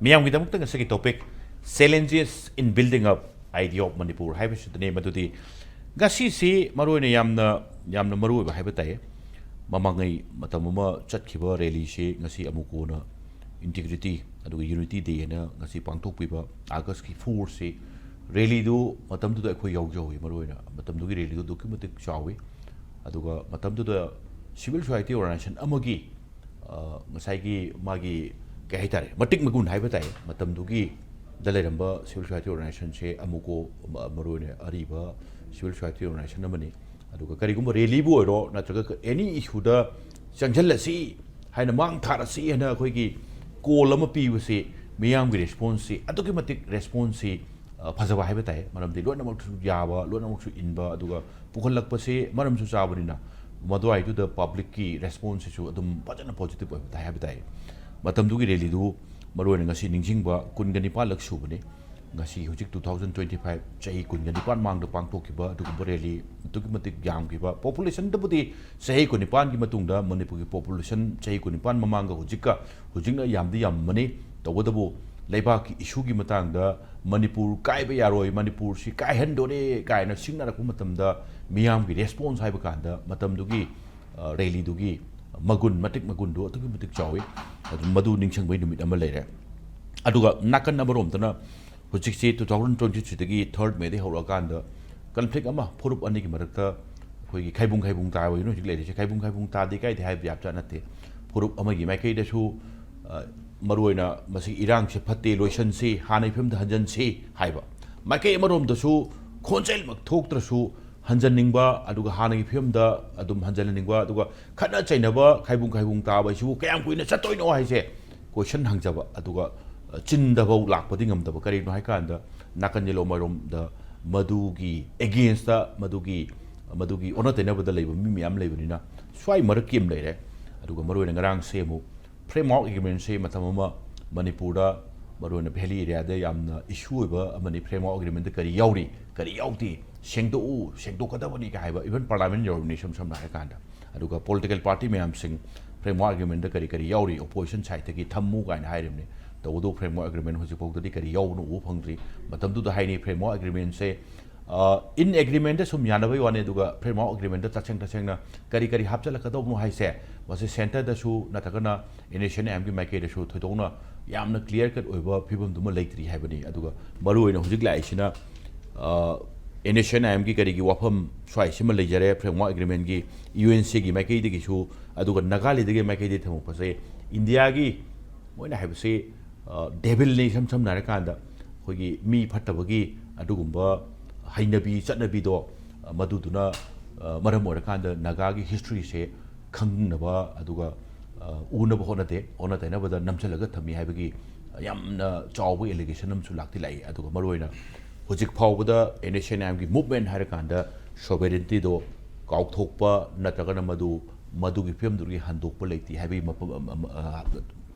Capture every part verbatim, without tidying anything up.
ꯃꯤꯌꯥꯝꯒꯤꯗꯃꯛꯇ ꯉꯁꯤꯒꯤ topic, "Challenges in Building Up Idea of Manipur" ꯍꯥꯏꯕꯁꯤꯗꯅꯤ꯫ ꯃꯗꯨꯗꯤ ꯉꯁꯤꯁꯤ ꯃꯔꯨꯑꯣꯏꯅ ꯌꯥꯝꯅ, ꯌꯥꯝꯅ ꯃꯔꯨꯑꯣꯏꯕ ꯍꯥꯏꯕ ꯇꯥꯏ꯫ ꯃꯃꯥꯡꯉꯩ ꯃꯇꯝ ꯑꯃ ꯆꯠꯈꯤꯕ rally ꯁꯤ ꯉꯁꯤ ꯑꯃꯨꯛ ꯀꯣꯟꯅ Integrity ꯑꯗꯨꯒ Unity Day ꯍꯥꯏꯅ ꯉꯁꯤ ꯄꯥꯡꯊꯣꯛꯄꯤꯕ August ꯀꯤ four ꯁꯤ, rally ꯗꯨ ꯃꯇꯝꯗꯨꯗ ꯑꯩꯈꯣꯏ ꯌꯥꯎꯖꯍꯧꯋꯤ꯫ ꯃꯔꯨꯑꯣꯏꯅ ꯃꯇꯝꯗꯨꯒꯤ rally ꯗꯨ ꯑꯗꯨꯛꯀꯤ ꯃꯇꯤꯛ ꯆꯥꯎꯋꯤ꯫ ꯑꯗꯨꯒ ꯃꯇꯝꯗꯨꯗ civil society organization ꯑꯃꯒꯤ, ꯑ, ꯉꯁꯥꯏꯒꯤ ꯃꯥꯒꯤ, ꯀꯩ ꯍꯥꯏꯇꯥꯔꯦ, ꯃꯇꯤꯛ ꯃꯒꯨꯟ ꯍꯥꯏꯕ ꯇꯥꯏ꯫ ꯃꯇꯝꯗꯨꯒꯤꯗ ꯂꯩꯔꯝꯕ civil society organization ꯁꯦ ꯑꯃꯨꯛꯀꯣ, ꯃ-, ꯃꯔꯨꯑꯣꯏꯅ ꯑꯔꯤꯕ civil society organization ꯑꯃꯅꯤ꯫ ꯑꯗꯨꯒ ꯀꯔꯤꯒꯨꯝꯕ rally ꯕꯨ ꯑꯣꯏꯔꯣ, ꯅꯠꯇ꯭ꯔꯒ any issue ꯗ ꯆꯪꯁꯤꯜꯂꯁꯤ ꯍꯥꯏꯅ, ꯃꯥꯡ ꯊꯥꯔꯁꯤ ꯍꯥꯏꯅ ꯑꯩꯈꯣꯏꯒꯤ call ꯑꯃ ꯄꯤꯕꯁꯤ, ꯃꯤꯌꯥꯝꯒꯤ response ꯁꯤ ꯑꯗꯨꯛꯀꯤ ꯃꯇꯤꯛ response ꯁꯤ, ꯑ, ꯐꯖꯕ ꯍꯥꯏꯕ ꯇꯥꯏ꯫ ꯃꯔꯝꯗꯤ ꯂꯣꯏꯅꯃꯛꯁꯨ ꯌꯥꯕ, ꯂꯣꯏꯅꯃꯛꯁꯨ ꯏꯟꯕ, ꯑꯗꯨꯒ ꯄꯨꯈꯠꯂꯛꯄꯁꯦ ꯃꯔꯝꯁꯨ ꯆꯥꯕꯅꯤꯅ, ꯃꯗꯨꯋꯥꯏꯗꯨꯗ public ꯀꯤ response ꯁꯤꯁꯨ ꯑꯗꯨꯝ ꯐꯖꯅ positive ꯑꯣꯏꯕ ꯇꯥꯏ ꯍꯥꯏꯕ ꯇꯥꯏ꯫ ꯃꯇꯝꯗꯨꯒꯤ rally ꯗꯨ ꯃꯔꯨꯑꯣꯏꯅ ꯉꯁꯤ ꯅꯤꯡꯁꯤꯡꯕ ꯀꯨꯟꯒ ꯅꯤꯄꯥꯜꯂꯛ ꯁꯨꯕꯅꯤ꯫ ꯉꯁꯤ ꯍꯧꯖꯤꯛ two thousand twenty five, ꯆꯍꯤ ꯀꯨꯟꯒ ꯅꯤꯄꯥꯟ ꯃꯥꯡꯗ ꯄꯥꯡꯊꯣꯛꯈꯤꯕ ꯑꯗꯨꯒꯨꯝꯕ rally ꯑꯗꯨꯛꯀꯤ ꯃꯇꯤꯛ ꯌꯥꯝꯈꯤꯕ, population ꯗꯕꯨꯗꯤ ꯆꯍꯤ ꯀꯨꯟꯅꯤꯄꯥꯟꯒꯤ ꯃꯇꯨꯡꯗ ꯃꯅꯤꯄꯨꯔꯒꯤ population ꯆꯍꯤ ꯀꯨꯟꯅꯤꯄꯥꯟ ꯃꯃꯥꯡꯒ ꯍꯧꯖꯤꯛꯀ, ꯍꯧꯖꯤꯛꯅ ꯌꯥꯝꯗꯤ ꯌꯥꯝꯃꯅꯤ꯫ ꯇꯧꯕꯇꯕꯨ ꯂꯩꯕꯥꯛꯀꯤ issue ꯒꯤ ꯃꯇꯥꯡꯗ ꯃꯅꯤꯄꯨꯔ ꯀꯥꯏꯕ ꯌꯥꯔꯣꯏ, ꯃꯅꯤꯄꯨꯔꯁꯤ ꯀꯥꯏꯍꯟꯗꯣꯔꯦ ꯀꯥꯏꯅ ꯁꯤꯡꯅꯔꯛꯄ ꯃꯇꯝꯗ ꯃꯤꯌꯥꯝꯒꯤ response ꯍꯥꯏꯕ ꯀꯥꯟꯗ ꯃꯇꯝꯗꯨꯒꯤ, ꯑ, rally ꯗꯨꯒꯤ ꯃꯒꯨꯟ, ꯃꯇꯤꯛ ꯃꯒꯨꯟꯗꯨ ꯑꯗꯨꯛꯀꯤ ꯃꯇꯤꯛ ꯆꯥꯎꯏ꯫ ꯑꯗꯨ ꯃꯗꯨ ꯅꯤꯡꯁꯤꯡꯕꯒꯤ ꯅꯨꯃꯤꯠ ꯑꯃ ꯂꯩꯔꯦ꯫ ꯑꯗꯨꯒ ꯅꯥꯀꯟ ꯑꯃꯔꯣꯝꯗꯅ ꯍꯧꯖꯤꯛꯁꯤ two thousand twenty three ꯗꯒꯤ third May ꯗꯒꯤ ꯍꯧꯔꯛꯑꯀꯥꯟꯗ conflict ꯑꯃ, ꯐꯨꯔꯨꯞ ꯑꯅꯤꯒꯤ ꯃꯔꯛꯇ ꯑꯩꯈꯣꯏꯒꯤ ꯈꯥꯏꯕꯨꯡ ꯈꯥꯏꯕꯨꯡ ꯇꯥꯕ ꯍꯧꯖꯤꯛ ꯂꯩꯔꯤꯁꯦ꯫ ꯈꯥꯏꯕꯨꯡ ꯈꯥꯏꯕꯨꯡ ꯇꯥꯗꯦ ꯀꯥꯏꯗꯦ ꯍꯥꯏꯕ ꯌꯥꯕꯖꯥꯠ ꯅꯠꯇꯦ꯫ ꯐꯨꯔꯨꯞ ꯑꯃꯒꯤ ꯃꯥꯏꯀꯩꯗꯁꯨ, ꯑ, ꯃꯔꯨꯑꯣꯏꯅ ꯃꯁꯤ ꯏꯔꯥꯡꯁꯦ ꯐꯠꯇꯦ, ꯂꯣꯏꯁꯟꯁꯤ, ꯍꯥꯟꯅꯒꯤ ꯐꯤꯕꯝꯗ ꯍꯟꯖꯟꯁꯤ ꯍꯥꯏꯕ꯫ ꯃꯥꯏꯀꯩ ꯑꯃꯔꯣꯝꯗꯁꯨ ꯈꯣꯟꯖꯦꯜꯃꯛ ꯊꯣꯛꯇ꯭ꯔꯁꯨ ꯍꯟꯖꯟꯅꯤꯡꯕ, ꯑꯗꯨꯒ ꯍꯥꯟꯅꯒꯤ ꯐꯤꯕꯝꯗ ꯑꯗꯨꯝ ꯍꯟꯖꯟꯍꯟꯅꯤꯡꯕ, ꯑꯗꯨꯒ ꯈꯠꯅ ꯆꯩꯅꯕ, ꯈꯥꯏꯕꯨꯡ ꯈꯥꯏꯕꯨꯡ ꯇꯥꯕ ꯍꯥꯏꯁꯤꯕꯨ ꯀꯌꯥꯝ ꯀꯨꯏꯅ ꯆꯠꯇꯣꯏꯅꯣ ꯍꯥꯏꯁꯦ question ꯍꯪꯖꯕ, ꯑꯗꯨꯒ, ꯑ, ꯆꯤꯟꯗꯐꯧ ꯂꯥꯛꯄꯗꯤ ꯉꯝꯗꯕ꯫ ꯀꯔꯤꯒꯤꯅꯣ ꯍꯥꯏꯀꯥꯟꯗ ꯅꯥꯀꯟ ꯌꯦꯠꯂꯣꯝ ꯃꯥꯏꯔꯣꯝꯗ ꯃꯗꯨꯒꯤ against ꯇ, ꯃꯗꯨꯒꯤ, ꯃꯗꯨꯒꯤ ꯑꯣꯟꯅ ꯇꯩꯅꯕꯗ ꯂꯩꯕ ꯃꯤ ꯃꯌꯥꯝ ꯂꯩꯕꯅꯤꯅ꯫ ꯁ꯭ꯋꯥꯏ ꯃꯔꯛꯀꯤ ꯑꯃ ꯂꯩꯔꯦ꯫ ꯑꯗꯨꯒ ꯃꯔꯨꯑꯣꯏꯅ ꯉꯔꯥꯡꯁꯦ ꯑꯃꯨꯛ Framework Agreement ꯁꯦ ꯃꯇꯝ ꯑꯃ ꯃꯅꯤꯄꯨꯔꯗ, ꯃꯔꯨꯑꯣꯏꯅ Valley area ꯗ ꯌꯥꯝꯅ issue ꯑꯣꯏꯕ ꯑꯃꯅꯤ꯫ Framework Agreement ꯇ ꯀꯔꯤ ꯌꯥꯎꯔꯤ, ꯀꯔꯤ ꯌꯥꯎꯗꯦ, ꯁꯦꯡꯗꯣꯛꯎ, ꯁꯦꯡꯗꯣꯛꯀꯗꯕꯅꯤ ꯀꯥꯏ ꯍꯥꯏꯕ, even Parliament ꯌꯧꯔꯕꯅꯤ ꯏꯁꯝ ꯁꯝꯅ ꯍꯥꯏꯔꯀꯥꯟꯗ꯫ ꯑꯗꯨꯒ political party ꯃꯌꯥꯝꯁꯤꯡ Framework Agreement ꯇ ꯀꯔꯤ ꯀꯔꯤ ꯌꯥꯎꯔꯤ, opposition side ꯇꯒꯤ ꯊꯝꯃꯨ ꯀꯥꯏꯅ ꯍꯥꯏꯔꯤꯕꯅꯤ꯫ ꯇꯧꯕꯇꯕꯨ framework agreement ꯍꯧꯖꯤꯛ ꯐꯥꯎꯗꯗꯤ ꯀꯔꯤ ꯌꯥꯎꯕꯅꯣ ꯎꯕ ꯐꯪꯗ꯭ꯔꯤ꯫ ꯃꯇꯝꯗꯨꯗ ꯍꯥꯏꯅꯩ framework agreementꯁꯦ in agreementꯇ ꯁꯨꯝ ꯌꯥꯅꯕꯒꯤ ꯋꯥꯅꯤ, ꯑꯗꯨꯒ framework agreementꯇ ꯇꯁꯦꯡ ꯇꯁꯦꯡꯅ ꯀꯔꯤ ꯀꯔꯤ ꯍꯥꯞꯆꯤꯜꯂꯛꯀꯗꯧꯕꯅꯣ ꯍꯥꯏꯁꯦ, ꯃꯁꯤ centreꯗꯁꯨ ꯅꯠꯇ꯭ꯔꯒꯅ NSCN-IMꯒꯤ ꯃꯥꯏꯀꯩꯗꯁꯨ ꯊꯣꯏꯗꯣꯛꯅ ꯌꯥꯝꯅ clear cut ꯑꯣꯏꯕ ꯐꯤꯕꯝꯗꯨꯃ ꯂꯩꯇ꯭ꯔꯤ ꯍꯥꯏꯕꯅꯤ꯫ ꯑꯗꯨꯒ ꯃꯔꯨꯑꯣꯏꯅ ꯍꯧꯖꯤꯛ ꯂꯥꯛꯏꯁꯤꯅ NSCN-IMꯒꯤ ꯀꯔꯤꯒꯤ ꯋꯥꯐꯝ ꯁ꯭ꯋꯥꯏꯁꯤꯃ ꯂꯩꯖꯔꯦ, framework agreementꯀꯤ UNCꯒꯤ ꯃꯥꯏꯀꯩꯗꯒꯤꯁꯨ, ꯑꯗꯨꯒ ꯅꯥꯒꯥꯂꯦꯟꯗꯒꯤ ꯃꯥꯏꯀꯩꯗꯒꯤ ꯊꯝꯃꯛꯄꯁꯦ ꯏꯟꯗꯤꯌꯥꯒꯤ ꯃꯣꯏꯅ ꯍꯥꯏꯕꯁꯤ devilꯅꯤ꯫ ꯏꯁꯝ ꯁꯝꯅ ꯍꯥꯏꯔꯀꯥꯟꯗ ꯑꯩꯈꯣꯏꯒꯤ ꯃꯤ ꯐꯠꯇꯕꯒꯤ ꯑꯗꯨꯒꯨꯝꯕ ꯍꯩꯅꯕꯤ ꯆꯠꯅꯕꯤꯗꯣ, ꯃꯗꯨꯗꯨꯅ ꯃꯔꯝ ꯑꯣꯏꯔꯀꯥꯟꯗ ꯅꯥꯒꯥꯒꯤ historyꯁꯦ ꯈꯪꯅꯕ ꯑꯗꯨꯒ ꯎꯅꯕ ꯍꯣꯠꯅꯗꯦ, ꯑꯣꯟꯅ ꯇꯩꯅꯕꯗ ꯅꯝꯁꯤꯜꯂꯒ ꯊꯝꯃꯤ ꯍꯥꯏꯕꯒꯤ ꯌꯥꯝꯅ ꯆꯥꯎꯕ allegation ꯑꯃꯁꯨ ꯂꯥꯛꯇꯤ ꯂꯥꯛꯏ꯫ ꯑꯗꯨꯒ ꯃꯔꯨꯑꯣꯏꯅ ꯍꯧꯖꯤꯛ ꯐꯥꯎꯕꯗ NSCN-IMꯒꯤ movement ꯍꯥꯏꯔꯀꯥꯟꯗ sovereigntyꯗꯣ ꯀꯥꯎꯊꯣꯛꯄ ꯅꯠꯇ꯭ꯔꯒꯅ ꯃꯗꯨ, ꯃꯗꯨꯒꯤ ꯐꯤꯕꯝꯗꯨꯗꯒꯤ ꯍꯟꯗꯣꯛꯄ ꯂꯩꯇꯦ ꯍꯥꯏꯕꯒꯤ ꯃꯐꯝ ꯑꯃ, ꯑ,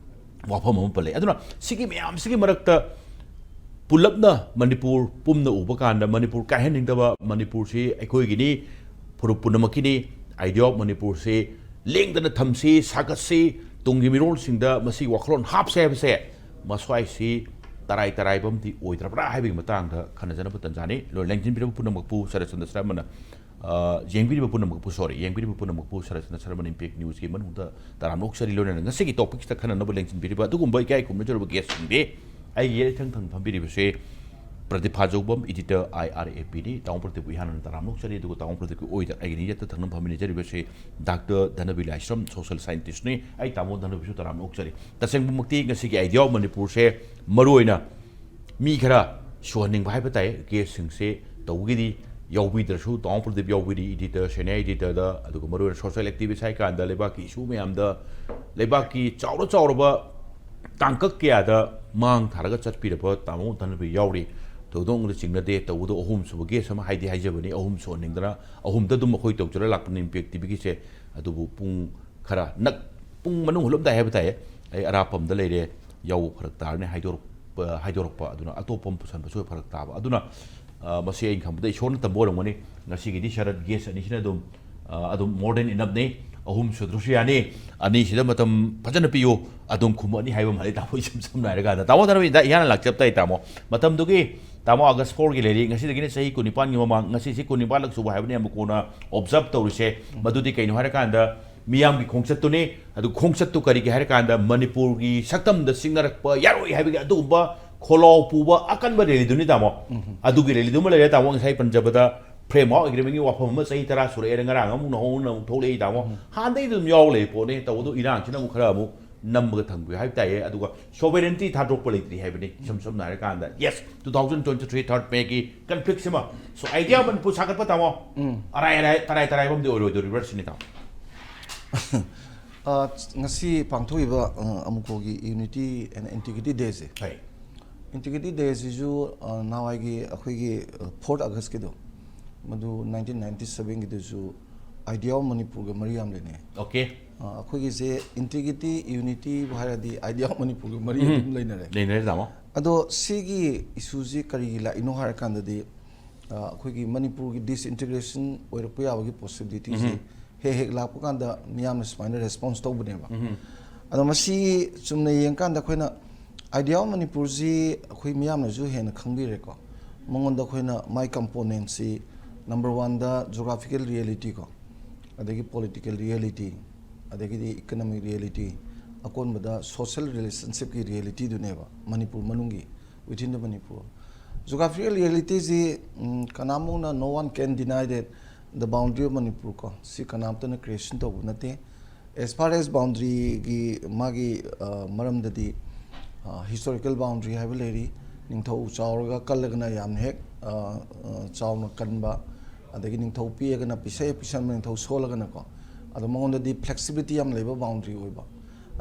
ꯋꯥꯐꯝ ꯑꯃ ꯄꯜꯂꯛꯏ꯫ ꯑꯗꯨꯅ ꯁꯤꯒꯤ ꯃꯌꯥꯝꯁꯤꯒꯤ ꯃꯔꯛꯇ ꯄꯨꯂꯞꯅ ꯃꯅꯤꯄꯨꯔ ꯄꯨꯝꯅ ꯎꯕ ꯀꯥꯟꯗ ꯃꯅꯤꯄꯨꯔ ꯀꯥꯏꯍꯟꯅꯤꯡꯗꯕ, ꯃꯅꯤꯄꯨꯔꯁꯤ ꯑꯩꯈꯣꯏꯒꯤꯅꯤ, ꯐꯨꯔꯨꯞ ꯄꯨꯝꯅꯃꯛꯀꯤꯅꯤ, idea of ꯃꯅꯤꯄꯨꯔꯁꯤ ꯂꯦꯡꯗꯅ ꯊꯝꯁꯤ, ꯁꯥꯒꯠꯁꯤ, ꯇꯨꯡꯒꯤ ꯃꯤꯔꯣꯜꯁꯤꯡꯗ ꯃꯁꯤ ꯋꯥꯈꯜꯂꯣꯟ ꯍꯥꯞꯁꯦ ꯍꯥꯏꯕꯁꯦ ꯃꯁ꯭ꯋꯥꯏꯁꯤ ꯇꯔꯥꯏ ꯇꯔꯥꯏꯕ ꯑꯃꯗꯤ ꯑꯣꯏꯗ꯭ꯔꯕ꯭ꯔꯥ ꯍꯥꯏꯕꯒꯤ ꯃꯇꯥꯡꯗ ꯈꯟꯅꯖꯅꯕ ꯇꯟꯖꯥꯅꯤ꯫ ꯂꯣꯏ ꯂꯦꯡꯁꯤꯟꯕꯤꯔꯕ ꯄꯨꯝꯅꯃꯛꯄꯨ ꯁꯔꯠꯆꯟꯗ꯭ꯔ ꯁꯔꯃꯅ ꯑ, ꯌꯦꯡꯕꯤꯔꯤꯕ ꯄꯨꯝꯅꯃꯛꯄꯨ, sorry, ꯌꯦꯡꯕꯤꯔꯤꯕ ꯄꯨꯝꯅꯃꯛꯄꯨ ꯁꯔꯠꯆꯟꯗ꯭ꯔ ꯁꯔꯃꯟ Impact Newsꯀꯤ ꯃꯅꯨꯡꯗ ꯇꯔꯥꯝꯅ ꯑꯣꯛꯆꯔꯤ꯫ ꯂꯣꯏꯅꯅ ꯉꯁꯤꯒꯤ topicꯁꯤꯗ ꯈꯟꯅꯅꯕ ꯂꯦꯡꯁꯤꯟꯕꯤꯔꯤꯕ ꯑꯗꯨꯒꯨꯝꯕ ꯏꯀꯥꯏ ꯈꯨꯝꯅꯖꯔꯕ guestꯁꯤꯡꯗꯤ ꯑꯩꯒꯤ ꯌꯦꯠ ꯏꯊꯪ ꯊꯪꯅ ꯐꯝꯕꯤꯔꯤꯕꯁꯦ ꯄ꯭ꯔꯗꯤꯞ ꯐꯥꯖꯧꯕꯝ, editor, IRAPꯅꯤ꯫ ꯇꯥꯃꯣ ꯄ꯭ꯔꯗꯤꯞꯄꯨ ꯏꯍꯥꯟ ꯍꯥꯟꯅ ꯇꯔꯥꯝꯅ ꯑꯣꯛꯆꯔꯤ꯫ ꯑꯗꯨꯒ ꯇꯥꯃꯣ ꯄ꯭ꯔꯗꯤꯞꯀꯤ ꯑꯣꯏꯗ ꯑꯩꯒꯤ ꯌꯦꯠꯇ ꯊꯪꯅ ꯐꯝꯃꯤꯟꯅꯖꯔꯤꯕꯁꯦ Doctor ꯙꯅꯕꯤ ꯂꯥꯏꯁ꯭ꯔꯝ, social scientistꯅꯤ꯫ ꯑꯩ ꯇꯥꯃꯣ ꯙꯅꯕꯤꯁꯨ ꯇꯔꯥꯝꯅ ꯑꯣꯛꯆꯔꯤ꯫ ꯇꯁꯦꯡꯕꯃꯛꯇꯤ ꯉꯁꯤꯒꯤ Idea of ꯃꯅꯤꯄꯨꯔꯁꯦ ꯃꯔꯨꯑꯣꯏꯅ ꯃꯤ ꯈꯔ ꯁꯨꯍꯟꯅꯤꯡꯕ ꯍꯥꯏꯕ ꯇꯥꯏ꯫ Guestꯁꯤꯡꯁꯦ ꯇꯧꯕꯒꯤꯗꯤ ꯌꯥꯎꯕꯤꯗ꯭ꯔꯁꯨ, ꯇꯥꯃꯣ ꯄ꯭ꯔꯗꯤꯞ ꯌꯥꯎꯕꯤꯔꯤ, editor, senior editorꯗ, ꯑꯗꯨꯒ ꯃꯔꯨꯑꯣꯏꯅ social activist ꯍꯥꯏ ꯀꯥꯟꯗ ꯂꯩꯕꯥꯛꯀꯤ issue ꯃꯌꯥꯝꯗ, ꯂꯩꯕꯥꯛꯀꯤ ꯆꯥꯎꯔ ꯆꯥꯎꯔꯕ ꯇꯥꯡꯀꯛ ꯀꯌꯥꯗ ꯃꯥꯡ ꯊꯥꯔꯒ ꯆꯠꯄꯤꯔꯕ ꯇꯥꯃꯣ ꯙꯅꯕꯤꯔ ꯌꯥꯎꯔꯤ꯫ ꯊꯣꯏꯗꯣꯛꯅ ꯆꯤꯡꯅꯗꯦ꯫ ꯇꯧꯕꯗ ꯑꯍꯨꯝꯁꯨꯕ guest ꯑꯃ ꯍꯥꯏꯗꯤ ꯍꯥꯏꯖꯕꯅꯤ, ꯑꯍꯨꯝ ꯁꯨꯍꯟꯅꯤꯡꯗꯅ ꯑꯍꯨꯝꯗ ꯑꯗꯨꯝ ꯑꯩꯈꯣꯏ ꯇꯧꯖꯔ ꯂꯥꯛꯄꯅꯤ Impact TVꯒꯤꯁꯦ꯫ ꯑꯗꯨꯕꯨ ꯄꯨꯡ ꯈꯔ ꯅꯛ-, ꯄꯨꯡ ꯃꯅꯨꯡ ꯍꯨꯜꯂꯝꯗꯥꯏ ꯍꯥꯏꯕ ꯇꯥꯏꯌꯦ, ꯑꯩ ꯑꯔꯥꯞꯄ ꯑꯃꯗ ꯂꯩꯔꯦ, ꯌꯥꯎꯕ ꯐꯔꯛ ꯇꯥꯔꯅꯤ ꯍꯥꯏꯗꯣꯔꯛꯄ, ꯍꯥꯏꯗꯣꯔꯛꯄ꯫ ꯑꯗꯨꯅ ꯑꯇꯣꯞꯄ ꯑꯃ ꯄꯨꯁꯟꯕꯁꯨ ꯐꯔꯛ ꯇꯥꯕ꯫ ꯑꯗꯨꯅ, ꯑ, ꯃꯁꯤ ꯑꯩꯅ ꯈꯪꯕꯗ ꯏꯁꯣꯔꯅ ꯇꯝꯕ ꯑꯣꯏꯔꯝꯒꯅꯤ꯫ ꯉꯁꯤꯒꯤꯗꯤ ꯁꯔꯠ guest ꯑꯅꯤꯁꯤꯅ ꯑꯗꯨꯝ, ꯑ, ꯑꯗꯨꯝ more than enoughꯅꯤ꯫ ꯑꯍꯨꯝ ꯁꯨꯗ꯭ꯔꯁꯨ ꯌꯥꯅꯤ, ꯑꯅꯤꯁꯤꯗ ꯃꯇꯝ ꯐꯖꯅ ꯄꯤꯌꯨ, ꯑꯗꯨꯝ ꯈꯨꯝꯃꯛꯑꯅꯤ ꯍꯥꯏꯕ ꯑꯃ ꯂꯩ ꯇꯥꯃꯣ꯫ ꯏꯁꯝ ꯁꯝꯅ ꯍꯥꯏꯔꯀꯥꯟꯗ ꯇꯥꯃꯣ ꯊꯥꯔꯕꯤꯗ ꯏꯍꯥꯟ ꯂꯥꯛꯆꯕ ꯇꯥꯏ ꯇꯥꯃꯣ꯫ ꯃꯇꯝꯗꯨꯒꯤ ꯇꯥꯃꯣ ꯑꯥꯒꯁ ꯐꯣꯔꯒꯤ ꯂꯩꯔꯤ, ꯉꯁꯤꯗꯒꯤꯅ ꯆꯍꯤ ꯀꯨꯟꯅꯤꯄꯥꯟꯒꯤ ꯃꯃꯥꯡ, ꯉꯁꯤꯁꯤ ꯀꯨꯟꯅꯤꯄꯥꯜꯂꯛ ꯁꯨꯕ ꯍꯥꯏꯕꯅꯤ ꯑꯃꯨꯛ ꯀꯣꯟꯅ ꯑꯣꯕꯖꯥꯔꯕ ꯇꯧꯔꯤꯁꯦ꯫ ꯃꯗꯨꯗꯤ ꯀꯩꯅꯣ ꯍꯥꯏꯔꯀꯥꯟꯗ ꯃꯤꯌꯥꯝꯒꯤ ꯈꯣꯡꯆꯠꯇꯨꯅꯤ꯫ ꯑꯗꯨ ꯈꯣꯡꯆꯠꯇꯨ ꯀꯔꯤꯒꯤ ꯍꯥꯏꯔꯀꯥꯟꯗ ꯃꯅꯤꯄꯨꯔꯒꯤ ꯁꯛꯇꯝꯗ ꯁꯤꯡꯅꯔꯛꯄ ꯌꯥꯔꯣꯏ ꯍꯥꯏꯕꯒꯤ ꯑꯗꯨꯒꯨꯝꯕ ꯈꯣꯜꯂꯥꯎ ꯄꯨꯕ ꯑꯀꯟꯕ ꯔꯦꯂꯤꯗꯨꯅꯤ ꯇꯥꯃꯣ꯫ ꯑꯗꯨꯒꯤ ꯔꯦꯂꯤꯗꯨꯃ ꯂꯩꯔꯦ ꯇꯥꯃꯣ꯫ ꯉꯁꯥꯏ ꯄꯟꯖꯕꯗ ꯐ꯭ꯔꯦꯝ ꯋꯥꯔꯛ ꯑꯦꯒ꯭ꯔꯤꯃꯦꯟꯒꯤ ꯋꯥꯐꯝ ꯑꯃ ꯆꯍꯤ ꯇꯔꯥ ꯁꯨꯔꯛꯑꯦꯅ ꯉꯔꯥꯡ ꯑꯃꯨꯛ ꯅꯧꯍꯧꯅ ꯑꯃꯨꯛ ꯊꯣꯛꯂꯛꯏ ꯇꯥꯃꯣ꯫ ꯍꯥꯟꯅꯗꯩ ꯑꯗꯨꯝ ꯌꯥꯎ ꯂꯩ ꯄꯣꯠꯅꯤ꯫ ꯇꯧꯕꯗꯣ ꯏꯔꯥꯡꯁꯤꯅ ꯑꯃꯨꯛ ꯈꯔ ꯑꯃꯨꯛ ꯅꯝꯕꯒ ꯊꯝꯈꯤꯕ ꯍꯥꯏꯕ ꯇꯥꯏꯌꯦ꯫ ꯑꯗꯨꯒ ꯁꯣꯚꯔꯦꯟꯇꯤ ꯊꯥꯗꯣꯛꯄ ꯂꯩꯇ꯭ꯔꯤ ꯍꯥꯏꯕꯅꯤ꯫ ꯏꯁꯝ ꯁꯝꯅ ꯍꯥꯏꯔꯀꯥꯟꯗ, yes, two thousand twenty three third ꯃꯦꯒꯤ ꯀꯟꯐ꯭ꯂꯤꯛꯁꯤꯃ꯫ ꯁꯣ ꯑꯥꯏꯗꯤꯌꯥ ꯃꯅꯤꯄꯨꯔ ꯁꯥꯒꯠꯄ ꯇꯥꯃꯣ꯫ ꯑꯔꯥꯏ ꯑꯔꯥꯏ, ꯇꯔꯥꯏ ꯇꯔꯥꯏꯕ ꯑꯃꯗꯤ ꯑꯣꯏꯔꯣꯏꯗꯣꯔꯤꯕ꯭ꯔꯥ ꯁꯤꯅꯤ ꯇꯥꯃꯣ꯫ ꯑ, ꯉꯁꯤ ꯄꯥꯡꯊꯣꯛꯏꯕ, ꯑ, ꯑꯃꯨꯀꯣꯒꯤ Unity and Integrity Day ꯁꯦ, ꯍꯣꯏ꯫ Integrity Day ꯁꯤꯁꯨ, ꯑ, ꯅꯍꯥꯟꯋꯥꯏꯒꯤ ꯑꯩꯈꯣꯏꯒꯤ, ꯑ, ꯐꯣꯔꯠ ꯑꯥꯒꯁꯀꯤꯗꯣ, ꯃꯗꯨ ꯅꯥꯏꯟꯇꯤꯟ ꯅꯥꯏꯟꯇꯤ ꯁꯚꯦꯟꯒꯤꯗꯨꯁꯨ Idea of ꯃꯅꯤꯄꯨꯔꯒ ꯃꯔꯤ ꯌꯥꯝ ꯂꯩꯅꯩ꯫ ꯑꯣꯀꯦ꯫ ꯑ, ꯑꯩꯈꯣꯏꯒꯤꯁꯦ Integrity, Unity ꯕꯨ ꯍꯥꯏꯔꯗꯤ Idea of ꯃꯅꯤꯄꯨꯔꯒ ꯃꯔꯤ ꯑꯗꯨꯝ ꯂꯩꯅꯔꯦ꯫ ꯂꯩꯅꯔꯦ ꯇꯥꯃꯣ꯫ ꯑꯗꯣ ꯁꯤꯒꯤ ꯏꯁꯨꯁꯤ ꯀꯔꯤꯒꯤ ꯂꯥꯛꯏꯅꯣ ꯍꯥꯏꯔꯀꯥꯟꯗꯗꯤ, ꯑ, ꯑꯩꯈꯣꯏꯒꯤ ꯃꯅꯤꯄꯨꯔꯒꯤ disintegration ꯑꯣꯏꯔꯛꯄ ꯌꯥꯕꯒꯤ possibility ꯁꯤ ꯍꯦꯛ ꯍꯦꯛ ꯂꯥꯛꯄ ꯀꯥꯟꯗ ꯃꯤꯌꯥꯝꯅ ꯁꯨꯃꯥꯏꯅ response ꯇꯧꯕꯅꯦꯕ꯫ ꯑꯗꯣ ꯃꯁꯤ ꯆꯨꯝꯅ ꯌꯦꯡꯀꯥꯟꯗ ꯑꯩꯈꯣꯏꯅ Idea of ꯃꯅꯤꯄꯨꯔꯁꯤ ꯑꯩꯈꯣꯏ ꯃꯤꯌꯥꯝꯅꯁꯨ ꯍꯦꯟꯅ ꯈꯪꯕꯤꯔꯦꯀꯣ꯫ ꯃꯉꯣꯟꯗ ꯑꯩꯈꯣꯏꯅ ꯃꯥꯏ component ꯁꯤ number one ꯗ geographical reality ꯀꯣ, ꯑꯗꯒꯤ political reality, ꯑꯗꯒꯤꯗꯤ economic reality, ꯑꯀꯣꯟꯕꯗ social relationship ꯀꯤ reality ꯗꯨꯅꯦꯕ ꯃꯅꯤꯄꯨꯔ ꯃꯅꯨꯡꯒꯤ, within the Manipur. Geographical reality ꯁꯤ, ꯎꯝ, ꯀꯅꯥꯃꯨꯛꯅ, no one can deny that the boundary of Manipur ꯀꯣ, ꯁꯤ ꯀꯅꯥꯝꯇꯅ question ꯇꯧꯕ ꯅꯠꯇꯦ꯫ As far as boundary ꯒꯤ ꯃꯥꯒꯤ, ꯑ, ꯃꯔꯝꯗꯗꯤ, ꯑ, historical boundary ꯍꯥꯏꯕ ꯂꯩꯔꯤ꯫ ꯅꯤꯡꯊꯧ ꯆꯥꯎꯔꯒ ꯀꯜꯂꯒꯅ ꯌꯥꯝꯅ ꯍꯦꯛ, ꯑ, ꯑ, ꯆꯥꯎꯅ ꯀꯟꯕ, ꯑꯗꯒꯤ ꯅꯤꯡꯊꯧ ꯄꯤꯛꯑꯒꯅ ꯄꯤꯛꯁꯛ ꯍꯦꯛ ꯄꯤꯛꯁꯟꯕ, ꯅꯤꯡꯊꯧ ꯁꯣꯜꯂꯒꯅꯀꯣ꯫ ꯑꯗꯣ ꯃꯉꯣꯟꯗꯗꯤ flexibility ꯌꯥꯝ ꯂꯩꯕ boundary ꯑꯣꯏꯕ꯫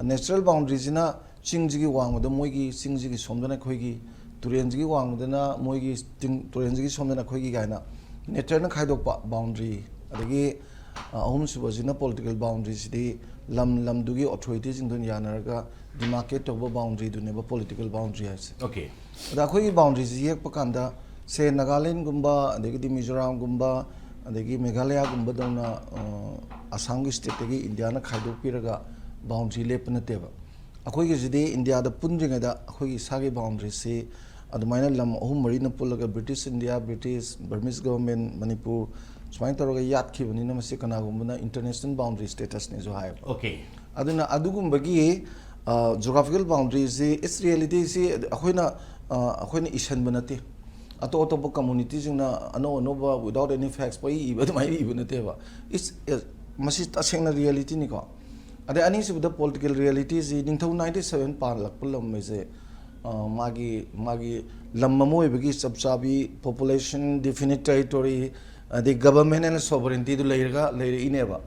Natural boundary ꯁꯤꯅ ꯆꯤꯡꯁꯤꯒꯤ ꯋꯥꯡꯃꯗ ꯃꯣꯏꯒꯤ, ꯆꯤꯡꯁꯤꯒꯤ ꯁꯣꯝꯗꯅ ꯑꯩꯈꯣꯏꯒꯤ, ꯇꯨꯔꯦꯟꯁꯤꯒꯤ ꯋꯥꯡꯃꯗꯅ ꯃꯣꯏꯒꯤ, ꯆꯤꯡ, ꯇꯨꯔꯦꯟꯁꯤꯒꯤ ꯁꯣꯝꯗꯅ ꯑꯩꯈꯣꯏꯒꯤ ꯀꯥꯏꯅ nature ꯅ ꯈꯥꯏꯗꯣꯛꯄ boundary꯫ ꯑꯗꯒꯤ, ꯑ, ꯑꯍꯨꯝꯁꯨꯕꯁꯤꯅ political boundary ꯁꯤꯗꯤ ꯂꯝ ꯂꯝꯗꯨꯒꯤ authority ꯁꯤꯡꯗꯨꯅ ꯌꯥꯅꯔꯒ demarcate ꯇꯧꯕ boundary ꯗꯨꯅꯦꯕ political boundary ꯍꯥꯏꯁꯦ꯫ ꯑꯣꯀꯦ꯫ ꯑꯗ ꯑꯩꯈꯣꯏꯒꯤ boundary ꯁꯤ ꯌꯦꯛꯄ ꯀꯥꯟꯗ, ꯁꯦ, ꯅꯥꯒꯥꯂꯦꯟꯒꯨꯝꯕ, ꯑꯗꯒꯤꯗꯤ ꯃꯤꯖꯣꯔꯥꯝꯒꯨꯝꯕ, ꯑꯗꯒꯤ ꯃꯦꯘꯥꯂꯌꯥꯒꯨꯝꯕꯗꯧꯅ, ꯑ, ꯑꯁꯥꯝꯒꯤ ꯁ꯭ꯇꯦꯠꯇꯒꯤ ꯏꯟꯗꯤꯌꯥꯅ ꯈꯥꯏꯗꯣꯛꯄꯤꯔꯒ ꯕꯥꯎꯟꯗ꯭ꯔꯤ ꯂꯦꯞꯄ ꯅꯠꯇꯦꯕ꯫ ꯑꯩꯈꯣꯏꯒꯤꯁꯤꯗꯤ ꯏꯟꯗꯤꯌꯥꯗ ꯄꯨꯟꯗ꯭ꯔꯤꯉꯩꯗ ꯑꯩꯈꯣꯏꯒꯤ ꯏꯁꯥꯒꯤ ꯕꯥꯎꯟꯗ꯭ꯔꯤꯁꯤ ꯑꯗꯨꯃꯥꯏꯅ ꯂꯝ ꯑꯍꯨꯝ ꯃꯔꯤꯅ ꯄꯨꯜꯂꯒ British India, British, Burmese government, Manipur ꯁꯨꯃꯥꯏꯅ ꯇꯧꯔꯒ ꯌꯥꯠꯈꯤꯕꯅꯤꯅ ꯃꯁꯤ ꯀꯅꯥꯒꯨꯝꯕꯅ ꯏꯟꯇꯔꯅꯦꯁꯅꯦꯜ ꯕꯥꯎꯟꯗ꯭ꯔꯤ ꯁ꯭ꯇꯦꯇꯁꯅꯦꯁꯨ ꯍꯥꯏꯌꯦꯕ꯫ Okay. ꯑꯗꯨꯅ ꯑꯗꯨꯒꯨꯝꯕꯒꯤ, ꯑ, geographical boundaryꯁꯤ, its realityꯁꯤ ꯑꯩꯈꯣꯏꯅ, ꯑ, ꯑꯩꯈꯣꯏꯅ ꯏꯁꯟꯕ ꯅꯠꯇꯦ꯫ ꯑꯇꯣꯞ ꯑꯇꯣꯞꯄ ꯀꯝꯃꯨꯅꯤꯇꯤꯁꯤꯡꯅ ꯑꯅꯧ ꯑꯅꯧꯕ without any facts ꯄꯪꯏ ꯏꯕ ꯑꯗꯨꯃꯥꯏꯅ ꯏꯕ ꯅꯠꯇꯦꯕ꯫ It's, ꯃꯁꯤ ꯇꯁꯦꯡꯅ ꯔꯤꯌꯦꯂꯤꯇꯤꯅꯤꯀꯣ꯫ ꯑꯗꯩ ꯑꯅꯤꯁꯨꯕꯗ ꯄꯣꯂꯤꯇꯤꯀꯦꯜ ꯔꯤꯌꯦꯂꯤꯇꯤꯁꯤ ꯅꯤꯡꯊꯧ ninety seven ꯄꯥꯜꯂꯛꯄ ꯂꯝ ꯍꯥꯏꯁꯦ, ꯑ, ꯃꯥꯒꯤ, ꯃꯥꯒꯤ ꯂꯝ ꯑꯃ ꯑꯣꯏꯕꯒꯤ ꯆꯞ ꯆꯥꯕꯤ population, definite territory, ꯑꯗꯩ government and sovereigntyꯗꯨ ꯂꯩꯔꯒ ꯂꯩꯔꯛꯏꯅꯦꯕ꯫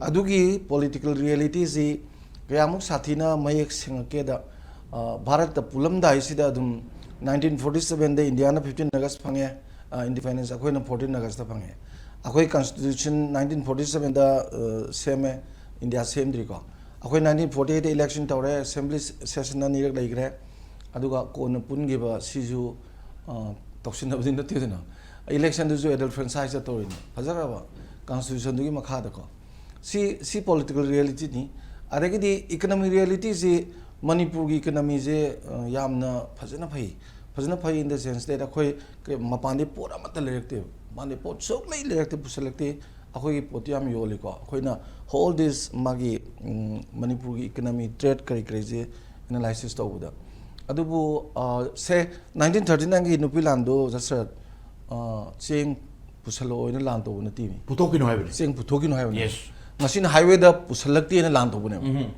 ꯑꯗꯨꯒꯤ ꯄꯣꯂꯤꯇꯤꯀꯦꯜ ꯔꯤꯌꯦꯂꯤꯇꯤꯁꯤ ꯀꯌꯥꯃꯨꯛ ꯁꯥꯊꯤꯅ ꯃꯌꯦꯛ ꯁꯦꯡꯉꯛꯀꯦꯗ, ꯑ, ꯚꯥꯔꯠꯇ ꯄꯨꯜꯂꯝꯗꯥꯏꯁꯤꯗ ꯑꯗꯨꯝ nineteen forty sevenꯗ ꯏꯟꯗꯤꯌꯥꯅ fifteen August ꯐꯪꯉꯦ, ꯑ, independence, ꯑꯩꯈꯣꯏꯅ fourteen Augustꯇ ꯐꯪꯉꯦ꯫ ꯑꯩꯈꯣꯏ constitution nineteen forty sevenꯗ, ꯑ, ꯁꯦꯝꯃꯦ, ꯏꯟꯗꯤꯌꯥ ꯁꯦꯝꯗ꯭ꯔꯤꯀꯣ꯫ ꯑꯩꯈꯣꯏ nineteen forty eightꯇ election ꯇꯧꯔꯦ, assembly session ꯑꯅꯤꯔꯛ ꯂꯩꯈ꯭ꯔꯦ, ꯑꯗꯨꯒ ꯀꯣꯟꯅ ꯄꯨꯟꯈꯤꯕ ꯁꯤꯁꯨ, ꯑ, ꯇꯧꯁꯤꯟꯅꯕꯗꯤ ꯅꯠꯇꯦꯗꯅ꯫ Electionꯗꯨꯁꯨ adult franchiseꯇ ꯇꯧꯔꯤꯅꯤ, ꯐꯖꯈ꯭ꯔꯕ constitutionꯗꯨꯒꯤ ꯃꯈꯥꯗꯀꯣ꯫ ꯁꯤ, ꯁꯤ ꯄꯣꯂꯤꯇꯤꯀꯦꯜ ꯔꯤꯌꯦꯂꯤꯇꯤꯅꯤ꯫ ꯑꯗꯒꯤꯗꯤ economic realityꯁꯤ, ꯃꯅꯤꯄꯨꯔꯒꯤ economyꯁꯦ, ꯑ, ꯌꯥꯝꯅ ꯐꯖꯅ ꯐꯩ꯫ ꯐꯖꯅ ꯐꯩ in the sense that ꯑꯩꯈꯣꯏ ꯀꯩ, ꯃꯄꯥꯟꯗꯩ ꯄꯣꯠ ꯑꯃꯠꯇ ꯂꯩꯔꯛꯇꯦꯕ꯫ ꯃꯄꯥꯟꯗꯩ ꯄꯣꯠ ꯁꯨꯛꯂꯩ ꯂꯩꯔꯛꯇꯦ, ꯄꯨꯁꯜꯂꯛꯇꯦ꯫ ꯑꯩꯈꯣꯏꯒꯤ ꯄꯣꯠꯇꯤ ꯌꯥꯝ ꯌꯣꯜꯂꯤꯀꯣ꯫ ꯑꯩꯈꯣꯏꯅ whole this ꯃꯥꯒꯤ, ꯎꯝ, ꯃꯅꯤꯄꯨꯔꯒꯤ economy, trade ꯀꯔꯤ ꯀꯔꯤꯁꯦ analysis ꯇꯧꯕꯗ꯫ ꯑꯗꯨꯕꯨ, ꯑ, ꯁꯦ, nineteen thirty nineꯒꯤ ꯅꯨꯄꯤ ꯂꯥꯟꯗꯣ, ꯖꯁꯔꯠ, ꯑ, ꯆꯦꯡ ꯄꯨꯁꯜꯂꯛꯑꯣꯅ ꯂꯥꯟ ꯇꯧꯕ ꯅꯠꯇꯦꯃꯤ꯫ ꯄꯨꯊꯣꯛꯈꯤꯅꯨ ꯍꯥꯏꯕꯅꯤ꯫ ꯆꯦꯡ ꯄꯨꯊꯣꯛꯈꯤꯅꯨ ꯍꯥꯏꯕꯅꯦ꯫ Yes. ꯉꯁꯤꯅ highwayꯗ ꯄꯨꯁꯜꯂꯛꯇꯦꯅ ꯂꯥꯟ ꯇꯧꯕꯅꯦꯕ꯫ ꯎꯝ.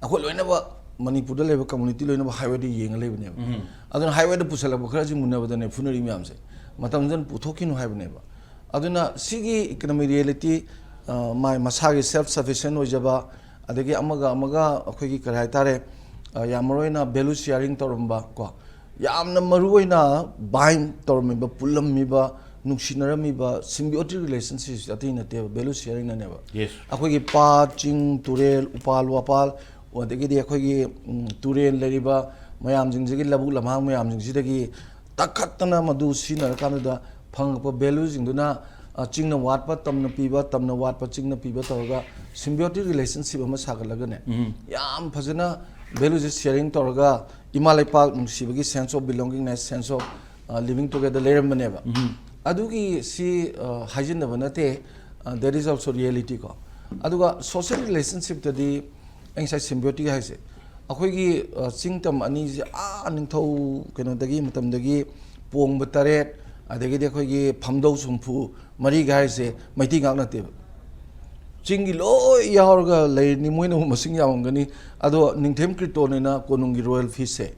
ꯑꯩꯈꯣꯏ ꯂꯣꯏꯅꯃꯛ ꯃꯅꯤꯄꯨꯔꯗ ꯂꯩꯕ community ꯂꯣꯏꯅꯃꯛ highwayꯗ ꯌꯦꯡꯉ ꯂꯩꯕꯅꯦꯕ꯫ ꯎꯝ. ꯑꯗꯨꯅ highwayꯗ ꯄꯨꯁꯜꯂꯛꯄ ꯈꯔꯁꯤ ꯃꯨꯟꯅꯕꯗꯅꯦ ꯐꯨꯅꯔꯤ ꯃꯌꯥꯝꯁꯦ꯫ ꯃꯇꯝꯗꯨꯗ ꯄꯨꯊꯣꯛꯈꯤꯅꯨ ꯍꯥꯏꯕꯅꯦꯕ꯫ ꯑꯗꯨꯅ ꯁꯤꯒꯤ economic reality, ꯑ, ꯃꯥꯏ ꯃꯁꯥꯒꯤ self sufficient ꯑꯣꯏꯖꯕ, ꯑꯗꯒꯤ ꯑꯃꯒ ꯑꯃꯒ ꯑꯩꯈꯣꯏꯒꯤ ꯀꯔꯤ ꯍꯥꯏꯇꯥꯔꯦ, ꯑ, ꯌꯥꯝ ꯃꯔꯨ ꯑꯣꯏꯅ value sharing ꯇꯧꯔꯝꯕ ꯀꯣ, ꯌꯥꯝꯅ ꯃꯔꯨ ꯑꯣꯏꯅ bind ꯇꯧꯔꯝꯃꯤꯕ, ꯄꯨꯜꯂꯝꯃꯤꯕ, ꯅꯨꯡꯁꯤꯅꯔꯝꯃꯤꯕ symbiotic relationshipꯁꯦ ꯑꯇꯩ ꯅꯠꯇꯦꯕ, value sharingꯅꯅꯦꯕ꯫ Yes. ꯑꯩꯈꯣꯏꯒꯤ ꯄꯥꯠ, ꯆꯤꯡ, ꯇꯨꯔꯦꯜ, ꯎꯄꯥꯜ, ꯋꯥꯄꯥꯜ, ꯑꯗꯒꯤꯗꯤ ꯑꯩꯈꯣꯏꯒꯤ, ꯎꯝ, ꯇꯨꯔꯦꯜ ꯂꯩꯔꯤꯕ ꯃꯌꯥꯝꯁꯤꯡꯁꯤꯒꯤ ꯂꯧꯕꯨꯛ ꯂꯝꯍꯥꯡ ꯃꯌꯥꯝꯁꯤꯡꯁꯤꯗꯒꯤ ꯇꯛꯈꯠꯇꯅ ꯃꯗꯨ ꯁꯤꯖꯤꯟꯅꯔꯀꯥꯟꯗꯨꯗ ꯐꯪꯉꯛꯄ valueꯁꯤꯡꯗꯨꯅ, ꯑ, ꯆꯤꯡꯅ ꯋꯥꯠꯄ ꯇꯝꯅ ꯄꯤꯕ, ꯇꯝꯅ ꯋꯥꯠꯄ ꯆꯤꯡꯅ ꯄꯤꯕ ꯇꯧꯔꯒ symbiotic relationship ꯑꯃ ꯁꯥꯒꯠꯂꯒꯅꯦ, ꯎꯝ꯫ ꯌꯥꯝ ꯐꯖꯅ value ꯁꯦ sharing ꯇꯧꯔꯒ ꯏꯃꯥ ꯂꯩꯄꯥꯛ ꯅꯨꯡꯁꯤꯕꯒꯤ sense of belongingness, sense of, ꯑ, living together ꯂꯩꯔꯝꯕꯅꯦꯕ꯫ ꯎꯝ꯫ ꯑꯗꯨꯒꯤ ꯁꯤ, ꯑ, ꯍꯥꯏꯖꯤꯟꯅꯕ ꯅꯠꯇꯦ, ꯑ, that is also reality ꯀꯣ꯫ ꯑꯗꯨꯒ social relationship ꯇꯗꯤ ꯑꯩ ꯉꯁꯥꯏ symbiotic ꯍꯥꯏꯁꯦ, ꯑꯩꯈꯣꯏꯒꯤ, ꯑ, ꯆꯤꯡ ꯇꯝ ꯑꯅꯤꯁꯦ ꯑꯥ ꯅꯤꯡꯊꯧ ꯀꯩꯅꯣꯗꯒꯤ, ꯃꯇꯝꯗꯒꯤ ꯄꯣꯡꯕ ꯇꯔꯦꯠ, ꯑꯗꯒꯤꯗꯤ ꯑꯩꯈꯣꯏꯒꯤ ꯐꯝꯗꯧ ꯁꯨꯝꯐꯨ ꯃꯔꯤꯒ ꯍꯥꯏꯔꯤꯁꯦ ꯃꯩꯇꯩ ꯉꯥꯛ ꯅꯠꯇꯦꯕ꯫ ꯆꯤꯡꯒꯤ ꯂꯣꯏ ꯌꯥꯎꯔꯒ ꯂꯩꯔꯤꯅꯤ, ꯃꯣꯏꯅ ꯑꯃꯨꯛ ꯃꯁꯤꯡ ꯌꯥꯝꯃꯝꯒꯅꯤ꯫ ꯑꯗꯣ ꯅꯤꯡꯊꯦꯝ ꯀꯤꯔꯇꯣꯟ ꯍꯥꯏꯅ ꯀꯣꯅꯨꯡꯒꯤ royal feast ꯁꯦ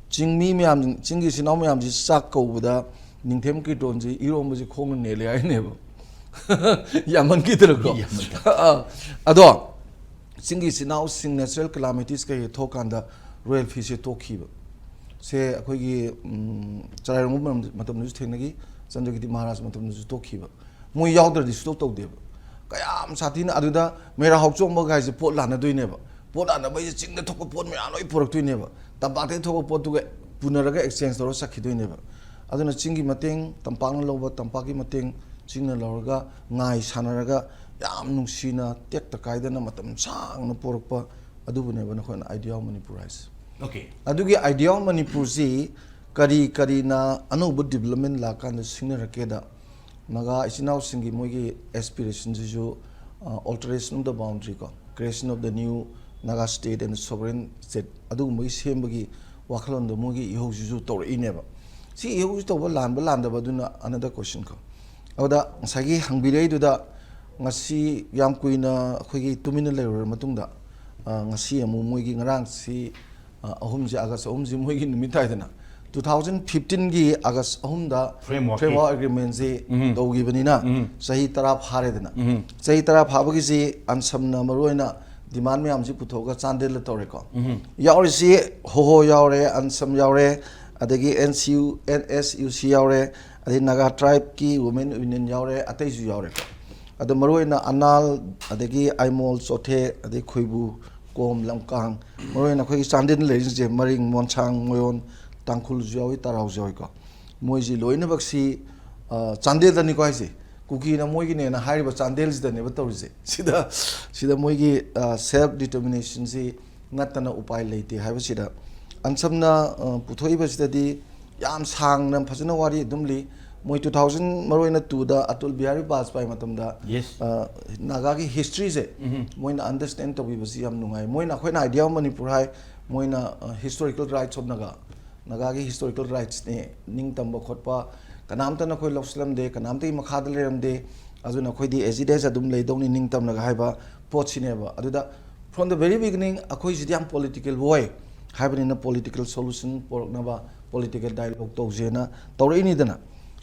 ꯆꯤꯡꯃꯤ ꯃꯌꯥꯝ, ꯆꯤꯡꯒꯤ ꯏꯆꯤꯟ ꯏꯅꯥꯎ ꯃꯌꯥꯝꯁꯤ ꯆꯥꯛ ꯀꯧꯕꯗ ꯅꯤꯡꯊꯦꯝ ꯀꯤꯔꯇꯣꯟꯁꯤ ꯏꯔꯣꯝꯕꯁꯤ ꯈꯣꯡꯅ ꯅꯦꯜꯂꯦ ꯍꯥꯏꯅꯦꯕ꯫ ꯌꯥꯝꯃꯟꯈꯤꯗꯅꯀꯣ꯫ ꯌꯥꯝꯃꯟꯈꯤꯗꯅ꯫ ꯑꯥ, ꯑꯗꯣ ꯆꯤꯡꯒꯤ ꯏꯆꯤꯟ ꯏꯅꯥꯎꯁꯤꯡ natural calamities ꯀꯩ ꯊꯣꯛꯀꯥꯟꯗ royal feast ꯁꯦ ꯇꯣꯛꯈꯤꯕ ꯁꯦ ꯑꯩꯈꯣꯏꯒꯤ, ꯎꯝ, ꯆꯔꯥꯏꯔꯣꯝꯕ ꯃꯇꯝ-, ꯃꯇꯝꯗꯁꯨ ꯊꯦꯡꯅꯈꯤ, ꯆꯟꯗ꯭ꯔꯀꯤꯔꯇꯤ ꯃꯍꯥꯔꯥꯖ ꯃꯇꯝꯗꯁꯨ ꯇꯣꯛꯈꯤꯕ꯫ ꯃꯣꯏ ꯌꯥꯎꯗ꯭ꯔꯗꯤ ꯁꯨꯇꯧ ꯇꯧꯗꯦꯕ꯫ ꯀꯌꯥꯝ ꯁꯥꯊꯤꯅ ꯑꯗꯨꯗ ꯃꯦꯔꯥ ꯍꯧꯆꯣꯡꯕ ꯀꯥꯏꯁꯦ ꯄꯣꯠ ꯂꯥꯟꯅꯗꯣꯏꯅꯦꯕ꯫ ꯄꯣꯠ ꯂꯥꯟꯅꯕ ꯍꯥꯏꯁꯦ ꯆꯤꯡꯗ ꯊꯣꯛꯄ ꯄꯣꯠ ꯃꯌꯥꯝ ꯂꯣꯏ ꯄꯨꯔꯛꯇꯣꯏꯅꯦꯕ꯫ ꯇꯝꯄꯥꯛꯇꯒꯤ ꯊꯣꯛꯄ ꯄꯣꯠꯇꯨꯒ ꯄꯨꯅꯔꯒ exchange ꯇꯧꯔꯒ ꯆꯠꯈꯤꯗꯣꯏꯅꯦꯕ꯫ ꯑꯗꯨꯅ ꯆꯤꯡꯒꯤ ꯃꯇꯦꯡ ꯇꯝꯄꯥꯛꯅ ꯂꯧꯕ, ꯇꯝꯄꯥꯛꯀꯤ ꯃꯇꯦꯡ ꯆꯤꯡꯅ ꯂꯧꯔꯒ ꯉꯥꯏ ꯁꯥꯟꯅꯔꯒ ꯌꯥꯝ ꯅꯨꯡꯁꯤꯅ ꯇꯦꯛꯇ ꯀꯥꯏꯗꯅ ꯃꯇꯝ ꯁꯥꯡꯅ ꯄꯣꯔꯛꯄ ꯑꯗꯨꯕꯨꯅꯦꯕ ꯅꯈꯣꯏꯅ Idea of Manipur ꯍꯥꯏꯁꯦ꯫ Okay꯫ ꯑꯗꯨꯒꯤ Idea of Manipur ꯁꯤ ꯀꯔꯤ ꯀꯔꯤꯅ ꯑꯅꯧꯕ development ꯂꯥꯛꯀꯥꯟꯗ ꯁꯤꯡꯅꯔꯛꯀꯦꯗ, ꯅꯥꯒꯥ ꯏꯆꯤꯟ ꯏꯅꯥꯎꯁꯤꯡꯒꯤ ꯃꯣꯏꯒꯤ aspiration ꯁꯤꯁꯨ, ꯑ, alteration of the boundary ꯀꯣ, creation of the new Naga state and sovereign state ꯑꯗꯨꯒꯨꯝꯕꯒꯤ ꯁꯦꯝꯕꯒꯤ ꯋꯥꯈꯜꯂꯣꯟꯗꯣ ꯃꯣꯏꯒꯤ ꯏꯍꯧꯁꯤꯁꯨ ꯇꯧꯔꯛꯏꯅꯦꯕ꯫ ꯁꯤ ꯏꯍꯧꯁꯤ ꯇꯧꯕ ꯂꯥꯟꯕ ꯂꯥꯟꯗꯕ ꯑꯗꯨꯅ another question ꯀꯣ꯫ ꯑꯗꯨꯗ ꯉꯁꯥꯏꯒꯤ ꯍꯪꯕꯤꯔꯛꯏꯗꯨꯗ ꯉꯁꯤ ꯌꯥꯝ ꯀꯨꯏꯅ ꯑꯩꯈꯣꯏꯒꯤ ꯇꯨꯃꯤꯟꯅ ꯂꯩꯔꯨꯔꯕ ꯃꯇꯨꯡꯗ, ꯑ, ꯉꯁꯤ ꯑꯃꯨꯛ ꯃꯣꯏꯒꯤ ꯉꯔꯥꯡꯁꯤ, ꯑ, ꯑꯍꯨꯝꯁꯤ, August ꯑꯍꯨꯝꯁꯤ ꯃꯣꯏꯒꯤ ꯅꯨꯃꯤꯠ ꯇꯥꯏꯗꯅ꯫ Two thousand fifteen ꯒꯤ August ꯑꯍꯨꯝꯗ Framework ꯀꯤ꯫ Framework Agreement ꯁꯤ ꯎꯝ꯫ ꯇꯧꯈꯤꯕꯅꯤꯅ ꯎꯝ꯫ ꯆꯍꯤ ꯇꯔꯥ ꯐꯥꯔꯦꯗꯅ꯫ ꯎꯝ꯫ ꯆꯍꯤ ꯇꯔꯥ ꯐꯥꯕꯒꯤꯁꯤ ꯑꯟꯁꯝꯅ ꯃꯔꯨꯑꯣꯏꯅ demand ꯃꯌꯥꯝꯁꯤ ꯄꯨꯊꯣꯛꯑꯒ ꯆꯥꯟꯗꯦꯜꯗ ꯇꯧꯔꯦꯀꯣ꯫ ꯎꯝ꯫ ꯌꯥꯎꯔꯤꯁꯤ ꯍꯣꯍꯣ ꯌꯥꯎꯔꯦ, ꯑꯟꯁꯝ ꯌꯥꯎꯔꯦ, ꯑꯗꯒꯤ N C U, N S U C ꯌꯥꯎꯔꯦ, ꯑꯗꯩ Naga Tribe ꯀꯤ Women Union ꯌꯥꯎꯔꯦ, ꯑꯇꯩꯁꯨ ꯌꯥꯎꯔꯦꯀꯣ꯫ ꯑꯗꯣ ꯃꯔꯨꯑꯣꯏꯅ ꯑꯅꯥꯜ, ꯑꯗꯒꯤ ꯑꯥꯏꯃꯣꯜ, ꯆꯣꯊꯦ, ꯑꯗꯩ ꯈꯣꯏꯕꯨ, ꯀꯣꯝ, ꯂꯝꯀꯥꯡ, ꯃꯔꯨꯑꯣꯏꯅ ꯑꯩꯈꯣꯏꯒꯤ ꯆꯥꯟꯗꯦꯜꯗ ꯂꯩꯔꯤꯁꯤꯡꯁꯦ ꯃꯔꯤꯡ, ꯃꯣꯟꯁꯥꯡ, ꯃꯣꯌꯣꯟ, ꯇꯥꯡꯈꯨꯜꯁꯨ ꯌꯥꯎꯏ, ꯇꯔꯥꯎꯁꯨ ꯌꯥꯎꯏꯀꯣ꯫ ꯃꯣꯏꯁꯤ ꯂꯣꯏꯅꯃꯛꯁꯤ, ꯑ, ꯆꯥꯟꯗꯦꯜꯗꯅꯤꯀꯣ ꯍꯥꯏꯁꯦ, ꯀꯨꯀꯤꯅ ꯃꯣꯏꯒꯤꯅꯦꯅ ꯍꯥꯏꯔꯤꯕ ꯆꯥꯟꯗꯦꯜꯁꯤꯗꯅꯦꯕ ꯇꯧꯔꯤꯁꯦ꯫ ꯁꯤꯗ ꯁꯤꯗ ꯃꯣꯏꯒꯤ ꯁꯦꯜꯐ ꯗꯤꯇꯔꯃꯤꯅꯦꯁꯟꯁꯤ ꯅꯠꯇꯅ ꯎꯄꯥꯏ ꯂꯩꯇꯦ ꯍꯥꯏꯕꯁꯤꯗ ꯑꯟꯁꯝꯅ ꯑ, ꯄꯨꯊꯣꯛꯏꯕꯁꯤꯗꯗꯤ ꯌꯥꯝ ꯁꯥꯡꯅ ꯐꯖꯅ ꯋꯥꯔꯤ ꯑꯗꯨꯝ ꯂꯤ꯫ ꯃꯣꯏ ꯇꯨ ꯊꯥꯎꯖꯟ ꯃꯔꯨꯑꯣꯏꯅ ꯇꯨꯗ ꯑꯇꯨꯜ ꯕꯤꯍꯥꯔꯤ ꯕꯥꯖꯄꯥꯏ ꯃꯇꯝꯗ Yes. ꯑ, ꯅꯥꯒꯥꯒꯤ ꯍꯤꯁꯇ꯭ꯔꯤꯁꯦ ꯃꯣꯏꯅ ꯑꯟꯗꯔꯁꯇꯦꯟ ꯇꯧꯕꯤꯕꯁꯤ ꯌꯥꯝ ꯅꯨꯡꯉꯥꯏ꯫ ꯃꯣꯏꯅ ꯑꯩꯈꯣꯏꯅ Idea of Manipur ꯍꯥꯏ, ꯃꯣꯏꯅ ꯍꯤꯁꯇꯣꯔꯤꯀꯦꯜ ꯔꯥꯏꯠꯁ ꯑꯣꯐ ꯅꯥꯒꯥ, ꯅꯥꯒꯥꯒꯤ ꯍꯤꯁꯇꯣꯔꯤꯀꯦꯜ ꯔꯥꯏꯠꯁꯅꯦ, ꯅꯤꯡꯇꯝꯕ ꯈꯣꯠꯄ ꯀꯅꯥꯝꯇꯅ ꯑꯩꯈꯣꯏ ꯂꯧꯁꯤꯜꯂꯝꯗꯦ, ꯀꯅꯥꯝꯇꯒꯤ ꯃꯈꯥꯗ ꯂꯩꯔꯝꯗꯦ, ꯑꯗꯨꯅ ꯑꯩꯈꯣꯏꯗꯤ as it is ꯑꯗꯨꯝ ꯂꯩꯗꯧꯅꯤ ꯅꯤꯡꯇꯝꯂꯒ ꯍꯥꯏꯕ ꯄꯣꯠꯁꯤꯅꯦꯕ꯫ ꯑꯗꯨꯗ from the very beginning ꯑꯩꯈꯣꯏꯁꯤꯗꯤ ꯌꯥꯝ ꯄꯣꯂꯤꯇꯤꯀꯦꯜ ꯑꯣꯏ ꯍꯥꯏꯕꯅꯤꯅ ꯄꯣꯂꯤꯇꯤꯀꯦꯜ ꯁꯣꯂꯨꯁꯟ ꯄꯨꯔꯛꯅꯕ ꯄꯣꯂꯤꯇꯤꯀꯦꯜ ꯗꯥꯏꯂꯣꯛ ꯇꯧꯁꯦꯅ ꯇꯧꯔꯛꯏꯅꯤꯗꯅ꯫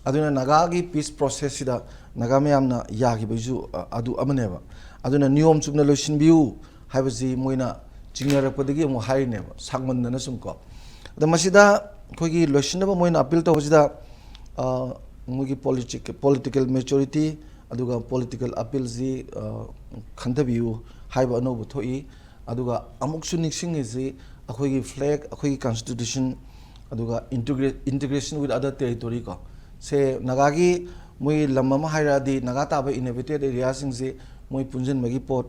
ꯑꯗꯨꯅ ꯅꯥꯒꯥꯒꯤ ꯄꯤꯁ ꯄ꯭ꯔꯣꯁꯦꯁꯁꯤꯗ ꯅꯥꯒꯥ ꯃꯌꯥꯝꯅ ꯌꯥꯈꯤꯕꯒꯤꯁꯨ ꯑ, ꯑꯗꯨ ꯑꯃꯅꯦꯕ꯫ ꯑꯗꯨꯅ ꯅꯤꯌꯣꯝ ꯆꯨꯝꯅ ꯂꯣꯏꯁꯤꯟꯕꯤꯌꯨ ꯍꯥꯏꯕꯁꯤ ꯃꯣꯏꯅ ꯆꯤꯡꯅꯔꯛꯄꯗꯒꯤ ꯑꯃꯨꯛ ꯍꯥꯏꯔꯤꯅꯦꯕ, ꯁꯥꯡꯃꯟꯗꯅ ꯁꯨꯝ ꯀꯣ꯫ ꯑꯗ ꯃꯁꯤꯗ ꯑꯩꯈꯣꯏꯒꯤ ꯂꯣꯏꯁꯤꯟꯅꯕ ꯃꯣꯏꯅ ꯑꯄꯤꯜ ꯇꯧꯕꯁꯤꯗ ꯑ, ꯃꯣꯏꯒꯤ ꯄꯣꯂꯤꯇꯤꯀꯦꯜ ꯃꯦꯆꯣꯔꯤꯇꯤ ꯑꯗꯨꯒ ꯄꯣꯂꯤꯇꯤꯀꯦꯜ ꯑꯄꯤꯜꯁꯤ ꯑ, ꯈꯟꯊꯕꯤꯌꯨ ꯍꯥꯏꯕ ꯑꯅꯧꯕ ꯊꯣꯛꯏ꯫ ꯑꯗꯨꯒ ꯑꯃꯨꯛꯁꯨ ꯅꯤꯡꯁꯤꯡꯉꯤꯁꯤ ꯑꯩꯈꯣꯏꯒꯤ ꯐ꯭ꯂꯦꯛ, ꯑꯩꯈꯣꯏꯒꯤ ꯀꯟꯁꯇꯤꯇ꯭ꯌꯨꯁꯟ, ꯑꯗꯨꯒ integrate, integration with other territory ꯀꯣ꯫ ꯁꯦ ꯅꯥꯒꯥꯒꯤ ꯃꯣꯏ ꯂꯝ ꯑꯃ ꯍꯥꯏꯔꯛꯑꯗꯤ ꯅꯥꯒꯥ ꯇꯥꯕ ꯏꯟꯍꯦꯕꯤꯇꯦꯠ ꯑꯦꯔꯤꯌꯥꯁꯤꯡꯁꯦ ꯃꯣꯏ ꯄꯨꯟꯁꯤꯟꯕꯒꯤ ꯄꯣꯠ,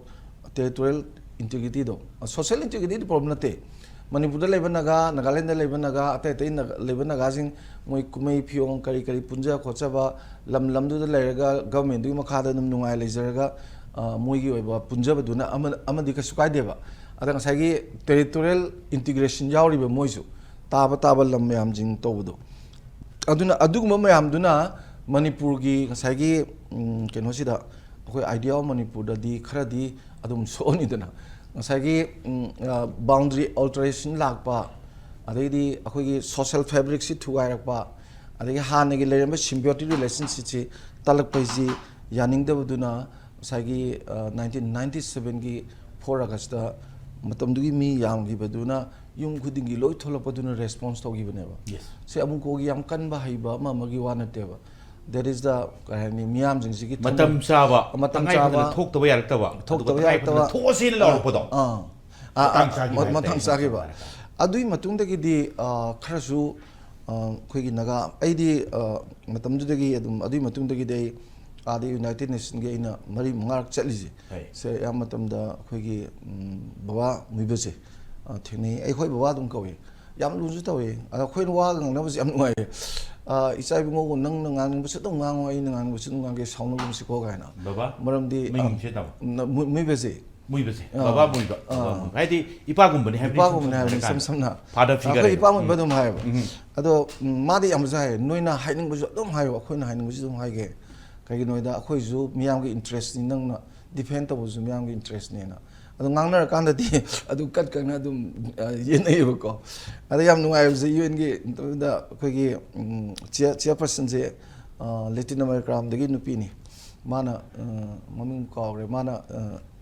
ꯇꯦꯔꯤꯇꯣꯔꯤꯌꯦꯜ ꯏꯟꯇꯤꯒ꯭ꯔꯤꯇꯤꯗꯣ, ꯁꯣꯁꯤꯌꯦꯜ ꯏꯟꯇꯤꯒ꯭ꯔꯤꯇꯤꯗꯤ ꯄ꯭ꯔꯣꯕ꯭ꯂꯦꯝ ꯅꯠꯇꯦ꯫ ꯃꯅꯤꯄꯨꯔꯗ ꯂꯩꯕ ꯅꯥꯒꯥ, ꯅꯥꯒꯥꯂꯦꯟꯗ ꯂꯩꯕ ꯅꯥꯒꯥ, ꯑꯇꯩ ꯑꯇꯩ ꯅꯥꯒꯥ-, ꯂꯩꯕ ꯅꯥꯒꯥꯁꯤꯡ ꯃꯣꯏ ꯀꯨꯝꯍꯩ ꯐꯤꯌꯣꯡ ꯀꯔꯤ ꯀꯔꯤ ꯄꯨꯟꯖ ꯈꯣꯠꯆꯕ, ꯂꯝ ꯂꯝꯗꯨꯗ ꯂꯩꯔꯒ ꯒꯚꯔꯟꯃꯦꯟꯗꯨꯒꯤ ꯃꯈꯥꯗ ꯑꯗꯨꯝ ꯅꯨꯡꯉꯥꯏ ꯂꯩꯖꯔꯒ ꯑ, ꯃꯣꯏꯒꯤ ꯑꯣꯏꯕ ꯄꯨꯟꯖꯕꯗꯨꯅ ꯑꯃ-, ꯑꯃꯗꯤ ꯀꯩꯁꯨ ꯀꯥꯏꯗꯦꯕ꯫ ꯑꯗ ꯉꯁꯥꯏꯒꯤ ꯇꯦꯔꯤꯇꯣꯔꯤꯌꯦꯜ ꯏꯟꯇꯤꯒ꯭ꯔꯦꯁꯟ ꯌꯥꯎꯔꯤꯕ ꯃꯣꯏꯁꯨ ꯇꯥꯕ ꯇꯥꯕ ꯂꯝ ꯃꯌꯥꯝꯁꯤꯡ ꯇꯧꯕꯗꯣ꯫ ꯑꯗꯨꯅ ꯑꯗꯨꯒꯨꯝꯕ ꯃꯌꯥꯝꯗꯨꯅ ꯃꯅꯤꯄꯨꯔꯒꯤ ꯉꯁꯥꯏꯒꯤ, ꯎꯝ, ꯀꯩꯅꯣꯁꯤꯗ ꯑꯩꯈꯣꯏ Idea of Manipurꯗꯗꯤ ꯈꯔꯗꯤ ꯑꯗꯨꯝ ꯁꯣꯛꯑꯅꯤꯗꯅ꯫ ꯉꯁꯥꯏꯒꯤ, ꯎꯝ, ꯑ, ꯕꯥꯎꯟꯗꯔꯤ ꯑꯣꯜꯇꯔꯦꯁꯟ ꯂꯥꯛꯄ, ꯑꯗꯩꯗꯤ ꯑꯩꯈꯣꯏꯒꯤ ꯁꯣꯁꯦꯜ ꯐꯦꯕ꯭ꯔꯤꯛꯁꯤ ꯊꯨꯒꯥꯏꯔꯛꯄ, ꯑꯗꯒꯤ ꯍꯥꯟꯅꯒꯤ ꯂꯩꯔꯝꯕ ꯁꯤꯝꯕꯤꯌꯣꯇꯤꯛ ꯔꯤꯂꯦꯁꯟꯁꯤꯞꯁꯤ ꯇꯠꯂꯛꯄꯩꯁꯤ ꯌꯥꯅꯤꯡꯗꯕꯗꯨꯅ ꯉꯁꯥꯏꯒꯤ, ꯑ, ꯅꯥꯏꯟꯇꯤꯟ ꯅꯥꯏꯟꯇꯤ ꯁꯚꯦꯟꯒꯤ ꯐꯣꯔ ꯑꯥꯒꯁꯇ ꯃꯇꯝꯗꯨꯒꯤ ꯃꯤ ꯌꯥꯝꯈꯤꯕꯗꯨꯅ ꯌꯨꯝ ꯈꯨꯗꯤꯡꯒꯤ ꯂꯣꯏ ꯊꯣꯛꯂꯛꯄꯗꯨꯅ ꯔꯦꯁꯄꯣꯟꯁ ꯇꯧꯈꯤꯕꯅꯦꯕ꯫ Yes. ꯁꯤ ꯑꯃꯨꯛ ꯀꯣꯒꯤ ꯌꯥꯝ ꯀꯟꯕ ꯍꯩꯕ ꯑꯃ ꯑꯃꯒꯤ ꯋꯥ ꯅꯠꯇꯦꯕ꯫ That is the, ꯀꯩ ꯍꯥꯏꯅꯤ, ꯃꯤꯌꯥꯝꯁꯤꯡꯁꯤꯒꯤ ꯊꯃꯣꯏ-, ꯃꯇꯝ ꯆꯥꯕ, ꯃꯇꯝ ꯇꯉꯥꯏ ꯐꯗꯅ ꯆꯥꯕ, ꯊꯣꯛꯇꯕ ꯌꯥꯔꯛꯇꯕ, ꯊꯣꯛꯇꯕ ꯑꯗꯨꯒ ꯇꯉꯥꯏ ꯐꯗꯅ ꯌꯥꯔꯛꯇꯕ꯫ ꯊꯣꯛꯑꯁꯦꯅ ꯂꯥꯎꯔꯛꯄꯗꯣ꯫ ꯑꯥ, ꯑꯥ, ꯃꯇꯥꯡ ꯑꯥ, ꯆꯥꯈꯤꯕ ꯃ-, ꯍꯥꯏꯇꯥꯔꯦ꯫ ꯃꯇꯥꯡ ꯆꯥꯈꯤꯕ꯫ ꯑꯗꯨꯒꯤ ꯃꯇꯨꯡꯗꯒꯤꯗꯤ, ꯑ, ꯈꯔꯁꯨ, ꯑ, ꯑꯩꯈꯣꯏꯒꯤ ꯅꯥꯒꯥ, ꯑꯩꯗꯤ, ꯑ, ꯃꯇꯝꯗꯨꯗꯒꯤ ꯑꯗꯨꯝ, ꯑꯗꯨꯒꯤ ꯃꯇꯨꯡꯗꯒꯤꯗꯤ ꯑꯩ, ꯑꯥꯗ ꯌꯨꯅꯥꯏꯇꯦꯠ ꯅꯦꯁꯟꯒꯤ ꯑꯩꯅ ꯃꯔꯤ ꯃꯉꯥꯔꯛ ꯆꯠꯂꯤꯁꯦ꯫ ꯁꯦ ꯑꯌꯥꯝꯕ ꯃꯇꯝꯗ ꯑꯩꯈꯣꯏꯒꯤ ꯕꯕꯥ ꯃꯨꯏꯕꯁꯦ ꯊꯦꯡꯅꯩ꯫ ꯑꯩꯈꯣꯏ ꯕꯕꯥ ꯑꯗꯨꯝ ꯀꯧꯏ꯫ ꯌꯥꯝ ꯂꯨꯅꯁꯨ ꯇꯧꯏ꯫ ꯑꯗꯣ ꯑꯩꯈꯣꯏꯅ ꯋꯥꯒ ꯉꯥꯡꯅꯕꯁꯦ ꯌꯥꯝ ꯅꯨꯡꯉꯥꯏꯌꯦ꯫ "ꯏꯆꯥ ꯏꯕꯨꯡꯉꯣꯕꯨ ꯅꯪꯅ ꯉꯥꯡꯅꯤꯡꯕꯁꯨ ꯑꯗꯨꯝ ꯉꯥꯡꯉꯣ, ꯑꯩꯅ ꯉꯥꯡꯅꯤꯡꯕꯁꯨ ꯑꯗꯨꯝ ꯉꯥꯡꯒꯦ, ꯁꯥꯎꯅꯒꯨꯝꯁꯤꯀꯣ" ꯀꯥꯏꯅ꯫ ꯕꯕꯥ? ꯃꯔꯝꯗꯤ ꯃꯤꯡꯁꯦ ꯇꯥꯃꯣ? ꯃꯨꯏꯕꯁꯦ꯫ ꯃꯨꯏꯕꯁꯦ꯫ ꯑꯥ꯫ ꯕꯕꯥ ꯃꯨꯏꯕ꯫ ꯑꯥ꯫ ꯕꯕꯥ ꯃꯨꯏꯕ꯫ ꯍꯥꯏꯗꯤ ꯏꯄꯥꯒꯨꯝꯕꯅꯤ ꯍꯥꯏꯕꯅꯤ, ꯏꯄꯥꯒꯨꯝꯕꯅꯤ ꯍꯥꯏꯕꯅꯤ, ꯏꯁꯝ ꯁꯝꯅ꯫ ꯐꯥꯗꯔ ꯐꯤꯒꯔ ꯑꯩꯈꯣꯏ ꯍꯥꯏꯕ꯫ ꯏꯄꯥ ꯃꯨꯏꯕ ꯑꯗꯨꯝ ꯍꯥꯏꯌꯦꯕ꯫ ꯎꯝ꯫ ꯑꯗꯣ ꯃꯥꯗꯤ ꯌꯥꯝ ꯐꯖꯅ ꯍꯥꯏꯌꯦ, "ꯅꯣꯏꯅ ꯍꯥꯏꯅꯤꯡꯕꯁꯨ ꯑꯗꯨꯝ ꯍꯥꯏꯌꯣ, ꯑꯩꯈꯣꯏꯅ ꯍꯥꯏꯅꯤꯡꯕꯁꯨ ꯑꯗꯨꯝ ꯍꯥꯏꯒꯦ꯫ ꯀꯩꯒꯤꯅꯣ ꯍꯥꯏꯗ ꯑꯩꯈꯣꯏꯁꯨ ꯃꯤꯌꯥꯝꯒꯤ ꯏꯟꯇꯔꯦꯁꯅꯤ, ꯅꯪꯅ ꯗꯤꯐꯦꯟ ꯇꯧꯕꯁꯨ ꯃꯤꯌꯥꯝꯒꯤ ꯏꯟꯇꯔꯦꯁꯅꯦꯅ"꯫ ꯑꯗꯣ ꯉꯥꯡꯅꯔꯀꯥꯟꯗꯗꯤ ꯑꯗꯨꯝ ꯀꯠ ꯀꯠꯅ ꯑꯗꯨꯝ ꯌꯦꯠꯅꯩꯌꯦꯕꯀꯣ꯫ ꯑꯗ ꯌꯥꯝ ꯅꯨꯡꯉꯥꯏꯕꯁꯦ, ꯌꯨ ꯑꯦꯟꯒꯤ ꯃꯇꯝꯗ ꯑꯩꯈꯣꯏꯒꯤ ꯆꯤꯌꯔ ꯆꯤꯌꯔꯄꯔꯁꯟꯁꯦ ꯂꯦꯇꯤꯟ ꯑꯃꯦꯔꯤꯀꯥ ꯂꯣꯝꯗꯒꯤ ꯅꯨꯄꯤꯅꯤ꯫ ꯃꯥꯅ ꯃꯃꯤꯡ ꯀꯥꯎꯈ꯭ꯔꯦ꯫ ꯃꯥꯅ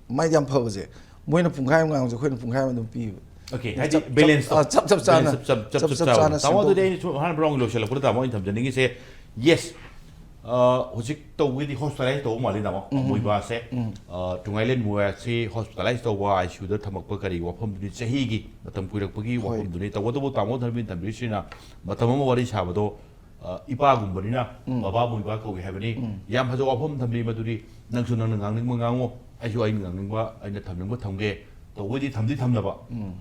ꯃꯥꯏꯗꯤ ꯌꯥꯝ ꯐꯕꯁꯦ, ꯃꯣꯏꯅ ꯄꯨꯡꯈꯥꯏ ꯑꯃ ꯉꯥꯡꯕꯁꯦ ꯑꯩꯈꯣꯏꯅ ꯄꯨꯡꯈꯥꯏ ꯑꯃ ꯑꯗꯨꯝ ꯄꯤꯕ꯫ ꯑꯣꯀꯦ, ꯍꯥꯏꯗꯤ ꯕꯦꯂꯦꯟꯁꯇꯣ꯫ ꯆꯞ ꯆꯞ ꯆꯥꯅ꯫ ꯆꯞ ꯆꯞ ꯆꯥꯅ꯫ ꯇꯥꯃꯣ, ꯑꯗꯨꯗꯤ ꯑꯩꯅ ꯁꯨꯝ ꯑꯍꯥꯟꯕ ꯔꯥꯎꯟꯒꯤ ꯂꯣꯏꯁꯤꯜꯂꯛꯄꯗ ꯇꯥꯃꯣ ꯑꯩꯅ ꯊꯝꯖꯅꯤꯡꯉꯤꯁꯦ, ꯌꯦꯁ, ꯍꯧꯖꯤꯛ ꯇꯧꯕꯒꯤꯗꯤ ꯍꯣꯁꯄꯤꯇꯥꯂꯥꯏꯁ ꯇꯧꯕ ꯃꯥꯜꯂꯤ ꯇꯥꯃꯣ꯫ ꯃꯣꯏꯕꯥꯁꯦ ꯇꯨꯡꯉꯥꯏꯂꯦꯟ ꯃꯣꯏꯕꯥꯁꯤ ꯍꯣꯁꯄꯤꯇꯥꯂꯥꯏꯁ ꯇꯧꯕ, ꯑꯥꯏ ꯁꯤ ꯌꯨꯗ ꯊꯝꯃꯛꯄ ꯀꯔꯤ ꯋꯥꯐꯝꯗꯨꯗꯤ ꯆꯍꯤꯒꯤ ꯃꯇꯝ ꯀꯨꯏꯔꯛꯄꯒꯤ ꯋꯥꯐꯝꯗꯨꯅꯤ꯫ ꯇꯧꯕꯇꯕꯨ ꯇꯥꯃꯣ ꯊꯝꯕꯤ ꯊꯝꯕꯤꯔꯤꯁꯤꯅ ꯃꯇꯝ ꯑꯃ ꯋꯥꯔꯤ ꯁꯥꯕꯗꯣ, ꯏꯄꯥꯒꯨꯝꯕꯅꯤꯅ ꯕꯕꯥ ꯃꯣꯏꯕꯥ ꯀꯧꯏ ꯍꯥꯏꯕꯅꯤ꯫ ꯌꯥꯝ ꯐꯖꯕ ꯋꯥꯐꯝ ꯊꯝꯕꯤ꯫ ꯃꯗꯨꯗꯤ ꯅꯪꯁꯨ ꯅꯪꯅ ꯉꯥꯡꯅꯤꯡꯕ ꯉꯥꯡꯉꯣ, ꯑꯩꯁꯨ ꯑꯩꯅ ꯉꯥꯡꯅꯤꯡꯕ ꯑꯩꯅ ꯊꯝꯅꯤꯡꯕ ꯊꯝꯒꯦ꯫ ꯇꯧꯕꯩꯗꯤ ꯊꯝꯗꯤ ꯊꯝꯅꯕ,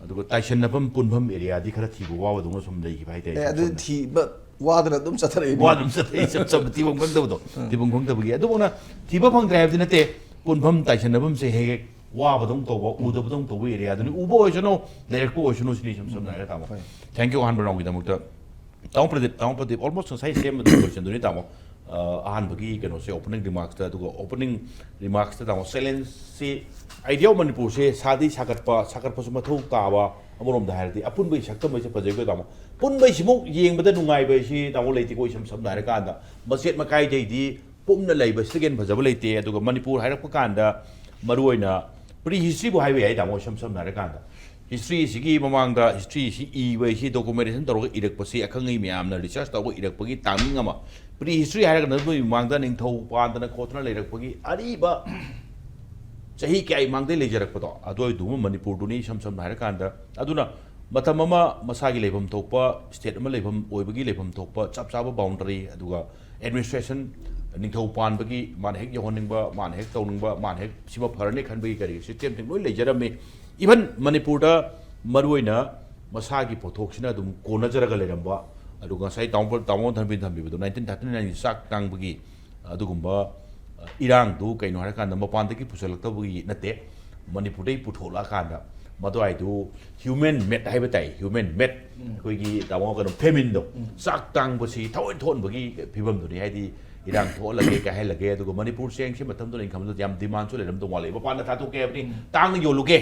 ꯑꯗꯨꯒ ꯇꯥꯏꯁꯟꯅꯐꯝ ꯄꯨꯟꯐꯝ ꯑꯦꯔꯤꯌꯥꯗꯤ ꯈꯔ ꯊꯤꯕ ꯋꯥꯕꯗꯧꯅ ꯁꯨꯝ ꯂꯩꯈꯤꯕ ꯍꯥꯏꯇꯥꯔꯦ꯫ ꯑꯦ, ꯑꯗꯨ ꯊꯤꯕ ꯋꯥꯗꯅ ꯑꯗꯨꯝ ꯆꯠꯊꯔꯛꯏꯅꯤ꯫ ꯋꯥ ꯑꯗꯨꯝ ꯆꯠꯊꯔꯛꯏ, ꯏꯆꯝ ꯆꯝꯕ ꯊꯤꯐꯝ ꯈꯪꯗꯕꯗꯣ, ꯊꯤꯐꯝ ꯈꯪꯗꯕꯒꯤ꯫ ꯑꯗꯨꯕꯨꯅ ꯊꯤꯕ ꯐꯪꯗ꯭ꯔꯦ ꯍꯥꯏꯕꯗꯤ ꯅꯠꯇꯦ, ꯄꯨꯟꯐꯝ ꯇꯥꯏꯁꯟꯅꯐꯝꯁꯦ ꯍꯦꯛ ꯍꯦꯛ ꯋꯥꯕꯗꯧꯅ ꯇꯧꯕ, ꯎꯗꯕꯗꯧꯅ ꯇꯧꯕ ꯑꯦꯔꯤꯌꯥꯗꯨꯅꯤ꯫ ꯎꯕ ꯑꯣꯏꯁꯅꯨ, ꯂꯩꯔꯛꯄ ꯑꯣꯏꯁꯅꯨ ꯁꯤꯅꯤ ꯏꯁꯝ ꯁꯝꯅ ꯍꯥꯏꯔꯒ ꯇꯥꯃꯣ꯫ ꯊꯦꯡꯀ꯭ꯌꯨ ꯑꯍꯥꯟꯕ ꯔꯥꯎꯟꯒꯤꯗꯃꯛꯇ꯫ ꯇꯥꯃꯣ ꯄ꯭ꯔꯗꯤꯞ, ꯇꯥꯃꯣ ꯄ꯭ꯔꯗꯤꯞ, almost ꯉꯁꯥꯏ ꯁꯦꯝꯕꯗ ꯂꯣꯏꯁꯤꯟꯗꯣꯏꯅꯤ ꯇꯥꯃꯣ꯫ ꯑꯍꯥꯟꯕꯒꯤ ꯀꯩꯅꯣꯁꯦ, opening remarksꯇ, ꯑꯗꯨꯒ opening remarksꯇ ꯇꯥꯃꯣ, challengeꯁꯤ, idea of ꯃꯅꯤꯄꯨꯔꯁꯦ ꯁꯥꯗꯤ ꯁꯥꯒꯠꯄ, ꯁꯥꯒꯠꯄꯁꯨ ꯃꯊꯧ ꯇꯥꯕ, ꯑꯃꯔꯣꯝꯗ ꯍꯥꯏꯔꯗꯤ ꯑꯄꯨꯟꯕꯒꯤ ꯁꯛꯇꯝ ꯑꯩꯁꯦ ꯐꯖꯩꯀꯣ ꯇꯥꯃꯣ꯫ ꯄꯨꯟꯕꯩꯁꯤꯃꯨꯛ ꯌꯦꯡꯕꯗ ꯅꯨꯡꯉꯥꯏꯕ ꯍꯥꯏꯁꯤ ꯇꯥꯃꯣ ꯂꯩꯇꯦꯀꯣ, ꯏꯁꯝ ꯁꯝꯅ ꯍꯥꯏꯔꯀꯥꯟꯗ ꯃꯆꯦꯠ ꯃꯀꯥꯏꯗꯩꯗꯤ ꯄꯨꯝꯅ ꯂꯩꯕꯁꯤꯗꯒꯤ ꯍꯦꯟꯅ ꯐꯖꯕ ꯂꯩꯇꯦ꯫ ꯑꯗꯨꯒ ꯃꯅꯤꯄꯨꯔ ꯍꯥꯏꯔꯛꯄ ꯀꯥꯟꯗ ꯃꯔꯨꯑꯣꯏꯅ pre historyꯕꯨ ꯍꯥꯏꯕ ꯌꯥꯏ ꯇꯥꯃꯣ, ꯏꯁꯝ ꯁꯝꯅ ꯍꯥꯏꯔꯀꯥꯟꯗ꯫ Historyꯁꯤꯒꯤ ꯃꯃꯥꯡꯗ historyꯁꯤ ꯏꯕ ꯍꯥꯏꯁꯤ, documentation ꯇꯧꯔꯒ ꯏꯔꯛꯄꯁꯤ ꯑꯈꯪ ꯑꯍꯩ ꯃꯌꯥꯝꯅ research ꯇꯧꯔꯒ ꯏꯔꯛꯄꯒꯤ timing ꯑꯃ꯫ Pre history ꯍꯥꯏꯔꯒꯅ ꯑꯗꯨꯒꯤ ꯃꯃꯥꯡꯗ ꯅꯤꯡꯊꯧ ꯄꯥꯟꯗꯅ ꯈꯣꯠꯇꯅ ꯂꯩꯔꯛꯄꯒꯤ ꯑꯔꯤꯕ ꯆꯍꯤ ꯀꯌꯥꯒꯤ ꯃꯃꯥꯡꯗꯒꯤ ꯂꯩꯖꯔꯛꯄꯗꯣ, ꯑꯗꯨꯋꯥꯏꯗꯨꯒꯨꯝꯕ ꯃꯅꯤꯄꯨꯔꯗꯨꯅꯤ ꯏꯁꯝ ꯁꯝꯅ ꯍꯥꯏꯔꯀꯥꯟꯗ꯫ ꯑꯗꯨꯅ ꯃꯇꯝ ꯑꯃ ꯃꯁꯥꯒꯤ ꯂꯩꯐꯝ ꯊꯣꯛꯄ, state ꯑꯃ ꯂꯩꯐꯝ ꯑꯣꯏꯕꯒꯤ ꯂꯩꯐꯝ ꯊꯣꯛꯄ ꯆꯞ ꯆꯥꯕ boundary, ꯑꯗꯨꯒ administration ꯅꯤꯡꯊꯧ ꯄꯥꯟꯕꯒꯤ ꯃꯥꯅ ꯍꯦꯛ ꯌꯧꯍꯟꯅꯤꯡꯕ, ꯃꯥꯅ ꯍꯦꯛ ꯇꯧꯅꯤꯡꯕ, ꯃꯥꯅ ꯍꯦꯛ ꯁꯤꯃ ꯐꯔꯅꯤ ꯈꯟꯕꯒꯤ ꯀꯔꯤ system ꯁꯤꯡ ꯂꯣꯏ ꯂꯩꯖꯔꯝꯃꯤ꯫ Even ꯃꯅꯤꯄꯨꯔꯗ ꯃꯔꯨꯑꯣꯏꯅ ꯃꯁꯥꯒꯤ ꯄꯣꯠꯊꯣꯛꯁꯤꯅ ꯑꯗꯨꯝ ꯀꯣꯟꯅꯖꯔꯒ ꯂꯩꯔꯝꯕ, ꯑꯗꯨꯒ ꯉꯁꯥꯏ ꯇꯥꯃꯣ ꯇꯥꯃꯣ ꯊꯝꯕꯤ ꯊꯝꯕꯤꯕꯗꯣ nineteen thirty nine ꯒꯤ ꯆꯥꯛ ꯇꯥꯡꯕꯒꯤ ꯑꯗꯨꯒꯨꯝꯕ, ꯑ, ꯏꯔꯥꯡꯗꯨ ꯀꯩꯅꯣ ꯍꯥꯏꯔꯀꯥꯟꯗ ꯃꯄꯥꯟꯗꯒꯤ ꯄꯨꯁꯜꯂꯛꯇꯕꯒꯤ ꯅꯠꯇꯦ꯫ ꯃꯅꯤꯄꯨꯔꯗꯩ ꯄꯨꯊꯣꯛꯂꯛꯑꯀꯥꯟꯗ ꯃꯗꯨꯋꯥꯏꯗꯨ human made ꯍꯥꯏꯕ ꯇꯥꯏ, human made꯫ ꯑꯩꯈꯣꯏꯒꯤ ꯇꯥꯃꯣ ꯀꯩꯅꯣ famine ꯗꯣ, ꯆꯥꯛ ꯇꯥꯡꯕꯁꯤ ꯊꯑꯣꯏ ꯊꯣꯛꯍꯟꯕꯒꯤ ꯐꯤꯕꯝꯗꯨꯅꯤ꯫ ꯍꯥꯏꯗꯤ ꯏꯔꯥꯡ ꯊꯣꯛꯍꯜꯂꯒꯦ, ꯀꯥꯏꯍꯜꯂꯒꯦ, ꯑꯗꯨꯒ ꯃꯅꯤꯄꯨꯔ ꯆꯦꯡꯁꯤ ꯃꯇꯝꯗꯨꯗ income ꯗꯨ ꯌꯥꯝ demand ꯁꯨ ꯂꯩꯔꯝꯗꯧ ꯃꯥꯜꯂꯦ꯫ ꯃꯄꯥꯟꯗ ꯊꯥꯗꯣꯛꯀꯦ ꯍꯥꯏꯕꯗꯤ ꯇꯥꯡꯅ ꯌꯣꯜꯂꯨꯒꯦ,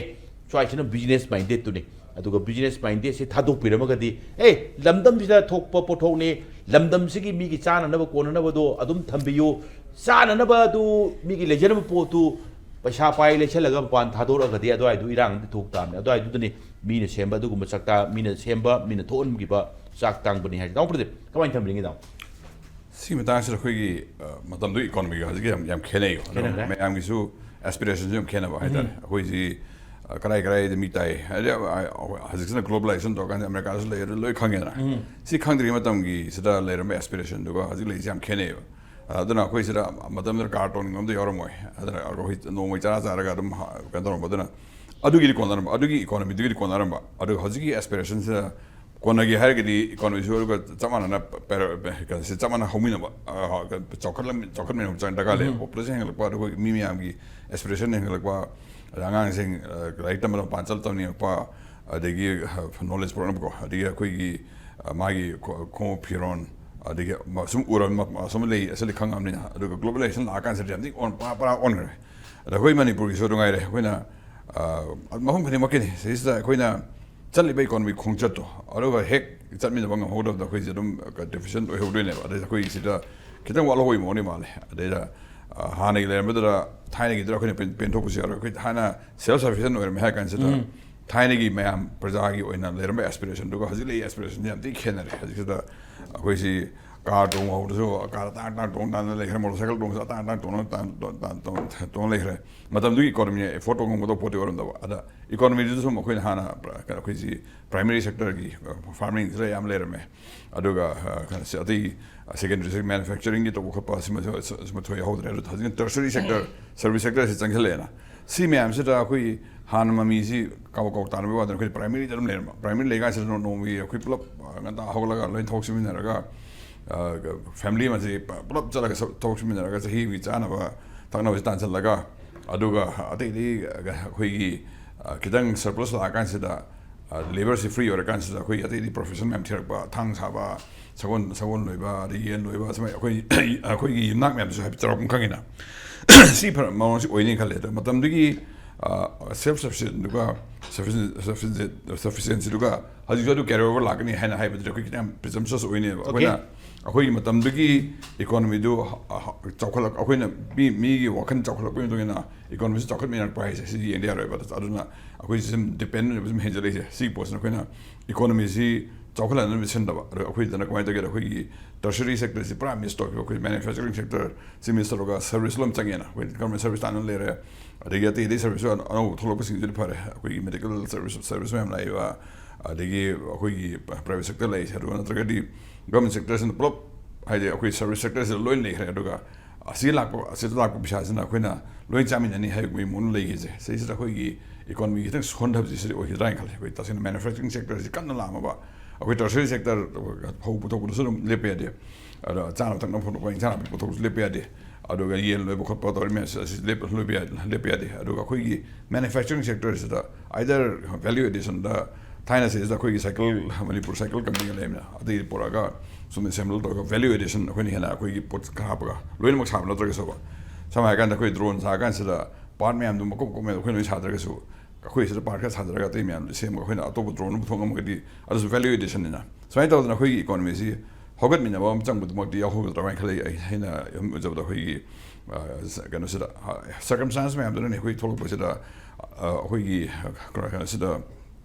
ꯁ꯭ꯋꯥꯏꯁꯤꯅ business minded ꯇꯨꯅꯤ꯫ ꯑꯗꯨꯒ business minded ꯁꯤ ꯊꯥꯗꯣꯛꯄꯤꯔꯝꯃꯒꯗꯤ, ꯑꯦ, ꯂꯝꯗꯝꯁꯤꯗ ꯊꯣꯛꯄ ꯄꯣꯠꯊꯣꯛꯅꯤ, ꯂꯝꯗꯝꯁꯤꯒꯤ ꯃꯤꯒꯤ ꯆꯥꯅꯅꯕ ꯀꯣꯟꯅꯅꯕꯗꯣ ꯑꯗꯨꯝ ꯊꯝꯕꯤꯌꯨ, ꯆꯥꯅꯅꯕ ꯑꯗꯨ ꯃꯤꯒꯤ ꯂꯩꯖꯔꯝꯕ ꯄꯣꯠꯇꯨ ꯄꯩꯁꯥ ꯄꯥꯏ ꯂꯩꯁꯜꯂꯒ ꯃꯄꯥꯟ ꯊꯥꯗꯣꯔꯛꯑꯒꯗꯤ ꯑꯗꯨꯋꯥꯏꯗꯨ ꯏꯔꯥꯡ ꯑꯃꯗꯤ ꯊꯣꯛ ꯇꯥꯕꯅꯤ꯫ ꯑꯗꯨꯋꯥꯏꯗꯨꯗꯅꯤ ꯃꯤꯅ ꯁꯦꯝꯕ ꯑꯗꯨꯒꯨꯝꯕ ꯆꯥꯛꯇꯥ-, ꯃꯤꯅ ꯁꯦꯝꯕ, ꯃꯤꯅ ꯊꯣꯛꯍꯟꯈꯤꯕ ꯆꯥꯛ ꯇꯥꯡꯕꯅꯤ ꯍꯥꯏꯁꯦ꯫ ꯇꯥꯃꯣ ꯄ꯭ꯔꯗꯤꯞ, ꯀꯃꯥꯏꯅ ꯊꯝꯕꯤꯅꯤꯡꯉꯤ, ꯇꯥꯃꯣ? ꯁꯤꯒꯤ ꯃꯇꯥꯡꯁꯤꯗ ꯑꯩꯈꯣꯏꯒꯤ, ꯑ, ꯃꯇꯝꯗꯨꯒꯤ economy ꯒ ꯍꯧꯖꯤꯛꯀꯤ ꯌꯥꯝ, ꯌꯥꯝ ꯈꯦꯠꯅꯩꯀꯣ꯫ ꯑꯗꯣ ꯈꯦꯠꯅꯔꯦ꯫ ꯃꯌꯥꯝꯒꯤꯁꯨ aspiration ꯁꯨ ꯌꯥꯝ ꯈꯦꯠꯅꯕ ꯍꯥꯏꯇꯥꯔꯦ꯫ ꯑꯩꯈꯣꯏꯁꯤ, ꯑ, ꯀꯔꯥꯏ ꯀꯔꯥꯏꯗ ꯃꯤ ꯇꯥꯏ ꯍꯥꯏꯗꯤ, ꯑ, ꯑ, ꯍꯧꯖꯤꯛꯁꯤꯅ globalization ꯇꯧꯔꯀꯥꯟꯗ ꯑꯃꯦꯔꯤꯀꯥꯗꯁꯨ ꯂꯩ, ꯑꯗꯨ ꯂꯣꯏ ꯈꯪꯉꯦꯗꯅ꯫ ꯁꯤ ꯈꯪꯗ꯭ꯔꯤꯉꯩ ꯃꯇꯝꯒꯤꯁꯤꯗ ꯂꯩꯔꯝꯕ aspiration ꯗꯨꯒ ꯍꯧꯖꯤꯛ ꯂꯩꯔꯤꯁꯤ ꯌꯥꯝ ꯈꯦꯠꯅꯩꯕ꯫ ꯑ, ꯑꯗꯨꯅ ꯑꯩꯈꯣꯏ ꯁꯤꯗ ꯃꯇꯝꯗꯨꯗ car ꯇꯣꯡꯅꯤꯡꯕ ꯑꯝꯇ ꯌꯥꯎꯔꯝꯃꯣꯏ꯫ ꯑꯗꯨꯅ ꯑꯩꯈꯣꯏ ꯅꯣꯡꯃꯩ ꯆꯔꯥ ꯆꯥꯔꯒ ꯑꯗꯨꯝ ꯍ-, ꯀꯩꯅꯣ ꯇꯧꯔꯝꯕ꯫ ꯑꯗꯨꯅ ꯑꯗꯨꯒꯤꯗꯤ ꯀꯣꯟꯅꯔꯝꯕ, ꯑꯗꯨꯒꯤ economy ꯗꯨꯒꯤꯗꯤ ꯀꯣꯟꯅꯔꯝꯕ꯫ ꯑꯗꯨꯒ ꯍꯧꯖꯤꯛꯀꯤ aspiration ꯁꯤꯗ ꯀꯣꯟꯅꯒꯦ ꯍꯥꯏꯔꯒꯗꯤ economy ꯁꯨ ꯑꯗꯨꯒ ꯆꯞ ꯃꯥꯟꯅꯅ ꯄꯦꯔ-, ꯄꯦ-, ꯀꯩꯅꯣꯁꯦ ꯆꯞ ꯃꯥꯟꯅ ꯍꯧꯃꯤꯟꯅꯕ, ꯑ, ꯆꯥꯎꯈꯠꯂꯝ-, ꯆꯥꯎꯈꯠꯃꯤꯟꯅꯕ ꯆꯪ ꯗꯔꯀꯥꯔ ꯂꯩ꯫ Population ꯍꯦꯟꯒꯠꯂꯛꯄ, ꯑꯗꯨꯒ ꯑꯩꯈꯣꯏ ꯃꯤ ꯃꯌꯥꯝꯒꯤ aspiration ꯍꯦꯟꯒꯠꯂꯛꯄ, ꯑꯗ ꯑꯉꯥꯡꯁꯤꯡ, ꯑ, ꯂꯥꯏꯔꯤꯛ ꯇꯝꯕꯗ ꯃꯄꯥꯟ ꯆꯠ ꯇꯝꯅꯤꯡꯉꯛꯄ, ꯑꯗꯒꯤ, ꯑ, knowledge ꯄꯨꯔꯛꯅꯕꯀꯣ, ꯑꯗꯒꯤ ꯑꯩꯈꯣꯏꯒꯤ, ꯑ, ꯃꯥꯒꯤ ꯈꯣ-, ꯈꯣꯡꯎꯞ ꯐꯤꯔꯣꯟ, ꯑꯗꯒꯤ ꯃ-, ꯁꯨꯝ ꯎꯔ-, ꯃ-, ꯃ-, ꯁꯨꯝ ꯂꯩ, ꯑꯁꯤꯗꯤ ꯈꯪꯉꯕꯅꯤꯅ꯫ ꯑꯗꯨꯒ globalization ꯂꯥꯛꯑꯀꯥꯟꯁꯤꯗ ꯌꯥꯝ ꯊꯤ ꯑꯣꯟ-, ꯄꯨꯔꯥ, ꯄꯨꯔꯥ ꯑꯣꯟꯈ꯭ꯔꯦ꯫ ꯑꯗ ꯑꯩꯈꯣꯏ ꯃꯅꯤꯄꯨꯔꯒꯤꯁꯨ ꯑꯗꯨ ꯉꯥꯏꯔꯦ꯫ ꯑꯩꯈꯣꯏꯅ, ꯑ, ꯃꯐꯝ ꯈꯨꯗꯤꯡꯃꯛꯀꯤꯅꯤ꯫ ꯁꯤꯁꯤꯗ ꯑꯩꯈꯣꯏꯅ ꯆꯠꯂꯤꯕ economy ꯈꯣꯡꯆꯠꯇꯣ, ꯑꯗꯨꯒ ꯍꯦꯛ ꯆꯠꯃꯤꯟꯅꯕ ꯉꯝꯍꯧꯗꯕꯗ ꯑꯩꯈꯣꯏꯁꯦ ꯑꯗꯨꯝ deficient ꯑꯣꯏꯍꯧꯗꯣꯏꯅꯦꯕ꯫ ꯑꯗꯩ ꯑꯩꯈꯣꯏ ꯁꯤꯗ ꯈꯤꯇꯪ ꯋꯥꯠꯍꯧꯕꯒꯤ ꯃꯑꯣꯡꯗꯤ ꯃꯥꯜꯂꯦ꯫ ꯑꯗꯩꯗ, ꯑ, ꯍꯥꯟꯅꯒꯤ ꯂꯩꯔꯝꯕꯗꯨꯗ, ꯊꯥꯏꯅꯒꯤꯗꯨꯗ ꯑꯩꯈꯣꯏꯅ ꯄꯦꯟ-, ꯄꯦꯟꯊꯣꯛꯄꯁꯨ ꯌꯥꯔꯣꯏ꯫ ꯑꯩꯈꯣꯏ ꯊꯥꯏꯅ self sufficient ꯑꯣꯏꯔꯝꯃꯦ ꯍꯥꯏ ꯀꯥꯟꯁꯤꯗ, ꯊꯥꯏꯅꯒꯤ ꯃꯌꯥꯝ ꯄ꯭ꯔꯖꯥꯒꯤ ꯑꯣꯏꯅ ꯂꯩꯔꯝꯕ aspiration ꯗꯨꯒ ꯍꯧꯖꯤꯛ ꯂꯩꯔꯤ aspiration ꯁꯤ ꯌꯥꯝ ꯊꯤ ꯈꯦꯠꯅꯔꯦ꯫ ꯍꯧꯖꯤꯛꯁꯤꯗ ꯑꯩꯈꯣꯏꯁꯤ, ꯀꯥꯔ ꯇꯣꯡꯕ ꯍꯧꯕꯗꯁꯨ ꯀꯥꯔ ꯑꯇꯥꯡ ꯑꯇꯥꯡ ꯇꯣꯡ ꯇꯥꯟꯅ ꯂꯩꯈ꯭ꯔꯦ, ꯃꯣꯇꯣꯔ ꯁꯥꯏꯀꯜ ꯇꯣꯡꯕꯁꯨ ꯑꯇꯥꯡ ꯑꯇꯥꯡ ꯇꯣꯡ ꯇꯣꯡ ꯂꯩꯈ꯭ꯔꯦ꯫ ꯃꯇꯝꯗꯨꯒꯤ ꯏꯀꯣꯅꯣꯃꯤꯅ ꯑꯦꯐꯣꯔꯠ ꯇꯧꯕ ꯉꯝꯒꯗꯕ ꯄꯣꯠꯇꯤ ꯑꯣꯏꯔꯝꯗꯕ꯫ ꯑꯗ ꯏꯀꯣꯅꯣꯃꯤꯗꯨꯗꯁꯨ ꯃꯈꯣꯏꯅ ꯍꯥꯟꯅ ꯑꯩꯈꯣꯏꯁꯤ ꯄ꯭ꯔꯥꯏꯃꯔꯤ ꯁꯦꯛꯇꯔꯒꯤ ꯐꯥꯔꯃꯤꯡꯁꯤꯗ ꯌꯥꯝ ꯂꯩꯔꯝꯃꯦ꯫ ꯑꯗꯨꯒ ꯀꯩꯅꯣꯁꯦ, ꯑꯇꯩ ꯁꯦꯀꯦꯟꯗꯔꯤ ꯃꯦꯅꯨꯐꯦꯛꯆꯔꯤꯡꯒꯤ ꯇꯧꯕ ꯈꯣꯠꯄ ꯁꯤꯃꯁꯨ ꯁꯤꯃ ꯊꯣꯏ ꯍꯧꯗ꯭ꯔꯦ꯫ ꯑꯗꯨ ꯍꯧꯖꯤꯛꯅ ꯇꯔꯁꯔꯤ ꯁꯦꯛꯇꯔ, ꯁꯔꯚꯤꯁ ꯁꯦꯛꯇꯔꯁꯤ ꯆꯪꯁꯤꯜꯂꯛꯑꯦꯅ꯫ ꯁꯤ ꯃꯌꯥꯝꯁꯤꯗ ꯑꯩꯈꯣꯏ ꯍꯥꯟꯅ ꯃꯃꯤꯁꯤ ꯀꯥꯕꯛ ꯀꯥꯕꯛ ꯇꯥꯟꯅꯕꯒꯤ ꯋꯥꯗꯅ ꯑꯩꯈꯣꯏ ꯄ꯭ꯔꯥꯏꯃꯔꯤꯗ ꯑꯗꯨꯝ ꯂꯩꯔꯝꯕ꯫ ꯄ꯭ꯔꯥꯏꯃꯔꯤ ꯂꯩꯀꯥꯟꯁꯤꯗ ꯅꯣꯡꯃꯒꯤ ꯑꯩꯈꯣꯏ ꯄꯨꯂꯞ ꯉꯟꯇꯥ ꯍꯧꯒꯠꯂꯒ ꯂꯣꯏ ꯊꯕꯛ ꯁꯨꯃꯤꯟꯅꯔꯒ ꯐꯦꯃꯤꯂꯤ ꯑꯃꯁꯤ ꯄꯨꯂꯞ ꯆꯠꯂꯒ ꯊꯕꯛ ꯁꯨꯃꯤꯟꯅꯔꯒ ꯆꯍꯤ ꯑꯃꯒꯤ ꯆꯥꯅꯕ ꯊꯛꯅꯕꯁꯤ ꯇꯥꯟꯁꯤꯜꯂꯒ, ꯑꯗꯨꯒ ꯑꯇꯩꯗꯤ ꯑꯩꯈꯣꯏꯒꯤ ꯈꯤꯇꯪ ꯁꯔꯄ꯭ꯂꯁ ꯂꯥꯛꯑꯀꯥꯟꯁꯤꯗ, ꯂꯦꯕꯔꯁꯤ ꯐ꯭ꯔꯤ ꯑꯣꯏꯔꯀꯥꯟꯁꯤꯗ ꯑꯩꯈꯣꯏ ꯑꯇꯩꯗꯤ ꯄ꯭ꯔꯣꯐꯦꯁꯟ ꯃꯌꯥꯝ ꯊꯤꯔꯛꯄ, ꯊꯥꯡ ꯁꯥꯕ, ꯁꯒꯣꯜ ꯁꯒꯣꯜ ꯂꯣꯏꯕ, ꯑꯗꯩ ꯌꯦꯟ ꯂꯣꯏꯕ, ꯁꯨꯃꯥꯏꯅ ꯑꯩꯈꯣꯏ ꯑꯩꯈꯣꯏꯒꯤ ꯌꯨꯝꯅꯥꯛ ꯃꯌꯥꯝꯁꯤꯁꯨ ꯍꯥꯏꯐꯦꯠ ꯆꯥꯎꯔꯥꯛꯄ ꯈꯪꯉꯤꯅ꯫ ꯁꯤ ꯐꯔ ꯃꯑꯣꯡꯁꯤ ꯑꯣꯏꯅꯤ ꯈꯜꯂꯦ꯫ ꯑꯗꯣ ꯃꯇꯝꯗꯨꯒꯤ ꯁꯦꯜꯐ ꯁꯐꯤꯁꯤꯌꯦꯟꯗꯨꯒ ꯁꯐꯤꯁꯤꯌꯦꯟꯁꯤꯗꯨꯒ ꯍꯧꯖꯤꯛꯁꯨ ꯑꯗꯨ ꯀꯦꯔꯤ ꯑꯣꯚꯔ ꯂꯥꯛꯀꯅꯤ ꯍꯥꯏꯅ ꯍꯥꯏꯕꯗꯨꯗꯤ ꯑꯩꯈꯣꯏ ꯈꯤꯇꯪ ꯌꯥꯝ ꯄ꯭ꯔꯤꯖꯝꯁꯁ ꯑꯣꯏꯅꯦꯕ꯫ ꯑꯩꯈꯣꯏꯅ ꯑꯩꯈꯣꯏꯒꯤ ꯃꯇꯝꯗꯨꯒꯤ ꯏꯀꯣꯅꯣꯃꯤꯗꯨ ꯆꯥꯎꯈꯠꯂꯛ ꯑꯩꯈꯣꯏꯅ ꯃꯤ ꯃꯤꯒꯤ ꯋꯥꯈꯜ ꯆꯥꯎꯈꯠꯂꯛꯄꯒꯤ ꯃꯇꯨꯡ ꯏꯟꯅ ꯏꯀꯣꯅꯣꯃꯤꯁꯤ ꯆꯥꯎꯈꯠꯃꯤꯟꯅꯔꯛꯄ ꯍꯥꯏꯁꯦ ꯁꯤꯗꯤ ꯌꯦꯡꯗ ꯌꯥꯔꯣꯏꯕ꯫ ꯑꯗꯨꯅ ꯑꯩꯈꯣꯏꯁꯤ ꯁꯨꯝ ꯗꯤꯄꯦꯟ ꯑꯣꯏꯕ ꯁꯨꯝ ꯍꯦꯟꯖꯜꯂꯛꯏꯁꯦ꯫ ꯁꯤꯒꯤ ꯄꯣꯠꯁꯤꯅ ꯑꯩꯈꯣꯏꯅ ꯏꯀꯣꯅꯣꯃꯤꯁꯤ ꯆꯥꯎꯈꯠꯍꯟꯅꯕ ꯁꯤꯟꯗꯕ꯫ ꯑꯗꯣ ꯑꯩꯈꯣꯏꯗꯅ ꯀꯃꯥꯏꯅ ꯇꯧꯒꯦꯗ, ꯑꯩꯈꯣꯏꯒꯤ ꯇꯔꯁꯔꯤ ꯁꯦꯛꯇꯔꯁꯤ ꯄꯨꯔꯥ ꯃꯤꯁ ꯇꯧꯈꯤꯕ꯫ ꯑꯩꯈꯣꯏ ꯃꯦꯅꯨꯐꯦꯛꯆꯔꯤꯡ ꯁꯦꯛꯇꯔ ꯁꯤ ꯃꯤꯁ ꯇꯧꯔꯒ ꯁꯔꯚꯤꯁ ꯂꯣꯝ ꯆꯪꯉꯦꯅ꯫ ꯑꯩꯈꯣꯏ ꯒꯚꯔꯟꯃꯦꯟ ꯁꯔꯚꯤꯁ ꯇꯥꯟꯅ ꯂꯩꯔꯦ꯫ ꯑꯗꯒꯤ ꯑꯇꯩ ꯑꯇꯩ ꯁꯔꯚꯤꯁꯁꯨ ꯑꯅꯧꯕ ꯊꯣꯛꯂꯛꯄꯁꯤꯡꯁꯤꯗꯤ ꯐꯔꯦ, ꯑꯩꯈꯣꯏꯒꯤ ꯃꯦꯗꯤꯀꯦꯜ ꯁꯔꯚꯤꯁ ꯁꯔꯚꯤꯁ ꯃꯌꯥꯝ ꯂꯥꯛꯏꯕ, ꯑꯗꯒꯤ ꯑꯩꯈꯣꯏꯒꯤ ꯄ꯭ꯔꯥꯏꯚꯦꯠ ꯁꯦꯛꯇꯔ ꯂꯩꯔꯤꯁꯦ, ꯑꯗꯨꯒ ꯅꯠꯇ꯭ꯔꯒꯗꯤ ꯒꯚꯔꯟꯃꯦꯟ ꯁꯦꯛꯇꯔꯁꯤꯅ ꯄꯨꯂꯞ, ꯍꯥꯏꯗꯤ ꯑꯩꯈꯣꯏ ꯁꯔꯚꯤꯁ ꯁꯦꯛꯇꯔꯁꯤꯗ ꯂꯣꯏ ꯂꯩꯈ꯭ꯔꯦ꯫ ꯑꯗꯨꯒ ꯑꯁꯤ ꯂꯥꯛꯄ ꯑꯁꯤꯗ ꯂꯥꯛꯄ ꯄꯩꯁꯥꯁꯤꯅ ꯑꯩꯈꯣꯏꯅ ꯂꯣꯏ ꯆꯥꯃꯤꯟꯅꯅꯤ ꯍꯥꯏꯕꯒꯤ ꯃꯑꯣꯡꯗ ꯂꯩꯈꯤꯁꯦ꯫ ꯁꯤꯁꯤꯗ ꯑꯩꯈꯣꯏꯒꯤ ꯏꯀꯣꯅꯣꯃꯤ ꯈꯤꯇꯪ ꯁꯣꯟꯊꯕꯁꯤ ꯁꯤꯗꯤ ꯑꯣꯏꯒꯗ꯭ꯔꯥ ꯍꯥꯏꯅ ꯈꯜꯂꯦ꯫ ꯑꯩꯈꯣꯏ ꯇꯁꯦꯡꯅ ꯃꯦꯅꯨꯐꯦꯛꯆꯔꯤꯡ ꯁꯦꯛꯇꯔꯁꯤ ꯀꯟꯅ ꯂꯥꯛꯑꯝꯃꯕ, ꯑꯩꯈꯣꯏ ꯇꯔꯁꯔꯤ ꯁꯦꯛꯇꯔ ꯐꯧ ꯄꯨꯊꯣꯛꯄꯗꯁꯨ ꯑꯗꯨꯝ ꯂꯦꯞꯄ ꯌꯥꯗꯦ꯫ ꯑꯗꯣ ꯆꯥꯅꯕ ꯊꯛꯅꯕ ꯄꯨꯊꯣꯛꯄ, ꯏꯟꯁꯥꯡ ꯅꯥꯄꯤ ꯄꯨꯊꯣꯛꯄꯁꯨ ꯂꯦꯞꯄ ꯌꯥꯗꯦ꯫ ꯑꯗꯨꯒ ꯌꯦꯟ ꯂꯣꯏꯕ ꯈꯣꯠꯄ ꯇꯧꯔꯤ ꯃꯌꯥꯝꯁꯦ ꯑꯁꯤ ꯂꯦꯞꯄ ꯂꯣꯏꯕ ꯌꯥ- ꯂꯦꯞꯄ ꯌꯥꯗꯦ꯫ ꯑꯗꯨꯒ ꯑꯩꯈꯣꯏꯒꯤ ꯃꯦꯅꯨꯐꯦꯛꯆꯔꯤꯡ ꯁꯦꯛꯇꯔꯁꯤꯗ ꯑꯥꯏꯗꯔ ꯚꯦꯂ꯭ꯌꯨ ꯑꯦꯗꯤꯁꯟꯗ, ꯊꯥꯏꯅ ꯁꯤꯗ ꯑꯩꯈꯣꯏꯒꯤ ꯁꯥꯏꯀꯜ, ꯃꯅꯤꯄꯨꯔ ꯁꯥꯏꯀꯜ ꯀꯝꯄꯅꯤꯒ ꯂꯩꯕꯅ, ꯑꯇꯩ ꯄꯨꯔꯛꯑꯒ ꯁꯨꯝ ꯑꯦꯁꯦꯝꯕꯜ ꯇꯧꯔꯒ ꯚꯦꯂ꯭ꯌꯨ ꯑꯦꯗꯤꯁꯟ ꯑꯩꯈꯣꯏꯅ ꯍꯦꯟꯅ ꯑꯩꯈꯣꯏꯒꯤ ꯄꯣꯠ ꯈꯔ ꯍꯥꯞꯄꯒ ꯂꯣꯏꯅꯃꯛ ꯁꯥꯕ ꯅꯠꯇ꯭ꯔꯒꯁꯨꯕ꯫ ꯁꯝꯅ ꯍꯥꯏꯔꯀꯥꯟꯗ ꯑꯩꯈꯣꯏ ꯗ꯭ꯔꯣꯟ ꯁꯥꯔꯀꯥꯟꯁꯤꯗ ꯄꯥꯔꯠ ꯃꯌꯥꯝꯗꯨ ꯃꯀꯨꯞ ꯃꯀꯨꯞ ꯃꯌꯥꯝꯗꯣ ꯑꯩꯈꯣꯏꯅ ꯂꯣꯏ ꯁꯥꯗ꯭ꯔꯒꯁꯨ, ꯑꯩꯈꯣꯏ ꯁꯤꯗ ꯄꯥꯔꯠ ꯈꯔ ꯁꯥꯖꯔꯒ ꯑꯇꯩ ꯃꯌꯥꯝꯗꯨ ꯁꯦꯝꯃꯒ ꯑꯩꯈꯣꯏꯅ ꯑꯇꯣꯞꯄ ꯗ꯭ꯔꯣꯟ ꯑꯃ ꯄꯨꯊꯣꯛ ꯉꯝꯃꯒꯗꯤ ꯑꯗꯨꯁꯨ ꯚꯦꯂ꯭ꯌꯨ ꯑꯦꯗꯤꯁꯟꯅꯤꯅ꯫ ꯁꯨꯃꯥꯏꯅ ꯇꯧꯗꯅ ꯑꯩꯈꯣꯏꯒꯤ ꯏꯀꯣꯅꯣꯃꯤꯁꯤ ꯍꯧꯒꯠꯃꯤꯟꯅꯕ ꯑꯃ ꯆꯪꯕꯗꯨꯃꯛꯇꯤ ꯌꯥꯎꯍꯧꯒꯗ꯭ꯔꯥ ꯍꯥꯏꯅ ꯈꯜꯂꯤ꯫ ꯑꯩ, ꯑꯩꯅ ꯁꯨꯝ ꯎꯖꯕꯗ ꯑꯩꯈꯣꯏꯒꯤ, ꯑ, ꯀꯩꯅꯣꯁꯤꯗ, ꯑ, ꯁꯔꯀꯝꯁ꯭ꯇꯥꯟꯁ ꯃꯌꯥꯝꯗꯨꯅꯅꯦ ꯑꯩꯈꯣꯏ ꯊꯣꯛꯂꯛꯄꯁꯤꯗ, ꯑ, ꯑꯩꯈꯣꯏꯒꯤ, ꯑ, ꯀꯩꯅꯣꯁꯤꯗ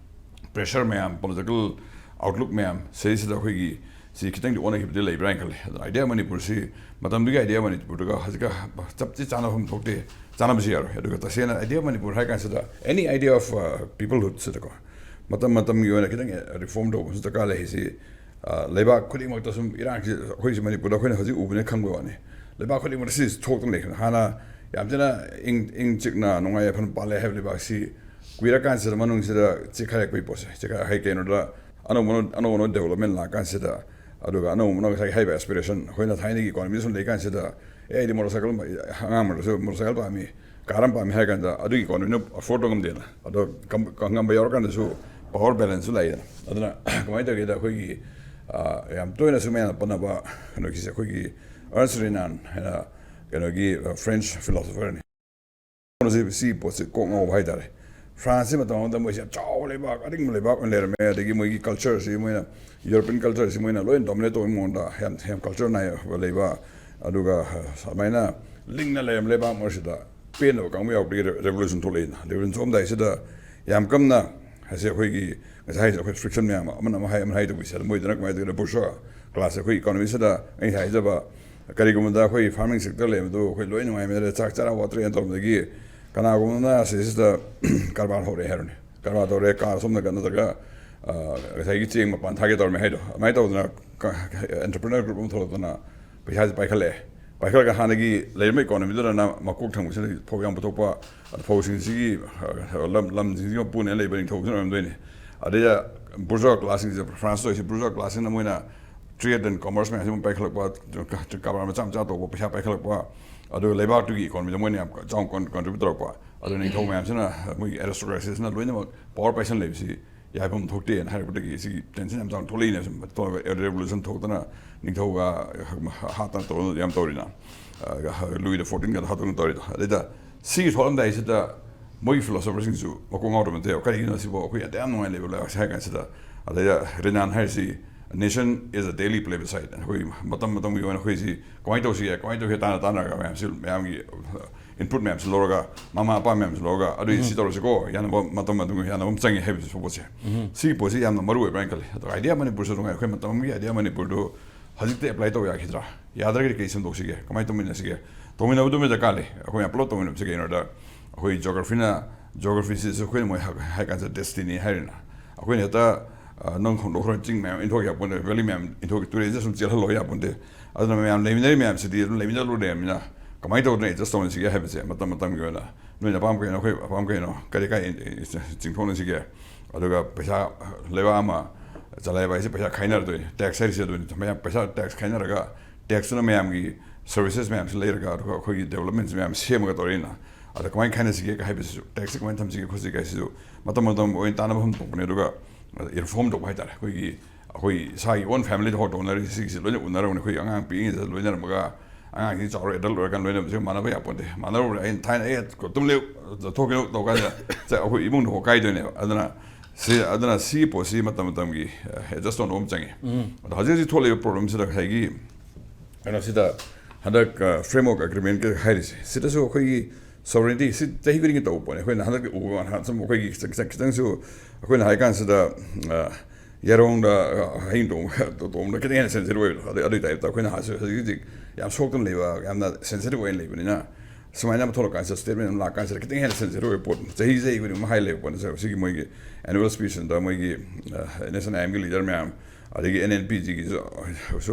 ꯄ꯭ꯔꯦꯁꯔ ꯃꯌꯥꯝ, ꯄꯣꯂꯤꯇꯤꯀꯦꯜ ꯑꯥꯎꯠꯂꯨꯛ ꯃꯌꯥꯝ ꯁꯤꯗꯩꯁꯤꯗ ꯑꯩꯈꯣꯏꯒꯤ ꯁꯤ ꯈꯤꯇꯪꯗꯤ ꯑꯣꯟꯅꯈꯤꯕꯗꯤ ꯂꯩꯕ꯭ꯔꯥ ꯍꯥꯏꯅ ꯈꯜꯂꯤ꯫ ꯑꯗꯨꯅ idea ꯃꯅꯤꯄꯨꯔꯁꯤ ꯃꯇꯝꯗꯨꯒꯤ idea ꯃꯅꯤꯄꯨꯔꯗꯨꯒ ꯍꯧꯖꯤꯛꯀ ꯆꯞꯇꯤ ꯆꯥꯟꯅꯐꯝ ꯊꯣꯛꯇꯦ, ꯆꯥꯟꯅꯕꯁꯨ ꯌꯥꯔꯣꯏ꯫ ꯑꯗꯨꯒ ꯇꯁꯦꯡꯅ idea ꯃꯅꯤꯄꯨꯔ ꯍꯥꯏ ꯀꯥꯟꯁꯤꯗ any idea of uh, peoplehood ꯁꯤꯗꯀꯣ ꯃꯇꯝ ꯃꯇꯝꯒꯤ ꯑꯣꯏꯅ ꯈꯤꯇꯪ reform ꯇꯧꯕꯁꯨ ꯗꯔꯀꯥꯔ ꯂꯩ꯫ ꯁꯤ ꯂꯩꯕꯥꯛ ꯈꯨꯗꯤꯡꯃꯛꯇ ꯁꯨꯝ ꯏꯔꯥꯡꯁꯤ ꯑꯩꯈꯣꯏꯁꯤ ꯃꯅꯤꯄꯨꯔꯗ ꯑꯩꯈꯣꯏꯅ ꯍꯧꯖꯤꯛ ꯎꯕꯅꯦ ꯈꯪꯕ ꯋꯥꯅꯤ꯫ ꯂꯩꯕꯥꯛ ꯈꯨꯗꯤꯡꯃꯛꯇ ꯁꯤ ꯊꯣꯛꯇꯅ ꯂꯩꯈ꯭ꯔꯦ꯫ ꯍꯥꯟꯅ ꯌꯥꯝ ꯊꯤꯅ ꯏꯪ ꯏꯪ ꯆꯤꯛꯅ ꯅꯨꯡꯉꯥꯏ ꯌꯥꯏꯐꯅ ꯄꯥꯜꯂꯦ ꯍꯥꯏꯕ ꯂꯩꯕꯥꯛꯁꯤ ꯀꯨꯏꯔꯀꯥꯟꯁꯤꯗ ꯃꯅꯨꯡꯁꯤꯗ ꯆꯤꯛꯈꯥꯏꯔꯛꯄꯒꯤ ꯄꯣꯠꯁꯦ꯫ ꯆꯤꯛꯈꯥꯏ ꯍꯥꯏ ꯀꯩꯅꯣꯗ ꯑꯅꯧꯕ ꯑꯅꯧ- ꯑꯅꯧ ꯑꯅꯧꯕ development ꯂꯥꯛꯀꯥꯟꯁꯤꯗ, ꯑꯗꯨꯒ ꯑꯅꯧꯕ ꯑꯅꯧꯕ ꯉꯁꯥꯏꯒꯤ ꯍꯥꯏꯕ aspiration, ꯑꯩꯈꯣꯏꯅ ꯊꯥꯏꯅꯒꯤ economy ꯁꯨꯝ ꯂꯩꯀꯥꯟꯁꯤꯗ, "ꯑꯦ, ꯑꯩꯗꯤ motorcycle ꯑꯃ, ꯑꯉꯥꯡ ꯑꯣꯏꯔꯁꯨ motorcycle ꯄꯥꯝꯃꯤ, car ꯑꯃ ꯄꯥꯝꯃꯤ" ꯍꯥꯏꯔ ꯀꯥꯟꯗ ꯑꯗꯨꯒꯤ economy ꯅ afford ꯇꯧ ꯉꯝꯗꯦꯅ꯫ ꯑꯗꯣ ꯀꯝ- ꯀ- ꯉꯝꯕ ꯌꯥꯎꯔꯀꯥꯟꯗꯁꯨ power balance ꯁꯨ ꯂꯥꯛꯏꯗꯅ꯫ ꯑꯗꯨꯅ ꯀꯃꯥꯏꯅ ꯇꯧꯒꯦꯗ, ꯑꯩꯈꯣꯏꯒꯤ ꯑ, ꯌꯥꯝ ꯇꯣꯏꯅꯁꯨ ꯃꯌꯥꯝꯅ ꯄꯟꯅꯕ ꯀꯩꯅꯣꯒꯤꯁꯦ, ꯑꯩꯈꯣꯏꯒꯤ Ernst Renan ꯍꯥꯏꯅ ꯀꯩꯅꯣꯒꯤ French philosopher ꯅꯤ꯫ ꯁꯤ ꯁꯤ ꯄꯣꯠꯁꯦ ꯀꯣꯛ ꯉꯥꯎꯕ ꯍꯥꯏꯇꯥꯔꯦ꯫ ꯐ꯭ꯔꯥꯟꯁꯁꯤ ꯃꯇꯝ ꯑꯃꯗ ꯃꯣꯏꯁꯦ ꯌꯥꯝ ꯆꯥꯎꯕ ꯂꯩꯕꯥꯛ, ꯑꯔꯤꯡꯕ ꯂꯩꯕꯥꯛ ꯑꯣꯏꯅ ꯂꯩꯔꯝꯃꯦ꯫ ꯑꯗꯒꯤ ꯃꯣꯏꯒꯤ culture ꯁꯤ ꯃꯣꯏꯅ, European culture ꯁꯤ ꯃꯣꯏꯅ ꯂꯣꯏꯅ dominate ꯇꯧꯕꯒꯤ ꯃꯑꯣꯡꯗ ꯌꯥꯝ ꯌꯥꯝ culture ꯅꯥꯏꯕ ꯂꯩꯕ, ꯑꯗꯨꯒ ꯑ, ꯑꯗꯨꯃꯥꯏꯅ ꯂꯤꯡꯅ ꯂꯩꯔꯝꯕ ꯂꯩꯕꯥꯛ ꯑꯃ ꯑꯣꯏꯁꯤꯗ ꯄꯦꯟꯗꯕ ꯀꯥꯡꯕꯨ ꯌꯥꯎꯔꯛꯄꯒꯤ ꯔꯦ- revolution ꯊꯣꯛꯂꯛꯏꯅ꯫ Revolution ꯊꯣꯛꯂꯝꯗꯥꯏꯁꯤꯗ ꯌꯥꯝ ꯀꯟꯅ ꯍꯥꯏꯁꯦ ꯑꯩꯈꯣꯏꯒꯤ ꯉꯁꯥꯏ ꯍꯥꯏꯁꯦ ꯑꯩꯈꯣꯏ friction ꯃꯌꯥꯝ ꯑꯃ, ꯑꯃꯅ ꯑꯃ ꯍꯥꯏ, ꯑꯃꯅ ꯍꯥꯏ ꯇꯧꯕꯁꯦ, ꯑꯗꯨ ꯃꯣꯏꯗꯅ ꯀꯃꯥꯏꯅ ꯇꯧꯒꯦꯗ, bourgeois class, ꯑꯩꯈꯣꯏ economy ꯁꯤꯗ ꯑꯩꯅ ꯍꯥꯏꯖꯕ, ꯀꯔꯤꯒꯨꯝꯕꯗ ꯑꯩꯈꯣꯏ farming sector ꯂꯩꯕꯗꯨ ꯑꯩꯈꯣꯏ ꯂꯣꯏ ꯅꯨꯡꯉꯥꯏꯃꯤꯟꯅꯔꯦ, ꯆꯥꯛ ꯆꯔꯥ ꯋꯥꯠꯇ꯭ꯔꯦꯅ ꯇꯧꯔꯝꯕꯗꯒꯤ ꯀꯅꯥꯒꯨꯝꯕꯅ ꯁꯤꯁꯤꯗ ꯀꯔꯕꯥꯔ ꯍꯧꯔꯛꯑꯦ ꯍꯥꯏꯔꯣꯅꯦ꯫ ꯀꯔꯕꯥꯔ ꯇꯧꯔꯦ, car ꯁꯣꯝ ꯅꯥꯀꯟ ꯅꯠꯇ꯭ꯔꯒ, ꯑ, ꯉꯁꯥꯏꯒꯤ ꯆꯦꯡ ꯃꯄꯥꯟ ꯊꯥꯒꯦ ꯇꯧꯔꯝꯃꯦ ꯍꯥꯏꯗꯣ, ꯑꯗꯨꯃꯥꯏꯅ ꯇꯧꯗꯅ ꯀ-, entrepreneur group ꯑꯃ ꯊꯣꯛꯂꯛꯇꯅ ꯄꯩꯁꯥꯁꯦ ꯄꯥꯏꯈꯠꯂꯛꯑꯦ꯫ ꯄꯥꯏꯈꯠꯂꯒ ꯍꯥꯟꯅꯒꯤ ꯂꯩꯔꯝꯕ economy ꯗꯨꯗꯅ ꯃꯀꯣꯛ ꯊꯪꯕꯁꯤꯗ ꯐꯧ ꯌꯥꯝ ꯄꯨꯊꯣꯛꯄ, ꯑꯗ ꯐꯧꯁꯤꯡꯁꯤꯒꯤ, ꯑ, ꯂꯝ, ꯂꯝꯁꯤꯡꯁꯤꯒꯤ ꯃꯄꯨꯅꯦꯅ ꯂꯩꯕ ꯅꯤꯡꯊꯧꯁꯤꯅ ꯑꯣꯏꯔꯝꯗꯣꯏꯅꯤ꯫ ꯑꯗꯩꯗ bourgeois class ꯁꯤꯡꯁꯦ, France ꯇ ꯇꯧꯔꯤꯁꯦ bourgeois class ꯁꯤꯡꯅ ꯃꯣꯏꯅ trade and commerce ꯃꯌꯥꯝꯁꯤ ꯑꯃꯨꯛ ꯄꯥꯏꯈꯠꯂꯛꯄ, ꯀ-, ꯀꯔꯕꯥꯔ ꯃꯆꯥ ꯃꯆꯥ ꯇꯧꯕ, ꯄꯩꯁꯥ ꯄꯥꯏꯈꯠꯂꯛꯄ, ꯑꯗꯨꯒ ꯂꯩꯕꯥꯛꯇꯨꯒꯤ economy ꯗ ꯃꯣꯏꯅ ꯌꯥꯝ ꯆꯥꯎꯅ con-, contribute ꯇꯧꯔꯛꯄ꯫ ꯑꯗꯨ ꯅꯤꯡꯊꯧ ꯃꯌꯥꯝꯁꯤꯅ, ꯃꯣꯏꯒꯤ aristocracy ꯁꯤꯅ ꯂꯣꯏꯅꯃꯛ power ꯄꯥꯏꯁꯜ ꯂꯩꯕꯁꯤ ꯌꯥꯏꯐꯝ ꯊꯣꯛꯇꯦꯅ ꯍꯥꯏꯔꯛꯄꯗꯒꯤ ꯁꯤꯒꯤ tension ꯌꯥꯝ ꯆꯥꯎꯅ ꯊꯣꯛꯂꯛꯏꯅꯦ꯫ ꯁꯨꯝ ꯊꯣꯛꯂꯒ revolution ꯊꯣꯛꯇꯅ ꯅꯤꯡꯊꯧꯒ ꯍꯥꯠꯇꯅ ꯇꯧꯗꯅ ꯌꯥꯝ ꯇꯧꯔꯤꯅ, ꯑ, Louis the fourteenth ꯀꯗꯣ ꯍꯥꯠꯇꯣꯛꯇꯅ ꯇꯧꯔꯤꯗꯣ꯫ ꯑꯗꯩꯗ ꯁꯤꯒꯤ ꯊꯣꯛꯂꯝꯗꯥꯏꯁꯤꯗ ꯃꯣꯏꯒꯤ philosopher ꯁꯤꯡꯁꯨ ꯃꯀꯣꯛ ꯉꯥꯎꯗꯕ ꯅꯠꯇꯦꯕ꯫ ꯀꯔꯤꯒꯤꯅꯣ ꯁꯤꯕꯨ ꯑꯩꯈꯣꯏ ꯑꯗꯨꯛ ꯌꯥꯝ ꯅꯨꯡꯉꯥꯏꯅ ꯂꯩꯕ ꯂꯩꯕꯥꯛꯁꯦ ꯍꯥꯏꯔ ꯀꯥꯟꯁꯤꯗ? ꯑꯗꯩꯗ Renan ꯍꯥꯏꯔꯤꯁꯤ, "Nation is a daily plebiscite"꯫ ꯑꯩꯈꯣꯏ ꯃꯇꯝ ꯃꯇꯝꯒꯤ ꯑꯣꯏꯅ ꯑꯩꯈꯣꯏꯁꯤ ꯀꯃꯥꯏꯅ ꯇꯧꯁꯤꯒꯦ, ꯀꯃꯥꯏꯅ ꯇꯧꯁꯤꯒꯦ ꯇꯥꯟꯅ ꯇꯥꯟꯅꯔꯒ ꯃꯌꯥꯝꯁꯤ, ꯃꯌꯥꯝꯒꯤ ꯏꯟꯄꯨꯠ ꯃꯌꯥꯝꯁꯨ ꯂꯧꯔꯒ, ꯃꯃꯥ ꯃꯄꯥ ꯃꯌꯥꯝꯁꯨ ꯂꯧꯔꯒ, ꯑꯗꯨꯗꯤ ꯁꯤ ꯇꯧꯔꯁꯤꯀꯣ, ꯌꯥꯅꯕ ꯃꯇꯝ ꯑꯗꯨꯝ ꯌꯥꯅꯕ ꯑꯃ ꯆꯪꯉꯦ ꯍꯥꯏꯕꯁꯤ ꯄꯣꯠꯁꯦ꯫ ꯁꯤꯒꯤ ꯄꯣꯠꯁꯤ ꯌꯥꯝꯅ ꯃꯔꯨ ꯑꯣꯏꯕ꯭ꯔꯥ ꯍꯥꯏꯅ ꯈꯜꯂꯤ꯫ ꯑꯗꯣ ꯑꯥꯏꯗꯤꯌꯥ ꯃꯅꯤꯄꯨꯔꯁꯨ ꯅꯨꯡꯉꯥꯏ, ꯑꯩꯈꯣꯏ ꯃꯇꯝ ꯑꯃꯒꯤ ꯑꯥꯏꯗꯤꯌꯥ ꯃꯅꯤꯄꯨꯔꯗꯨ ꯍꯧꯖꯤꯛꯇꯤ ꯑꯦꯄ꯭ꯂꯥꯏ ꯇꯧ ꯌꯥꯈꯤꯗ꯭ꯔꯥ? ꯌꯥꯗ꯭ꯔꯒꯗꯤ ꯀꯩ ꯁꯦꯝꯗꯣꯛꯁꯤꯒꯦ? ꯀꯃꯥꯏꯅ ꯇꯧꯃꯤꯟꯅꯁꯤꯒꯦ? ꯇꯧꯃꯤꯟꯅꯕꯗꯨꯃ ꯗꯔꯀꯥꯔ ꯂꯩ꯫ ꯑꯩꯈꯣꯏ ꯃꯌꯥꯝ ꯄꯨꯂꯞ ꯇꯧꯃꯤꯟꯅꯕꯁꯦ ꯀꯩꯅꯣꯗ, ꯑꯩꯈꯣꯏ ꯖꯣꯒ꯭ꯔꯥꯐꯤꯅ, ꯖꯣꯒ꯭ꯔꯥꯐꯤꯁꯤꯁꯨ ꯑꯩꯈꯣꯏꯅ ꯃꯣꯏ ꯍꯥꯏ ꯀꯥꯟꯁꯤꯗ ꯗꯦꯁꯇꯤꯅꯤ ꯍꯥꯏꯔꯦꯅ꯫ ꯑꯩꯈꯣꯏꯅ ꯍꯦꯛꯇ, ꯑ, ꯅꯪ ꯍꯣꯟꯗꯣꯛꯈ꯭ꯔ ꯆꯤꯡ ꯃꯌꯥꯝ ꯏꯟꯊꯣꯛ ꯌꯥꯄꯣꯟꯇꯦ, ꯚꯦꯂꯤ ꯃꯌꯥꯝ ꯏꯟꯊꯣꯛ, ꯇꯨꯔꯦꯜꯁꯦ ꯁꯨꯝ ꯆꯦꯜꯍꯜꯂꯣ ꯌꯥꯄꯣꯟꯇꯦ꯫ ꯑꯗꯨꯅ ꯃꯌꯥꯝ ꯂꯩꯃꯤꯟꯅꯔꯤ ꯃꯌꯥꯝꯁꯤꯗꯤ ꯑꯗꯨꯝ ꯂꯩꯃꯤꯟꯅ ꯂꯣꯏꯔꯦ ꯍꯥꯏꯕꯅꯤꯅ, ꯀꯃꯥꯏꯅ ꯇꯧꯗꯅ ꯑꯦꯗꯖꯁ ꯇꯧꯅꯁꯤꯒꯦ ꯍꯥꯏꯕꯁꯦ ꯃꯇꯝ ꯃꯇꯝꯒꯤ ꯑꯣꯏꯅ ꯅꯣꯏꯅ ꯑꯄꯥꯝꯕ ꯀꯩꯅꯣ, ꯑꯩꯈꯣꯏ ꯑꯄꯥꯝꯕ ꯀꯩꯅꯣ, ꯀꯔꯤ ꯀꯥꯏ ꯆꯤꯡꯊꯣꯛꯅꯁꯤꯒꯦ? ꯑꯗꯨꯒ ꯄꯩꯁꯥ, ꯂꯩꯕꯥꯛ ꯑꯃ ꯆꯂꯥꯏꯕ ꯍꯥꯏꯁꯦ ꯄꯩꯁꯥ ꯈꯥꯏꯅꯔꯗꯣꯏꯅꯤ, ꯇꯦꯛꯁ ꯍꯥꯏꯔꯤꯁꯦ ꯑꯗꯨꯅꯤ꯫ ꯃꯌꯥꯝ ꯄꯩꯁꯥ ꯇꯦꯛꯁ ꯈꯥꯏꯅꯔꯒ, ꯇꯦꯛꯁꯇꯨꯅ ꯃꯌꯥꯝꯒꯤ ꯁꯔꯚꯤꯁꯦꯁ ꯃꯌꯥꯝꯁꯤ ꯂꯩꯔꯒ, ꯑꯗꯨꯒ ꯑꯩꯈꯣꯏꯒꯤ ꯗꯦꯕꯂꯞꯃꯦꯟꯁꯤ ꯃꯌꯥꯝ ꯁꯦꯝꯃꯒ ꯇꯧꯔꯛꯏꯅ꯫ ꯑꯗ ꯀꯃꯥꯏꯅ ꯈꯥꯏꯅꯁꯤꯒꯦ ꯍꯥꯏꯕꯁꯤꯁꯨ, ꯇꯦꯛꯁꯁꯦ ꯀꯃꯥꯏꯅ ꯊꯝꯁꯤꯒꯦ ꯈꯣꯠꯁꯤꯒꯦ ꯍꯥꯏꯁꯤꯁꯨ ꯃꯇꯝ ꯃꯇꯝ ꯑꯣꯏꯅ ꯇꯥꯟꯅꯕ ꯐꯝ ꯊꯣꯛꯄꯅꯦ꯫ ꯑꯗꯨꯒ ꯏꯟꯐꯣꯔꯝ ꯇꯧꯕ ꯍꯥꯏꯇꯥꯔꯦ, ꯑꯩꯈꯣꯏꯒꯤ, ꯑꯩꯈꯣꯏ ꯏꯁꯥꯒꯤ ꯑꯣꯟ ꯐꯦꯃꯤꯂꯤꯗ ꯍꯧꯔ ꯇꯧꯅꯔꯤꯁꯦ, ꯁꯤꯒꯤꯁꯦ ꯂꯣꯏꯅ ꯎꯅꯔꯕꯅꯤ꯫ ꯑꯩꯈꯣꯏ ꯑꯉꯥꯡ ꯄꯤꯛꯏꯉꯩꯗ ꯂꯣꯏꯅꯔꯝꯃꯒ ꯑꯉꯥꯡꯁꯤꯡ ꯆꯥꯎꯔ ꯑꯦꯗꯜꯠ ꯑꯣꯏꯔꯀꯥꯟꯗ ꯂꯣꯏꯅꯕꯁꯦ ꯃꯥꯟꯅꯕ ꯌꯥꯄꯣꯟꯇꯦ꯫ ꯃꯥꯟꯅꯔꯨꯕꯅꯦ꯫ ꯑꯩꯅ ꯊꯥꯏꯅ "ꯑꯦ, ꯇꯨꯝ ꯂꯩꯌꯨ, ꯆꯠꯊꯣꯛꯀꯅꯨ" ꯇꯧ ꯀꯥꯟꯗ ꯆ-, ꯑꯩꯈꯣꯏ ꯏꯃꯨꯡꯗ ꯍꯣꯡꯀꯥꯏꯗꯣꯏꯅꯦꯕ꯫ ꯑꯗꯨꯅ ꯁꯤ, ꯑꯗꯨꯅ ꯁꯤꯒꯤ ꯄꯣꯠꯁꯤ ꯃꯇꯝ ꯃꯇꯝꯒꯤ, ꯑ, ꯑꯦꯗꯖꯁ ꯇꯧꯅꯕ ꯑꯃ ꯆꯪꯉꯤ꯫ ꯑꯗꯣ ꯍꯧꯖꯤꯛ ꯍꯧꯖꯤꯛ ꯊꯣꯛꯂꯤꯕ ꯄ꯭ꯔꯣꯕ꯭ꯂꯦꯝꯁꯤꯗ ꯉꯁꯥꯏꯒꯤ ꯀꯩꯅꯣꯁꯤꯗ ꯍꯟꯗꯛ, ꯑ, ꯐ꯭ꯔꯦꯝꯋꯔꯛ ꯑꯦꯒ꯭ꯔꯤꯃꯦꯟꯒꯤ ꯍꯥꯏꯔꯤꯁꯦ, ꯁꯤꯗꯁꯨ ꯑꯩꯈꯣꯏꯒꯤ ꯁꯣꯚꯔꯦꯟꯇꯤ ꯁꯤ ꯆꯍꯤ ꯈꯨꯗꯤꯡꯒꯤ ꯇꯧꯕ ꯄꯣꯠꯅꯤ꯫ ꯑꯩꯈꯣꯏꯅ ꯍꯟꯗꯛꯀꯤ ꯎꯕ ꯀꯥꯟꯗ ꯁꯨꯝ ꯑꯩꯈꯣꯏꯒꯤ ꯈꯤꯇꯪ, ꯈꯤꯇꯪ, ꯈꯤꯇꯪꯁꯨ ꯑꯩꯈꯣꯏꯅ ꯍꯥꯏ ꯀꯥꯟꯁꯤꯗ, ꯑ, ꯌꯥꯏꯔꯣꯡꯗ, ꯑ, ꯍꯌꯤꯡ ꯇꯣꯡ-, ꯇꯣꯡꯕꯗ ꯈꯤꯇꯪ ꯍꯦꯟꯅ ꯁꯦꯟꯁꯤꯇꯤꯚ ꯑꯣꯏꯕꯗꯣ, ꯑꯗꯨ, ꯑꯗꯨꯒꯤ ꯇꯥꯏꯞꯇ ꯑꯩꯈꯣꯏꯅ ꯍꯧꯖꯤꯛ ꯍꯧꯖꯤꯛ ꯌꯥꯝ ꯁꯣꯛꯇꯅ ꯂꯩꯕ, ꯌꯥꯝꯅ ꯁꯦꯟꯁꯤꯇꯤꯚ ꯑꯣꯏꯅ ꯂꯩꯕꯅꯤꯅ, ꯁꯨꯃꯥꯏꯅ ꯑꯃ ꯊꯣꯛꯂꯛꯀꯥꯟꯁꯤꯗ, ꯁ꯭ꯇꯦꯠꯃꯦꯟ ꯑꯃ ꯂꯥꯛꯀꯥꯟꯁꯤꯗ ꯈꯤꯇꯪ ꯍꯦꯟꯅ ꯁꯦꯟꯁꯤꯇꯤꯚ ꯑꯣꯏꯕ ꯄꯣꯠ, ꯆꯍꯤ ꯆꯍꯤ ꯈꯨꯗꯤꯡ ꯑꯃ ꯍꯥꯏ ꯂꯩꯕ ꯄꯣꯠꯅꯤ꯫ ꯁꯤꯒꯤ ꯃꯣꯏꯒꯤ ꯑꯦꯅꯨꯋꯦꯜ ꯁ꯭ꯄꯤꯆꯁꯤꯗ ꯃꯣꯏꯒꯤ, ꯑ, ꯑꯦꯟ ꯑꯦꯁ ꯑꯦꯟ ꯑꯥꯏ ꯑꯦꯝꯒꯤ ꯂꯤꯗꯔ ꯃꯌꯥꯝ, ꯑꯗꯒꯤ ꯑꯦꯟ ꯑꯦꯟ ꯄꯤ ꯖꯤꯒꯤꯁꯨ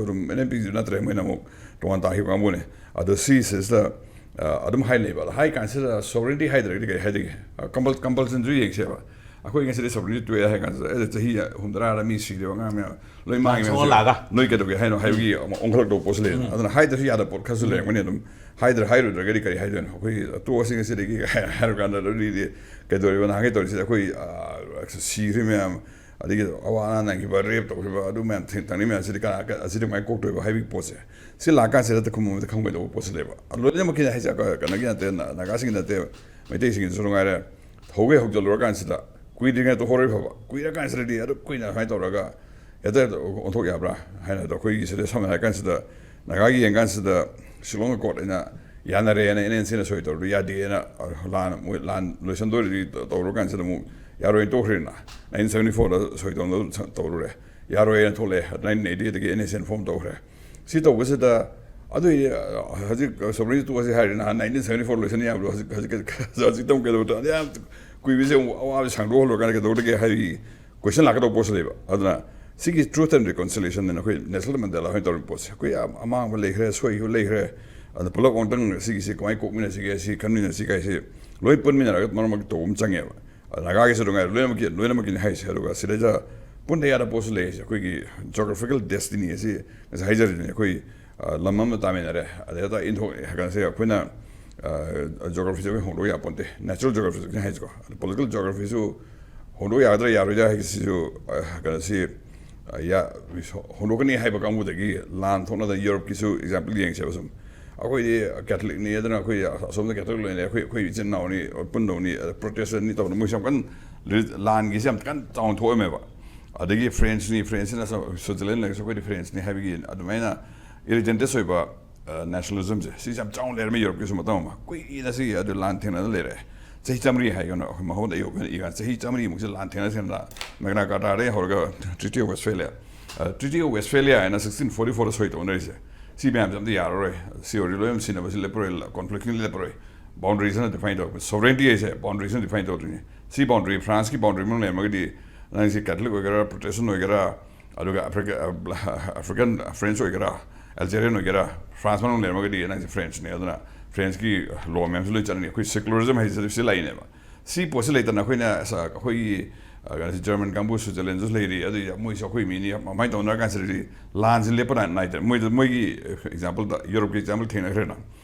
ꯑꯗꯨꯝ, ꯑꯦꯟ ꯑꯦꯟ ꯄꯤ ꯖꯤꯁꯨ ꯅꯠꯇ꯭ꯔꯦ, ꯃꯣꯏꯅ ꯑꯃꯨꯛ ꯇꯣꯉꯥꯟ ꯇꯥꯈꯤꯕ ꯀꯥꯡꯕꯨꯅꯤ꯫ ꯑꯗꯣ ꯁꯤꯁꯤꯗ, ꯑ, ꯑꯗꯨꯝ ꯍꯥꯏ ꯂꯩꯕ꯫ ꯑꯗꯣ ꯍꯥꯏ ꯀꯥꯟꯁꯤꯗ ꯁꯣꯚꯔꯦꯟꯇꯤ ꯍꯥꯏꯗ꯭ꯔꯒꯗꯤ ꯀꯩ ꯍꯥꯏꯗꯣꯏꯒꯦ? ꯑ, ꯀꯝꯄꯜ-, ꯀꯝꯄꯜꯁꯟꯁꯨ ꯌꯦꯡꯁꯦꯕ꯫ ꯑꯩꯈꯣꯏ ꯉꯁꯤꯗꯤ ꯁꯣꯚꯔꯦꯟꯇꯤ ꯇꯣꯛꯑꯦ ꯍꯥꯏ ꯀꯥꯟꯁꯤꯗ, ꯑꯦ, ꯆꯍꯤ ꯍꯨꯝꯗ꯭ꯔꯥ ꯃꯤ ꯁꯤꯔꯦꯕ, ꯑꯉꯥꯡ ꯃꯌꯥꯝ ꯂꯣꯏ ꯃꯥꯡꯉꯦ꯫ ꯁꯣꯛꯍꯜꯂꯛꯑꯒ꯫ ꯅꯣꯏ ꯀꯩꯗꯧꯒꯦ ꯍꯥꯏꯅꯣ ꯍꯥꯏꯕꯒꯤ ꯑꯃ ꯑꯣꯟꯈꯠꯂꯛꯇꯧꯕ ꯄꯣꯠꯁꯨ ꯂꯩꯗꯅ꯫ ꯑꯗꯨꯅ ꯍꯥꯏꯗ꯭ꯔꯁꯨ ꯌꯥꯗꯕ ꯄꯣꯠ ꯈꯔꯁꯨ ꯂꯩꯔꯝꯒꯅꯤ꯫ ꯑꯗꯨꯝ ꯍꯥꯏꯗ꯭ꯔ-, ꯍꯥꯏꯔꯨꯗ꯭ꯔꯒꯗꯤ ꯀꯔꯤ ꯍꯥꯏꯗꯣꯏꯅꯣ? ꯑꯩꯈꯣꯏ ꯇꯣꯛꯑꯁꯤ ꯉꯁꯤꯗꯒꯤ ꯍꯥꯏꯔ ꯀꯥꯟꯗ ꯑꯗꯨꯗꯤ ꯀꯩꯗꯧꯔꯤꯕ? ꯅꯍꯥꯟꯈꯩ ꯇꯧꯔꯤꯁꯤꯗꯤ ꯑꯩꯈꯣꯏ, ꯑ, ꯁꯤꯈ꯭ꯔꯤ ꯃꯌꯥꯝ, ꯑꯗꯒꯤ ꯑꯋꯥ ꯑꯅꯥ ꯅꯪꯈꯤꯕ, ꯔꯦꯞ ꯇꯧꯈꯤꯕ, ꯑꯗꯨ ꯃꯌꯥꯝ ꯊꯦꯡ-, ꯇꯧꯅꯤ ꯃꯌꯥꯝꯁꯤꯗꯤ ꯀꯅꯥ, ꯀ-, ꯑꯁꯤꯗꯤ ꯀꯃꯥꯏꯅ ꯀꯣꯛꯇꯣꯏꯕ ꯍꯥꯏꯕꯒꯤ ꯄꯣꯠꯁꯦ, ꯁꯤ ꯂꯥꯛꯀꯥꯟꯁꯤꯗ ꯈꯨꯝꯕ ꯃꯇꯝꯗ ꯈꯪꯕꯩꯗꯧꯕ ꯄꯣꯠꯁꯦ ꯂꯩꯕ꯫ ꯂꯣꯏꯅꯃꯛꯀꯤ ꯍꯥꯏꯁꯦ ꯀ-, ꯀꯩꯅꯣꯒꯤ ꯅꯠꯇꯦ, ꯅ-, ꯅꯥꯒꯥꯁꯤꯡꯒꯤ ꯅꯠꯇꯦ, ꯃꯩꯇꯩꯁꯤꯡꯒꯤꯁꯨ ꯅꯨꯡꯉꯥꯏꯔꯦ꯫ ꯍꯧꯒꯦ ꯍꯧꯖꯤꯜꯂꯨꯔꯀꯥꯟꯁꯤꯗ ꯀꯨꯏꯗ꯭ꯔꯤꯉꯩꯗ ꯍꯣꯔꯣꯏ ꯐꯕ, ꯀꯨꯏꯔꯀꯥꯟꯁꯤꯗꯗꯤ ꯑꯗꯨ ꯀꯨꯏꯅ ꯁꯨꯃꯥꯏꯅ ꯇꯧꯔꯒ ꯍꯦꯛꯇ ꯑꯣꯟꯊꯣꯛ ꯌꯥꯕ꯭ꯔꯥ ꯍꯥꯏꯅ꯫ ꯑꯗꯣ ꯑꯩꯈꯣꯏꯒꯤ ꯁꯤꯗ ꯁꯝꯅ ꯍꯥꯏꯔ ꯀꯥꯟꯁꯤꯗ ꯅꯥꯒꯥꯒꯤ ꯌꯦꯡ ꯀꯥꯟꯁꯤꯗ ꯁꯤꯂꯣꯡ ꯑꯦꯀꯣꯔꯗ ꯑꯩꯅ ꯌꯥꯅꯔꯦꯅ ꯑꯦꯟ ꯑꯦꯟ ꯁꯤꯅ ꯁꯣꯏ ꯇꯧꯔꯗꯤ ꯌꯥꯗꯦꯅ, ꯂꯥꯟ, ꯃꯣꯏ ꯂꯥꯟ ꯂꯣꯏꯁꯟꯗꯣꯏꯔꯗꯤ ꯇꯧꯔꯀꯥꯟꯁꯤꯗ ꯑꯃꯨꯛ ꯌꯥꯔꯣꯏꯅ ꯇꯣꯛꯈ꯭ꯔꯦꯅ꯫ ꯅꯥꯏꯟꯇꯤꯟ ꯁꯕꯦꯟꯇꯤ ꯐꯣꯔꯗ ꯁꯣꯏ ꯇꯧꯅ ꯇꯧꯔꯨꯔꯦ, ꯌꯥꯔꯣꯏꯅ ꯊꯣꯛꯂꯛꯑꯦ꯫ ꯅꯥꯏꯟꯇꯤꯟ ꯑꯦꯠꯇꯤꯗꯒꯤ ꯑꯦꯟ ꯑꯦꯁ ꯑꯦꯟ ꯐꯣꯔꯝ ꯇꯧꯈ꯭ꯔꯦ꯫ ꯁꯤ ꯇꯧꯕꯁꯤꯗ ꯑꯗꯨꯏꯗꯤ, ꯑ, ꯍꯧꯖꯤꯛ ꯁꯣꯕꯔꯦꯟꯇꯤ ꯇꯣꯛꯑꯁꯤ ꯍꯥꯏꯔꯤ, ꯅꯍꯥꯟ ꯅꯥꯏꯟꯇꯤꯟ ꯁꯕꯦꯟꯇꯤ ꯐꯣꯔ ꯂꯣꯏꯁꯟ ꯌꯥꯕꯗꯣ ꯍꯧꯖꯤꯛ, ꯍꯧꯖꯤꯛ, ꯍꯧꯖꯤꯛꯇ ꯑꯃꯨꯛ ꯀꯩꯗꯧꯕ? ꯌꯥꯝ ꯀꯨꯏꯕꯁꯦ ꯑꯃꯨꯛ ꯑꯋꯥꯕꯁꯦ ꯁꯥꯡꯗꯣꯛꯍꯜꯂꯀꯥꯟꯗ ꯀꯩꯗꯧꯔꯒꯦ ꯍꯥꯏꯕꯒꯤ ꯀꯣꯏꯁꯟ ꯂꯥꯛꯀꯗꯧꯕ ꯄꯣꯠꯁꯨ ꯂꯩꯕ꯫ ꯑꯗꯨꯅ ꯁꯤꯒꯤ ꯇ꯭ꯔꯨꯊ ꯑꯦꯟ ꯔꯤꯀꯣꯟꯁꯤꯂꯦꯁꯟ ꯑꯅ ꯑꯩꯈꯣꯏ ꯅꯦꯜꯁꯟ ꯃꯟꯗꯦꯂꯥ ꯍꯣꯏꯅ ꯇꯧꯔꯤꯕ ꯄꯣꯠꯁꯦ, ꯑꯩꯈꯣꯏ ꯑꯃꯥꯡꯕ ꯂꯩꯈ꯭ꯔꯦ, ꯁꯣꯏꯈꯤꯕ ꯂꯩꯈ꯭ꯔꯦ, ꯑꯗꯨꯅ ꯄꯨꯂꯞ ꯑꯃꯨꯛꯇꯪ ꯁꯤꯒꯤꯁꯤ ꯀꯃꯥꯏꯅ ꯀꯣꯛꯃꯤꯟꯅꯁꯤꯒꯦ, ꯁꯤ ꯈꯟꯃꯤꯟꯅꯁꯤ ꯀꯥꯏꯁꯦ ꯂꯣꯏ ꯄꯨꯟꯃꯤꯟꯅꯔꯒ ꯃꯔꯛ ꯃꯔꯛꯇ ꯇꯧꯕ ꯑꯃ ꯆꯪꯉꯦꯕ꯫ ꯅꯥꯒꯥꯒꯤꯁꯨ ꯑꯗꯨꯝ ꯉꯥꯏꯔꯦ, ꯂꯣꯏꯅꯃꯛꯀꯤ, ꯂꯣꯏꯅꯃꯛꯀꯤꯅꯤ ꯍꯥꯏꯁꯦ꯫ ꯑꯗꯨꯒ ꯁꯤꯗꯩꯗ ꯄꯨꯟꯗ ꯌꯥꯗꯕ ꯄꯣꯠꯁꯨ ꯂꯩꯔꯤꯁꯦ, ꯑꯩꯈꯣꯏꯒꯤ ꯖꯣꯒ꯭ꯔꯥꯐꯤꯀꯦꯜ ꯗꯦꯁꯇꯤꯅꯤ ꯑꯁꯤ ꯉꯁꯥꯏ ꯍꯥꯏꯖꯔꯤꯗꯨꯅꯤ꯫ ꯑꯩꯈꯣꯏ, ꯑ, ꯂꯝ ꯑꯃ ꯇꯥꯃꯤꯟꯅꯔꯦ, ꯑꯗꯩꯗ ꯏꯟꯊꯣꯛ-, ꯀꯩꯅꯣꯁꯦ ꯑꯩꯈꯣꯏꯅ, ꯑ, ꯖꯣꯒ꯭ꯔꯥꯐꯤꯁꯦ ꯑꯩꯈꯣꯏ ꯍꯣꯡꯗꯣꯛ ꯌꯥꯄꯣꯟꯇꯦ, ꯅꯦꯆꯔꯦꯜ ꯖꯣꯒ꯭ꯔꯥꯐꯤꯅꯤ ꯍꯥꯏꯁꯦꯀꯣ꯫ ꯑꯗꯣ ꯄꯣꯂꯤꯇꯤꯀꯦꯜ ꯖꯣꯒ꯭ꯔꯥꯐꯤꯁꯨ ꯍꯣꯡꯗꯣꯛ ꯌꯥꯒꯗ꯭ꯔꯥ ꯌꯥꯔꯣꯏꯗ꯭ꯔꯥ ꯍꯥꯏꯕꯁꯤꯁꯨ, ꯑ, ꯀꯩꯅꯣꯁꯤ, ꯑ, ꯌꯥ-, ꯍꯣꯡꯗꯣꯛꯀꯅꯤ ꯍꯥꯏꯕ ꯀꯥꯡꯕꯨꯗꯒꯤ ꯂꯥꯟ ꯊꯣꯛꯅꯗꯅ ꯌꯨꯔꯞꯀꯤꯁꯨ ꯑꯦꯛꯖꯥꯝꯄꯜ ꯌꯦꯡꯁꯦꯕ ꯁꯨꯝ꯫ ꯑꯩꯈꯣꯏꯗꯤ ꯀꯦꯊꯂꯤꯛꯅꯤ, ꯑꯗꯨꯅ ꯑꯩꯈꯣꯏ ꯑꯁꯣꯝꯗ ꯀꯦꯊꯂꯤꯛ ꯂꯣꯏꯅ, ꯑꯩꯈꯣꯏ, ꯑꯩꯈꯣꯏ ꯏꯆꯤꯟ ꯏꯅꯥꯎꯅꯤ, ꯄꯨꯟꯗꯧꯅꯤ, ꯄ꯭ꯔꯣꯇꯦꯁꯇꯦꯟꯅꯤ ꯇꯧꯗꯅ ꯃꯣꯏꯁꯨ ꯌꯥꯝ ꯀꯟꯅ ꯂꯥꯟꯒꯤꯁꯦ ꯌꯥꯝ ꯀꯟꯅ ꯆꯥꯎꯅ ꯊꯣꯛꯑꯝꯃꯦꯕ꯫ ꯑꯗꯒꯤ ꯐ꯭ꯔꯦꯟꯁꯅꯤ, ꯐ꯭ꯔꯦꯟꯁꯁꯤꯅ ꯁ-, ꯁ꯭ꯋꯤꯠꯖꯔꯂꯦꯟ ꯂꯩꯔꯁꯨ ꯑꯩꯈꯣꯏꯗꯤ ꯐ꯭ꯔꯦꯟꯁꯅꯤ ꯍꯥꯏꯕꯒꯤ ꯑꯗꯨꯃꯥꯏꯅ ꯏꯔꯤꯇꯦꯟꯇꯦꯁ ꯑꯣꯏꯕ, ꯑ, ꯅꯦꯁꯅꯦꯂꯤꯖꯝꯁꯦ ꯁꯤꯁꯦ ꯌꯥꯝ ꯆꯥꯎꯅ ꯂꯩꯔꯝꯃꯦ ꯌꯨꯔꯞꯀꯤꯁꯨ ꯃꯇꯝ ꯑꯃ꯫ ꯀꯨꯏꯅ ꯁꯤ ꯑꯗꯨ ꯂꯥꯟ ꯊꯦꯡꯅꯗꯅ ꯂꯩꯔꯦ꯫ ꯆꯍꯤ ꯆꯥꯝꯃꯔꯤ ꯍꯥꯏꯒꯅꯣ, ꯑꯩꯈꯣꯏ ꯃꯉꯣꯟꯗ ꯑꯌꯨꯛ ꯑꯩꯈꯣꯏꯅ ꯏꯀꯥꯟ ꯆꯍꯤ ꯆꯥꯝꯃꯔꯤꯃꯨꯛꯁꯦ ꯂꯥꯟ ꯊꯦꯡꯅ ꯊꯦꯡꯅ, ꯃꯦꯒꯅꯥ ꯀꯥꯔꯇꯥꯗꯒꯤ ꯍꯧꯔꯒ ꯇ꯭ꯔꯤꯇꯤ ꯑꯣꯐ ꯋꯦꯁꯐꯦꯂꯤꯌꯥ, ꯑ, ꯇ꯭ꯔꯤꯇꯤ ꯑꯣꯐ ꯋꯦꯁꯐꯦꯂꯤꯌꯥ ꯍꯥꯏꯅ ꯁꯤꯛꯁꯇꯤꯟ ꯐꯣꯔꯇꯤ ꯐꯣꯔꯗ ꯁꯣꯏ ꯇꯧꯅꯔꯤꯁꯦ, ꯁꯤ ꯃꯌꯥꯝꯁꯦ ꯑꯝꯇ ꯌꯥꯔꯔꯣꯏ, ꯁꯤ ꯑꯣꯏꯔꯗꯤ ꯂꯣꯏꯅ ꯁꯤꯟꯅꯕꯁꯤ ꯂꯦꯞꯄꯔꯣꯏ, ꯀꯣꯟꯐ꯭ꯂꯤꯛꯁꯤꯅ ꯗꯤꯐꯥꯏꯟ ꯇꯧꯔꯛꯄ꯫ ꯁꯣꯕꯔꯦꯟꯇꯤ ꯍꯥꯏꯁꯦ ꯕꯥꯎꯟꯗꯔꯤꯁꯤꯅ ꯗꯤꯐꯥꯏꯟ ꯇꯧꯗꯣꯏꯅꯤ꯫ ꯁꯤ ꯕꯥꯎꯟꯗꯔꯤ, ꯐ꯭ꯔꯥꯟꯁꯀꯤ ꯕꯥꯎꯟꯗꯔꯤ ꯃꯅꯨꯡ ꯂꯩꯔꯝꯃꯒꯗꯤ ꯅꯪꯁꯤ ꯀꯦꯊꯂꯤꯛ ꯑꯣꯏꯒꯦꯔꯥ, ꯄ꯭ꯔꯣꯇꯦꯁꯇꯦꯟ ꯑꯣꯏꯒꯦꯔꯥ, ꯑꯗꯨꯒ ꯑꯐ꯭ꯔꯤꯀꯥ-, ꯑ, ꯑꯐ꯭ꯔꯤꯀꯥꯟ, ꯐ꯭ꯔꯦꯟꯁ ꯑꯣꯏꯒꯦꯔꯥ, ꯑꯜꯖꯦꯔꯤꯌꯟ ꯑꯣꯏꯒꯦꯔꯥ, ꯐ꯭ꯔꯥꯟꯁ ꯃꯅꯨꯡ ꯂꯩꯔꯝꯃꯒꯗꯤ ꯅꯪꯁꯦ ꯐ꯭ꯔꯦꯟꯁꯅꯤ꯫ ꯑꯗꯨꯅ ꯐ꯭ꯔꯦꯟꯁꯀꯤ ꯂꯣ ꯃꯌꯥꯝꯁꯨ ꯂꯣꯏ ꯆꯠꯅꯅꯤ꯫ ꯑꯩꯈꯣꯏ ꯁꯦꯀꯨꯂꯔꯤꯖꯝ ꯍꯥꯏꯁꯦ ꯁꯤ ꯂꯥꯛꯏꯅꯦꯕ꯫ ꯁꯤ ꯄꯣꯠꯁꯤ ꯂꯩꯇꯅ ꯑꯩꯈꯣꯏꯅ ꯑꯁ, ꯑꯩꯈꯣꯏꯒꯤ, ꯑ, ꯀꯩꯅꯣꯁꯤ ꯖꯔꯃꯟ ꯀꯥꯡꯕꯨ ꯁ꯭ꯋꯤꯠꯖꯔꯂꯦꯟꯗꯁꯨ ꯂꯩꯔꯤ, ꯑꯗꯨ ꯃꯣꯏꯁꯨ ꯑꯩꯈꯣꯏ ꯃꯤꯅꯤ, ꯑꯗꯨꯃꯥꯏꯅ ꯇꯧꯅꯔ ꯀꯥꯟꯁꯤꯗꯗꯤ ꯂꯥꯟꯁꯤ ꯂꯦꯞꯄ ꯅꯥꯏ-, ꯅꯥꯏꯗ꯭ꯔꯦ꯫ ꯃꯣꯏꯗ, ꯃꯣꯏꯒꯤ ꯑꯦꯛꯖꯥꯝꯄꯜꯗ, ꯌꯨꯔꯞꯀꯤ ꯑꯦꯛꯖꯥꯝꯄꯜ ꯊꯦꯡꯅꯈ꯭ꯔꯦꯅ꯫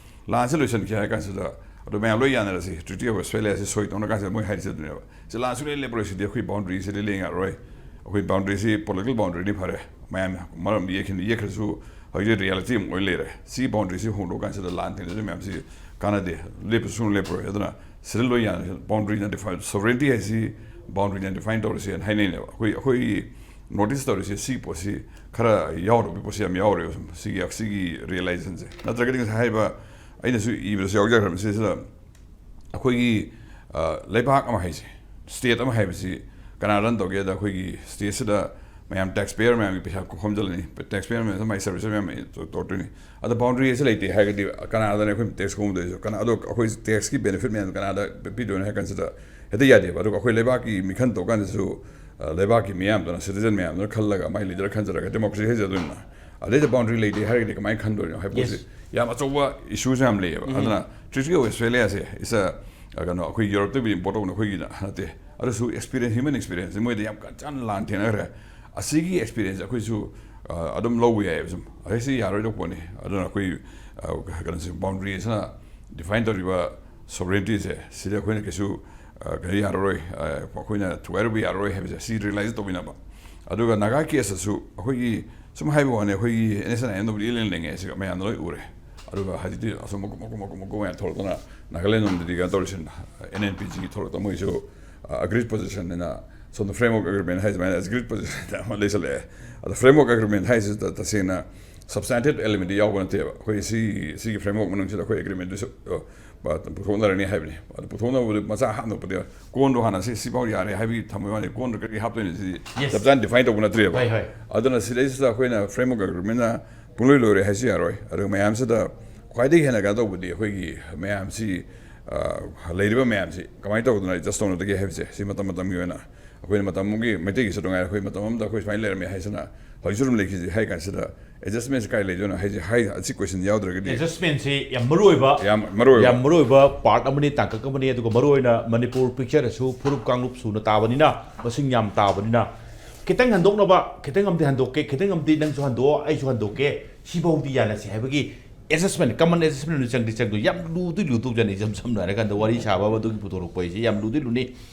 ꯂꯥꯟꯁꯤ ꯂꯣꯏꯁꯤꯟꯈꯤ ꯍꯥꯏ ꯀꯥꯟꯁꯤꯗ ꯑꯗꯨ ꯃꯌꯥꯝ ꯂꯣꯏ ꯌꯥꯅꯔꯁꯤ, ꯇ꯭ꯔꯤꯇꯤ ꯑꯣꯐ ꯋꯦꯁꯐꯦꯂꯤꯌꯥꯁꯤ ꯁꯣꯏ ꯇꯧꯅ ꯀꯥꯟꯁꯤꯗ ꯃꯣꯏ ꯍꯥꯏꯔꯤꯁꯦ ꯑꯗꯨꯅꯦꯕ, "ꯁꯤ ꯂꯥꯟ ꯁꯨꯡꯂꯦꯞ ꯂꯦꯞꯄꯔꯣꯏ, ꯁꯤꯗꯤ ꯑꯩꯈꯣꯏ ꯕꯥꯎꯟꯗꯔꯤꯁꯤꯗꯤ ꯂꯦꯡ ꯌꯥꯔꯔꯣꯏ, ꯑꯩꯈꯣꯏ ꯕꯥꯎꯟꯗꯔꯤꯁꯤ ꯄꯣꯂꯤꯇꯤꯀꯦꯜ ꯕꯥꯎꯟꯗꯔꯤꯅꯤ ꯐꯔꯦ, ꯃꯌꯥꯝ ꯃꯔꯝ ꯌꯦꯛꯈꯤꯅ ꯌꯦꯛꯈ꯭ꯔꯁꯨ ꯍꯧꯖꯤꯛ ꯔꯤꯌꯦꯂꯤꯇꯤ ꯑꯃ ꯑꯣꯏ ꯂꯩꯔꯦ꯫ ꯁꯤ ꯕꯥꯎꯟꯗꯔꯤꯁꯤ ꯍꯣꯡꯗꯣꯛꯑ ꯀꯥꯟꯁꯤꯗ ꯂꯥꯟ ꯊꯦꯡꯅꯗꯣꯏ ꯃꯌꯥꯝꯁꯤ ꯀꯥꯟꯅꯗꯦ, ꯂꯦꯞꯄꯁꯨ ꯁꯨꯡꯂꯦꯞ ꯂꯦꯞꯄꯔꯣꯏ꯫ ꯑꯗꯨꯅ ꯁꯤꯗ ꯂꯣꯏ ꯌꯥꯅꯔꯁꯤ, ꯕꯥꯎꯟꯗꯔꯤꯅ ꯗꯤꯐꯥꯏꯟ, ꯁꯣꯕꯔꯦꯟꯇꯤ ꯍꯥꯏꯁꯤ ꯕꯥꯎꯟꯗꯔꯤꯅ ꯗꯤꯐꯥꯏꯟ ꯇꯧꯔꯁꯦꯅ ꯍꯥꯏꯅꯩꯅꯦꯕ꯫ ꯑꯩꯈꯣꯏ, ꯑꯩꯈꯣꯏꯒꯤ ꯅꯣꯔꯠ ꯏꯁ ꯇꯧꯔꯤꯁꯦ ꯁꯤ ꯄꯣꯠꯁꯤ ꯈꯔ ꯌꯥꯎꯗꯕ ꯄꯣꯠꯁꯤ ꯌꯥꯝ ꯌꯥꯎꯔꯦꯕ ꯁꯨꯝ ꯁꯤꯒꯤ, ꯁꯤꯒꯤ ꯔꯤꯌꯦꯂꯥꯏꯖꯦꯁꯟꯁꯦ꯫ ꯅꯠꯇ꯭ꯔꯒꯗꯤ ꯉꯁꯥꯏ ꯍꯥꯏꯔꯤꯕ, ꯑꯩꯅꯁꯨ ꯏꯕꯗꯁꯨ ꯌꯥꯎꯖꯈ꯭ꯔꯕꯅꯤ ꯁꯤꯁꯤꯗ, ꯑꯩꯈꯣꯏꯒꯤ ꯂꯩꯕꯥꯛ ꯑꯃ ꯍꯥꯏꯁꯦ, ꯁ꯭ꯇꯦꯠ ꯑꯃ ꯍꯥꯏꯕꯁꯤ ꯀꯅꯥ ꯔꯟ ꯇꯧꯒꯦꯗ, ꯑꯩꯈꯣꯏꯒꯤ ꯁ꯭ꯇꯦꯠꯁꯤꯗ ꯃꯌꯥꯝ ꯇꯦꯛꯁ ꯄꯦꯌꯔ ꯃꯌꯥꯝꯒꯤ ꯄꯩꯁꯥ ꯈꯣꯝꯖꯤꯜꯂꯅꯤ, ꯇꯦꯛꯁ ꯄꯦꯌꯔ ꯃꯌꯥꯝ ꯃꯥꯏ ꯁꯔꯚꯤꯁ ꯃꯌꯥꯝ ꯇꯧꯔꯛꯇꯣꯏꯅꯤ꯫ ꯑꯗꯣ ꯕꯥꯎꯟꯗꯔꯤ ꯑꯁꯤ ꯂꯩꯇꯦ ꯍꯥꯏꯔꯒꯗꯤ ꯀꯅꯥꯗꯅ ꯑꯩꯈꯣꯏ ꯇꯦꯛꯁ ꯈꯣꯝꯗꯣꯏꯁꯨ, ꯀꯅꯥ, ꯑꯗꯣ ꯑꯩꯈꯣꯏ ꯇꯦꯛꯁꯀꯤ ꯕꯦꯅꯤꯐꯤꯠ ꯃꯌꯥꯝ ꯀꯅꯥꯗ ꯄꯤꯗꯣꯏꯅꯣ ꯍꯥꯏ ꯀꯥꯟꯁꯤꯗ ꯍꯦꯛꯇ ꯌꯥꯗꯦꯕ꯫ ꯑꯗꯨꯒ ꯑꯩꯈꯣꯏ ꯂꯩꯕꯥꯛꯀꯤ ꯃꯤꯈꯜ ꯇꯧꯀꯥꯟꯗꯁꯨ ꯂꯩꯕꯥꯛꯀꯤ ꯃꯤꯌꯥꯝꯗꯨꯅ, ꯁꯤꯇꯤꯖꯟ ꯃꯌꯥꯝꯗꯨꯅ ꯈꯜꯂꯒ ꯃꯥꯏ ꯂꯤꯗꯔ ꯈꯟꯖꯔꯒ ꯗꯦꯃꯣꯀ꯭ꯔꯦꯁꯤ ꯍꯩꯖꯗꯣꯏꯅꯤꯅ꯫ ꯑꯗꯩꯗ ꯕꯥꯎꯟꯗꯔꯤ ꯂꯩꯇꯦ ꯍꯥꯏꯔꯒꯗꯤ ꯀꯃꯥꯏꯅ ꯈꯟꯗꯣꯏꯅꯣ ꯍꯥꯏꯕ ꯄꯣꯠꯁꯤ ꯌꯥꯝ ꯑꯆꯧꯕ ꯏꯁꯨꯁꯨ ꯌꯥꯝ ꯂꯩꯌꯦꯕ꯫ ꯑꯗꯨꯅ ꯇ꯭ꯔꯤꯇꯤ ꯑꯣꯐ ꯋꯦꯁꯐꯦꯂꯤꯌꯥꯁꯦ ꯏꯁ ꯀꯩꯅꯣ, ꯑꯩꯈꯣꯏ ꯌꯨꯔꯣꯞꯇꯕꯨꯗꯤ ꯏꯝꯄꯣꯔꯠ ꯇꯧꯕꯅ ꯑꯩꯈꯣꯏꯒꯤꯗ ꯅꯠꯇꯦ꯫ ꯑꯗꯨꯁꯨ ꯑꯦꯛꯁꯄꯤꯔꯤꯌꯦꯟꯁ, ꯍ꯭ꯌꯨꯃꯟ ꯑꯦꯛꯁꯄꯤꯔꯤꯌꯦꯟꯁꯁꯦ ꯃꯣꯏꯗ ꯌꯥꯝ ꯀ- ꯆꯥꯅ ꯂꯥꯟ ꯊꯦꯡꯅꯈ꯭ꯔꯦ꯫ ꯑꯁꯤꯒꯤ ꯑꯦꯛꯁꯄꯤꯔꯤꯌꯦꯟꯁꯁꯦ ꯑꯩꯈꯣꯏꯁꯨ ꯑꯗꯨꯝ ꯂꯧꯕ ꯌꯥꯏꯑꯕ꯫ ꯁꯨꯝ ꯑꯩꯁꯤ ꯌꯥꯔꯣꯏꯗꯧꯕ ꯄꯣꯠꯅꯤ꯫ ꯑꯗꯨꯅ ꯑꯩꯈꯣꯏ ꯀꯩꯅꯣꯁꯦ, ꯕꯥꯎꯟꯗ꯭ꯔꯤꯁꯤꯅ ꯗꯤꯐꯥꯏꯟ ꯇꯧꯔꯤꯕ ꯁꯣꯕꯔꯦꯟꯇꯤꯁꯦ ꯁꯤꯗ ꯑꯩꯈꯣꯏꯅ ꯀꯩꯁꯨ ꯀꯩꯅꯣ ꯌꯥꯔꯔꯣꯏ, ꯑꯩꯈꯣꯏꯅ ꯊꯨꯒꯥꯏꯔꯨꯕ ꯌꯥꯔꯔꯣꯏ ꯍꯥꯏꯕꯁꯦ ꯁꯤ ꯔꯤꯌꯦꯂꯥꯏꯁ ꯇꯧꯕꯤꯅꯕ꯫ ꯑꯗꯨꯒ ꯅꯥꯒꯥ ꯀꯦꯁꯇꯁꯨ ꯑꯩꯈꯣꯏꯒꯤ ꯁꯨꯝ ꯍꯥꯏꯕ ꯋꯥꯅꯤ, ꯑꯩꯈꯣꯏꯒꯤ ꯑꯦꯟ ꯑꯦꯁ ꯑꯦꯟ ꯑꯥꯏ ꯑꯦꯝꯗꯕꯨꯗꯤ ꯏꯂꯦꯡ ꯂꯦꯡꯉꯦ, ꯁꯤꯒ ꯃꯌꯥꯝꯅ ꯂꯣꯏ ꯎꯔꯦ꯫ ꯑꯗꯨꯒ ꯍꯧꯖꯤꯛꯇꯤ ꯑꯁꯣꯝ ꯃꯀꯨꯞ ꯃꯀꯨꯞ ꯃꯀꯨꯞ ꯃꯀꯨꯞ ꯃꯌꯥꯝ ꯊꯣꯛꯂꯛꯇꯅ ꯅꯥꯒꯥꯂꯦꯟ ꯂꯣꯝꯗꯗꯤ ꯀꯩꯅꯣ ꯇꯧꯔꯤꯁꯤꯅ, ꯑꯦꯟ ꯑꯦꯟ ꯄꯤ ꯖꯤꯒꯤ ꯊꯣꯛꯂꯛꯇ ꯃꯣꯏꯁꯨ ꯑꯒ꯭ꯔꯤꯠ ꯄꯣꯖꯤꯁꯟ ꯍꯥꯏꯅ, ꯁꯣꯝꯗ ꯐ꯭ꯔꯦꯝꯋꯔꯛ ꯑꯦꯒ꯭ꯔꯤꯃꯦꯟ ꯍꯥꯏ ꯁꯨꯃꯥꯏꯅ ꯑꯒ꯭ꯔꯤꯠ ꯄꯣꯖꯤꯁꯟ ꯑꯃ ꯂꯩꯁꯜꯂꯛꯑꯦ꯫ ꯑꯗꯣ ꯐ꯭ꯔꯦꯝꯋꯔꯛ ꯑꯦꯒ꯭ꯔꯤꯃꯦꯟ ꯍꯥꯏꯁꯤꯗ ꯇꯁꯦꯡꯅ ꯁꯕꯁꯇꯥꯟꯇꯤꯞ ꯑꯦꯂꯤꯃꯦꯟꯗꯤ ꯌꯥꯎꯕ ꯅꯠꯇꯦꯕ꯫ ꯑꯩꯈꯣꯏ ꯁꯤ, ꯁꯤꯒꯤ ꯐ꯭ꯔꯦꯝꯋꯔꯛ ꯃꯅꯨꯡꯁꯤꯗ ꯑꯩꯈꯣꯏ ꯑꯦꯒ꯭ꯔꯤꯃꯦꯟꯗꯨꯁꯨ ꯄꯨꯊꯣꯛꯅꯔꯅꯤ ꯍꯥꯏꯕꯅꯤ꯫ ꯑꯗꯨ ꯄꯨꯊꯣꯛꯅꯕꯗꯨ ꯃꯆꯥ ꯍꯥꯞꯅꯕꯗꯤ ꯀꯣꯟꯗꯣ ꯍꯥꯟꯅ ꯁꯤ, ꯁꯤꯐꯥꯎ ꯌꯥꯔꯦ ꯍꯥꯏꯕꯒꯤ ꯊꯝꯕꯒꯤ ꯋꯥꯅꯤ, ꯀꯣꯟꯗꯣ ꯀꯔꯤ ꯍꯥꯞꯇꯣꯏꯅꯣ ꯁꯤꯗꯤ ꯆꯞ ꯆꯥꯅ ꯗꯤꯐꯥꯏꯟ ꯇꯧꯕ ꯅꯠꯇ꯭ꯔꯦꯕ꯫ ꯑꯗꯨꯅ ꯁꯤꯗꯩꯁꯤꯗ ꯑꯩꯈꯣꯏꯅ ꯐ꯭ꯔꯦꯝꯋꯔꯛ ꯑꯦꯒ꯭ꯔꯤꯃꯦꯟꯅ ꯄꯨꯡꯂꯣꯏ ꯂꯣꯏꯔꯦ ꯍꯥꯏꯁꯨ ꯌꯥꯔꯣꯏ꯫ ꯑꯗꯨꯒ ꯃꯌꯥꯝꯁꯤꯗ ꯈ꯭ꯋꯥꯏꯗꯒꯤ ꯍꯦꯟꯅ ꯀꯩꯅꯣ ꯇꯧꯕꯗꯤ ꯑꯩꯈꯣꯏꯒꯤ ꯃꯌꯥꯝꯁꯤ, ꯂꯩꯔꯤꯕ ꯃꯌꯥꯝꯁꯤ ꯀꯃꯥꯏꯅ ꯇꯧꯗꯅ ꯑꯦꯗꯖꯁ ꯇꯧꯅꯗꯒꯦ ꯍꯥꯏꯕꯁꯦ, ꯁꯤ ꯃꯇꯝ ꯃꯇꯝꯒꯤ ꯑꯣꯏꯅ ꯑꯩꯈꯣꯏꯅ ꯃꯇꯝ ꯑꯃꯒꯤ ꯃꯩꯇꯩꯒꯤꯁꯨ ꯅꯨꯡꯉꯥꯏꯔꯦ, ꯑꯩꯈꯣꯏ ꯃꯇꯝ ꯑꯃꯗ ꯑꯩꯈꯣꯏ ꯁꯨꯃꯥꯏꯅ ꯂꯩꯔꯝꯃꯦ ꯍꯥꯏꯁꯤꯅ ꯍꯧꯖꯤꯛꯁꯨ ꯑꯗꯨꯝ ꯂꯩꯈꯤꯁꯤ ꯍꯥꯏ ꯀꯥꯟꯁꯤꯗ ꯑꯦꯗꯖꯁꯃꯦꯟꯁꯤ ꯀꯥꯏ ꯂꯩꯗꯣꯏꯅꯣ ꯍꯥꯏꯁꯦ, ꯍꯥꯏ, ꯑꯁꯤ ꯀꯣꯏꯁꯟ ꯌꯥꯎꯗ꯭ꯔꯒꯗꯤ ꯑꯦꯗꯖꯁꯃꯦꯟꯁꯤ ꯌꯥꯝ ꯃꯔꯨ ꯑꯣꯏꯕ, ꯌꯥꯝ ꯃꯔꯨ ꯑꯣꯏꯕ꯫ ꯌꯥꯝ ꯃꯔꯨ ꯑꯣꯏꯕ ꯄꯥꯔꯠ ꯑꯃꯅꯤ, ꯇꯥꯡꯀꯛ ꯑꯃꯅꯤ꯫ ꯑꯗꯨꯒ ꯃꯔꯨ ꯑꯣꯏꯅ ꯃꯅꯤꯄꯨꯔ ꯄꯤꯛꯆꯔꯁꯨ ꯐꯨꯔꯨꯞ ꯀꯥꯡꯂꯨꯞ ꯁꯨꯅ ꯇꯥꯕꯅꯤꯅ, ꯃꯁꯤꯡ ꯌꯥꯝ ꯇꯥꯕꯅꯤꯅ, ꯈꯤꯇꯪ ꯍꯟꯗꯣꯛꯅꯕ, ꯈꯤꯇꯪ ꯑꯃꯗꯤ ꯍꯟꯗꯣꯛꯀꯦ, ꯈꯤꯇꯪ ꯑꯃꯗꯤ ꯅꯪꯁꯨ ꯍꯟꯗꯣꯛꯑꯣ, ꯑꯩꯁꯨ ꯍꯟꯗꯣꯛꯀꯦ, ꯁꯤꯐꯥꯎꯗꯤ ꯌꯥꯅꯁꯤ ꯍꯥꯏꯕꯒꯤ ꯑꯦꯁꯦꯁꯃꯦꯟ, ꯀꯃꯟ ꯑꯦꯁꯦꯁꯃꯦꯟ ꯑꯣꯏꯅ ꯆꯪꯗꯤ ꯆꯪꯗꯣꯏ꯫ ꯌꯥꯝ ꯂꯨꯗꯤ ꯂꯨꯗꯧꯖꯥꯠꯅꯤ, ꯏꯆꯝ ꯁꯝꯅ ꯍꯥꯏꯔꯀꯥꯟꯗ ꯋꯥꯔꯤ ꯁꯥꯕ ꯑꯗꯨꯒꯤ ꯄꯨꯊꯣꯔꯛꯄ ꯍꯥꯏꯁꯦ ꯌꯥꯝ ꯂꯨꯗꯤ ꯂꯨꯅꯤ꯫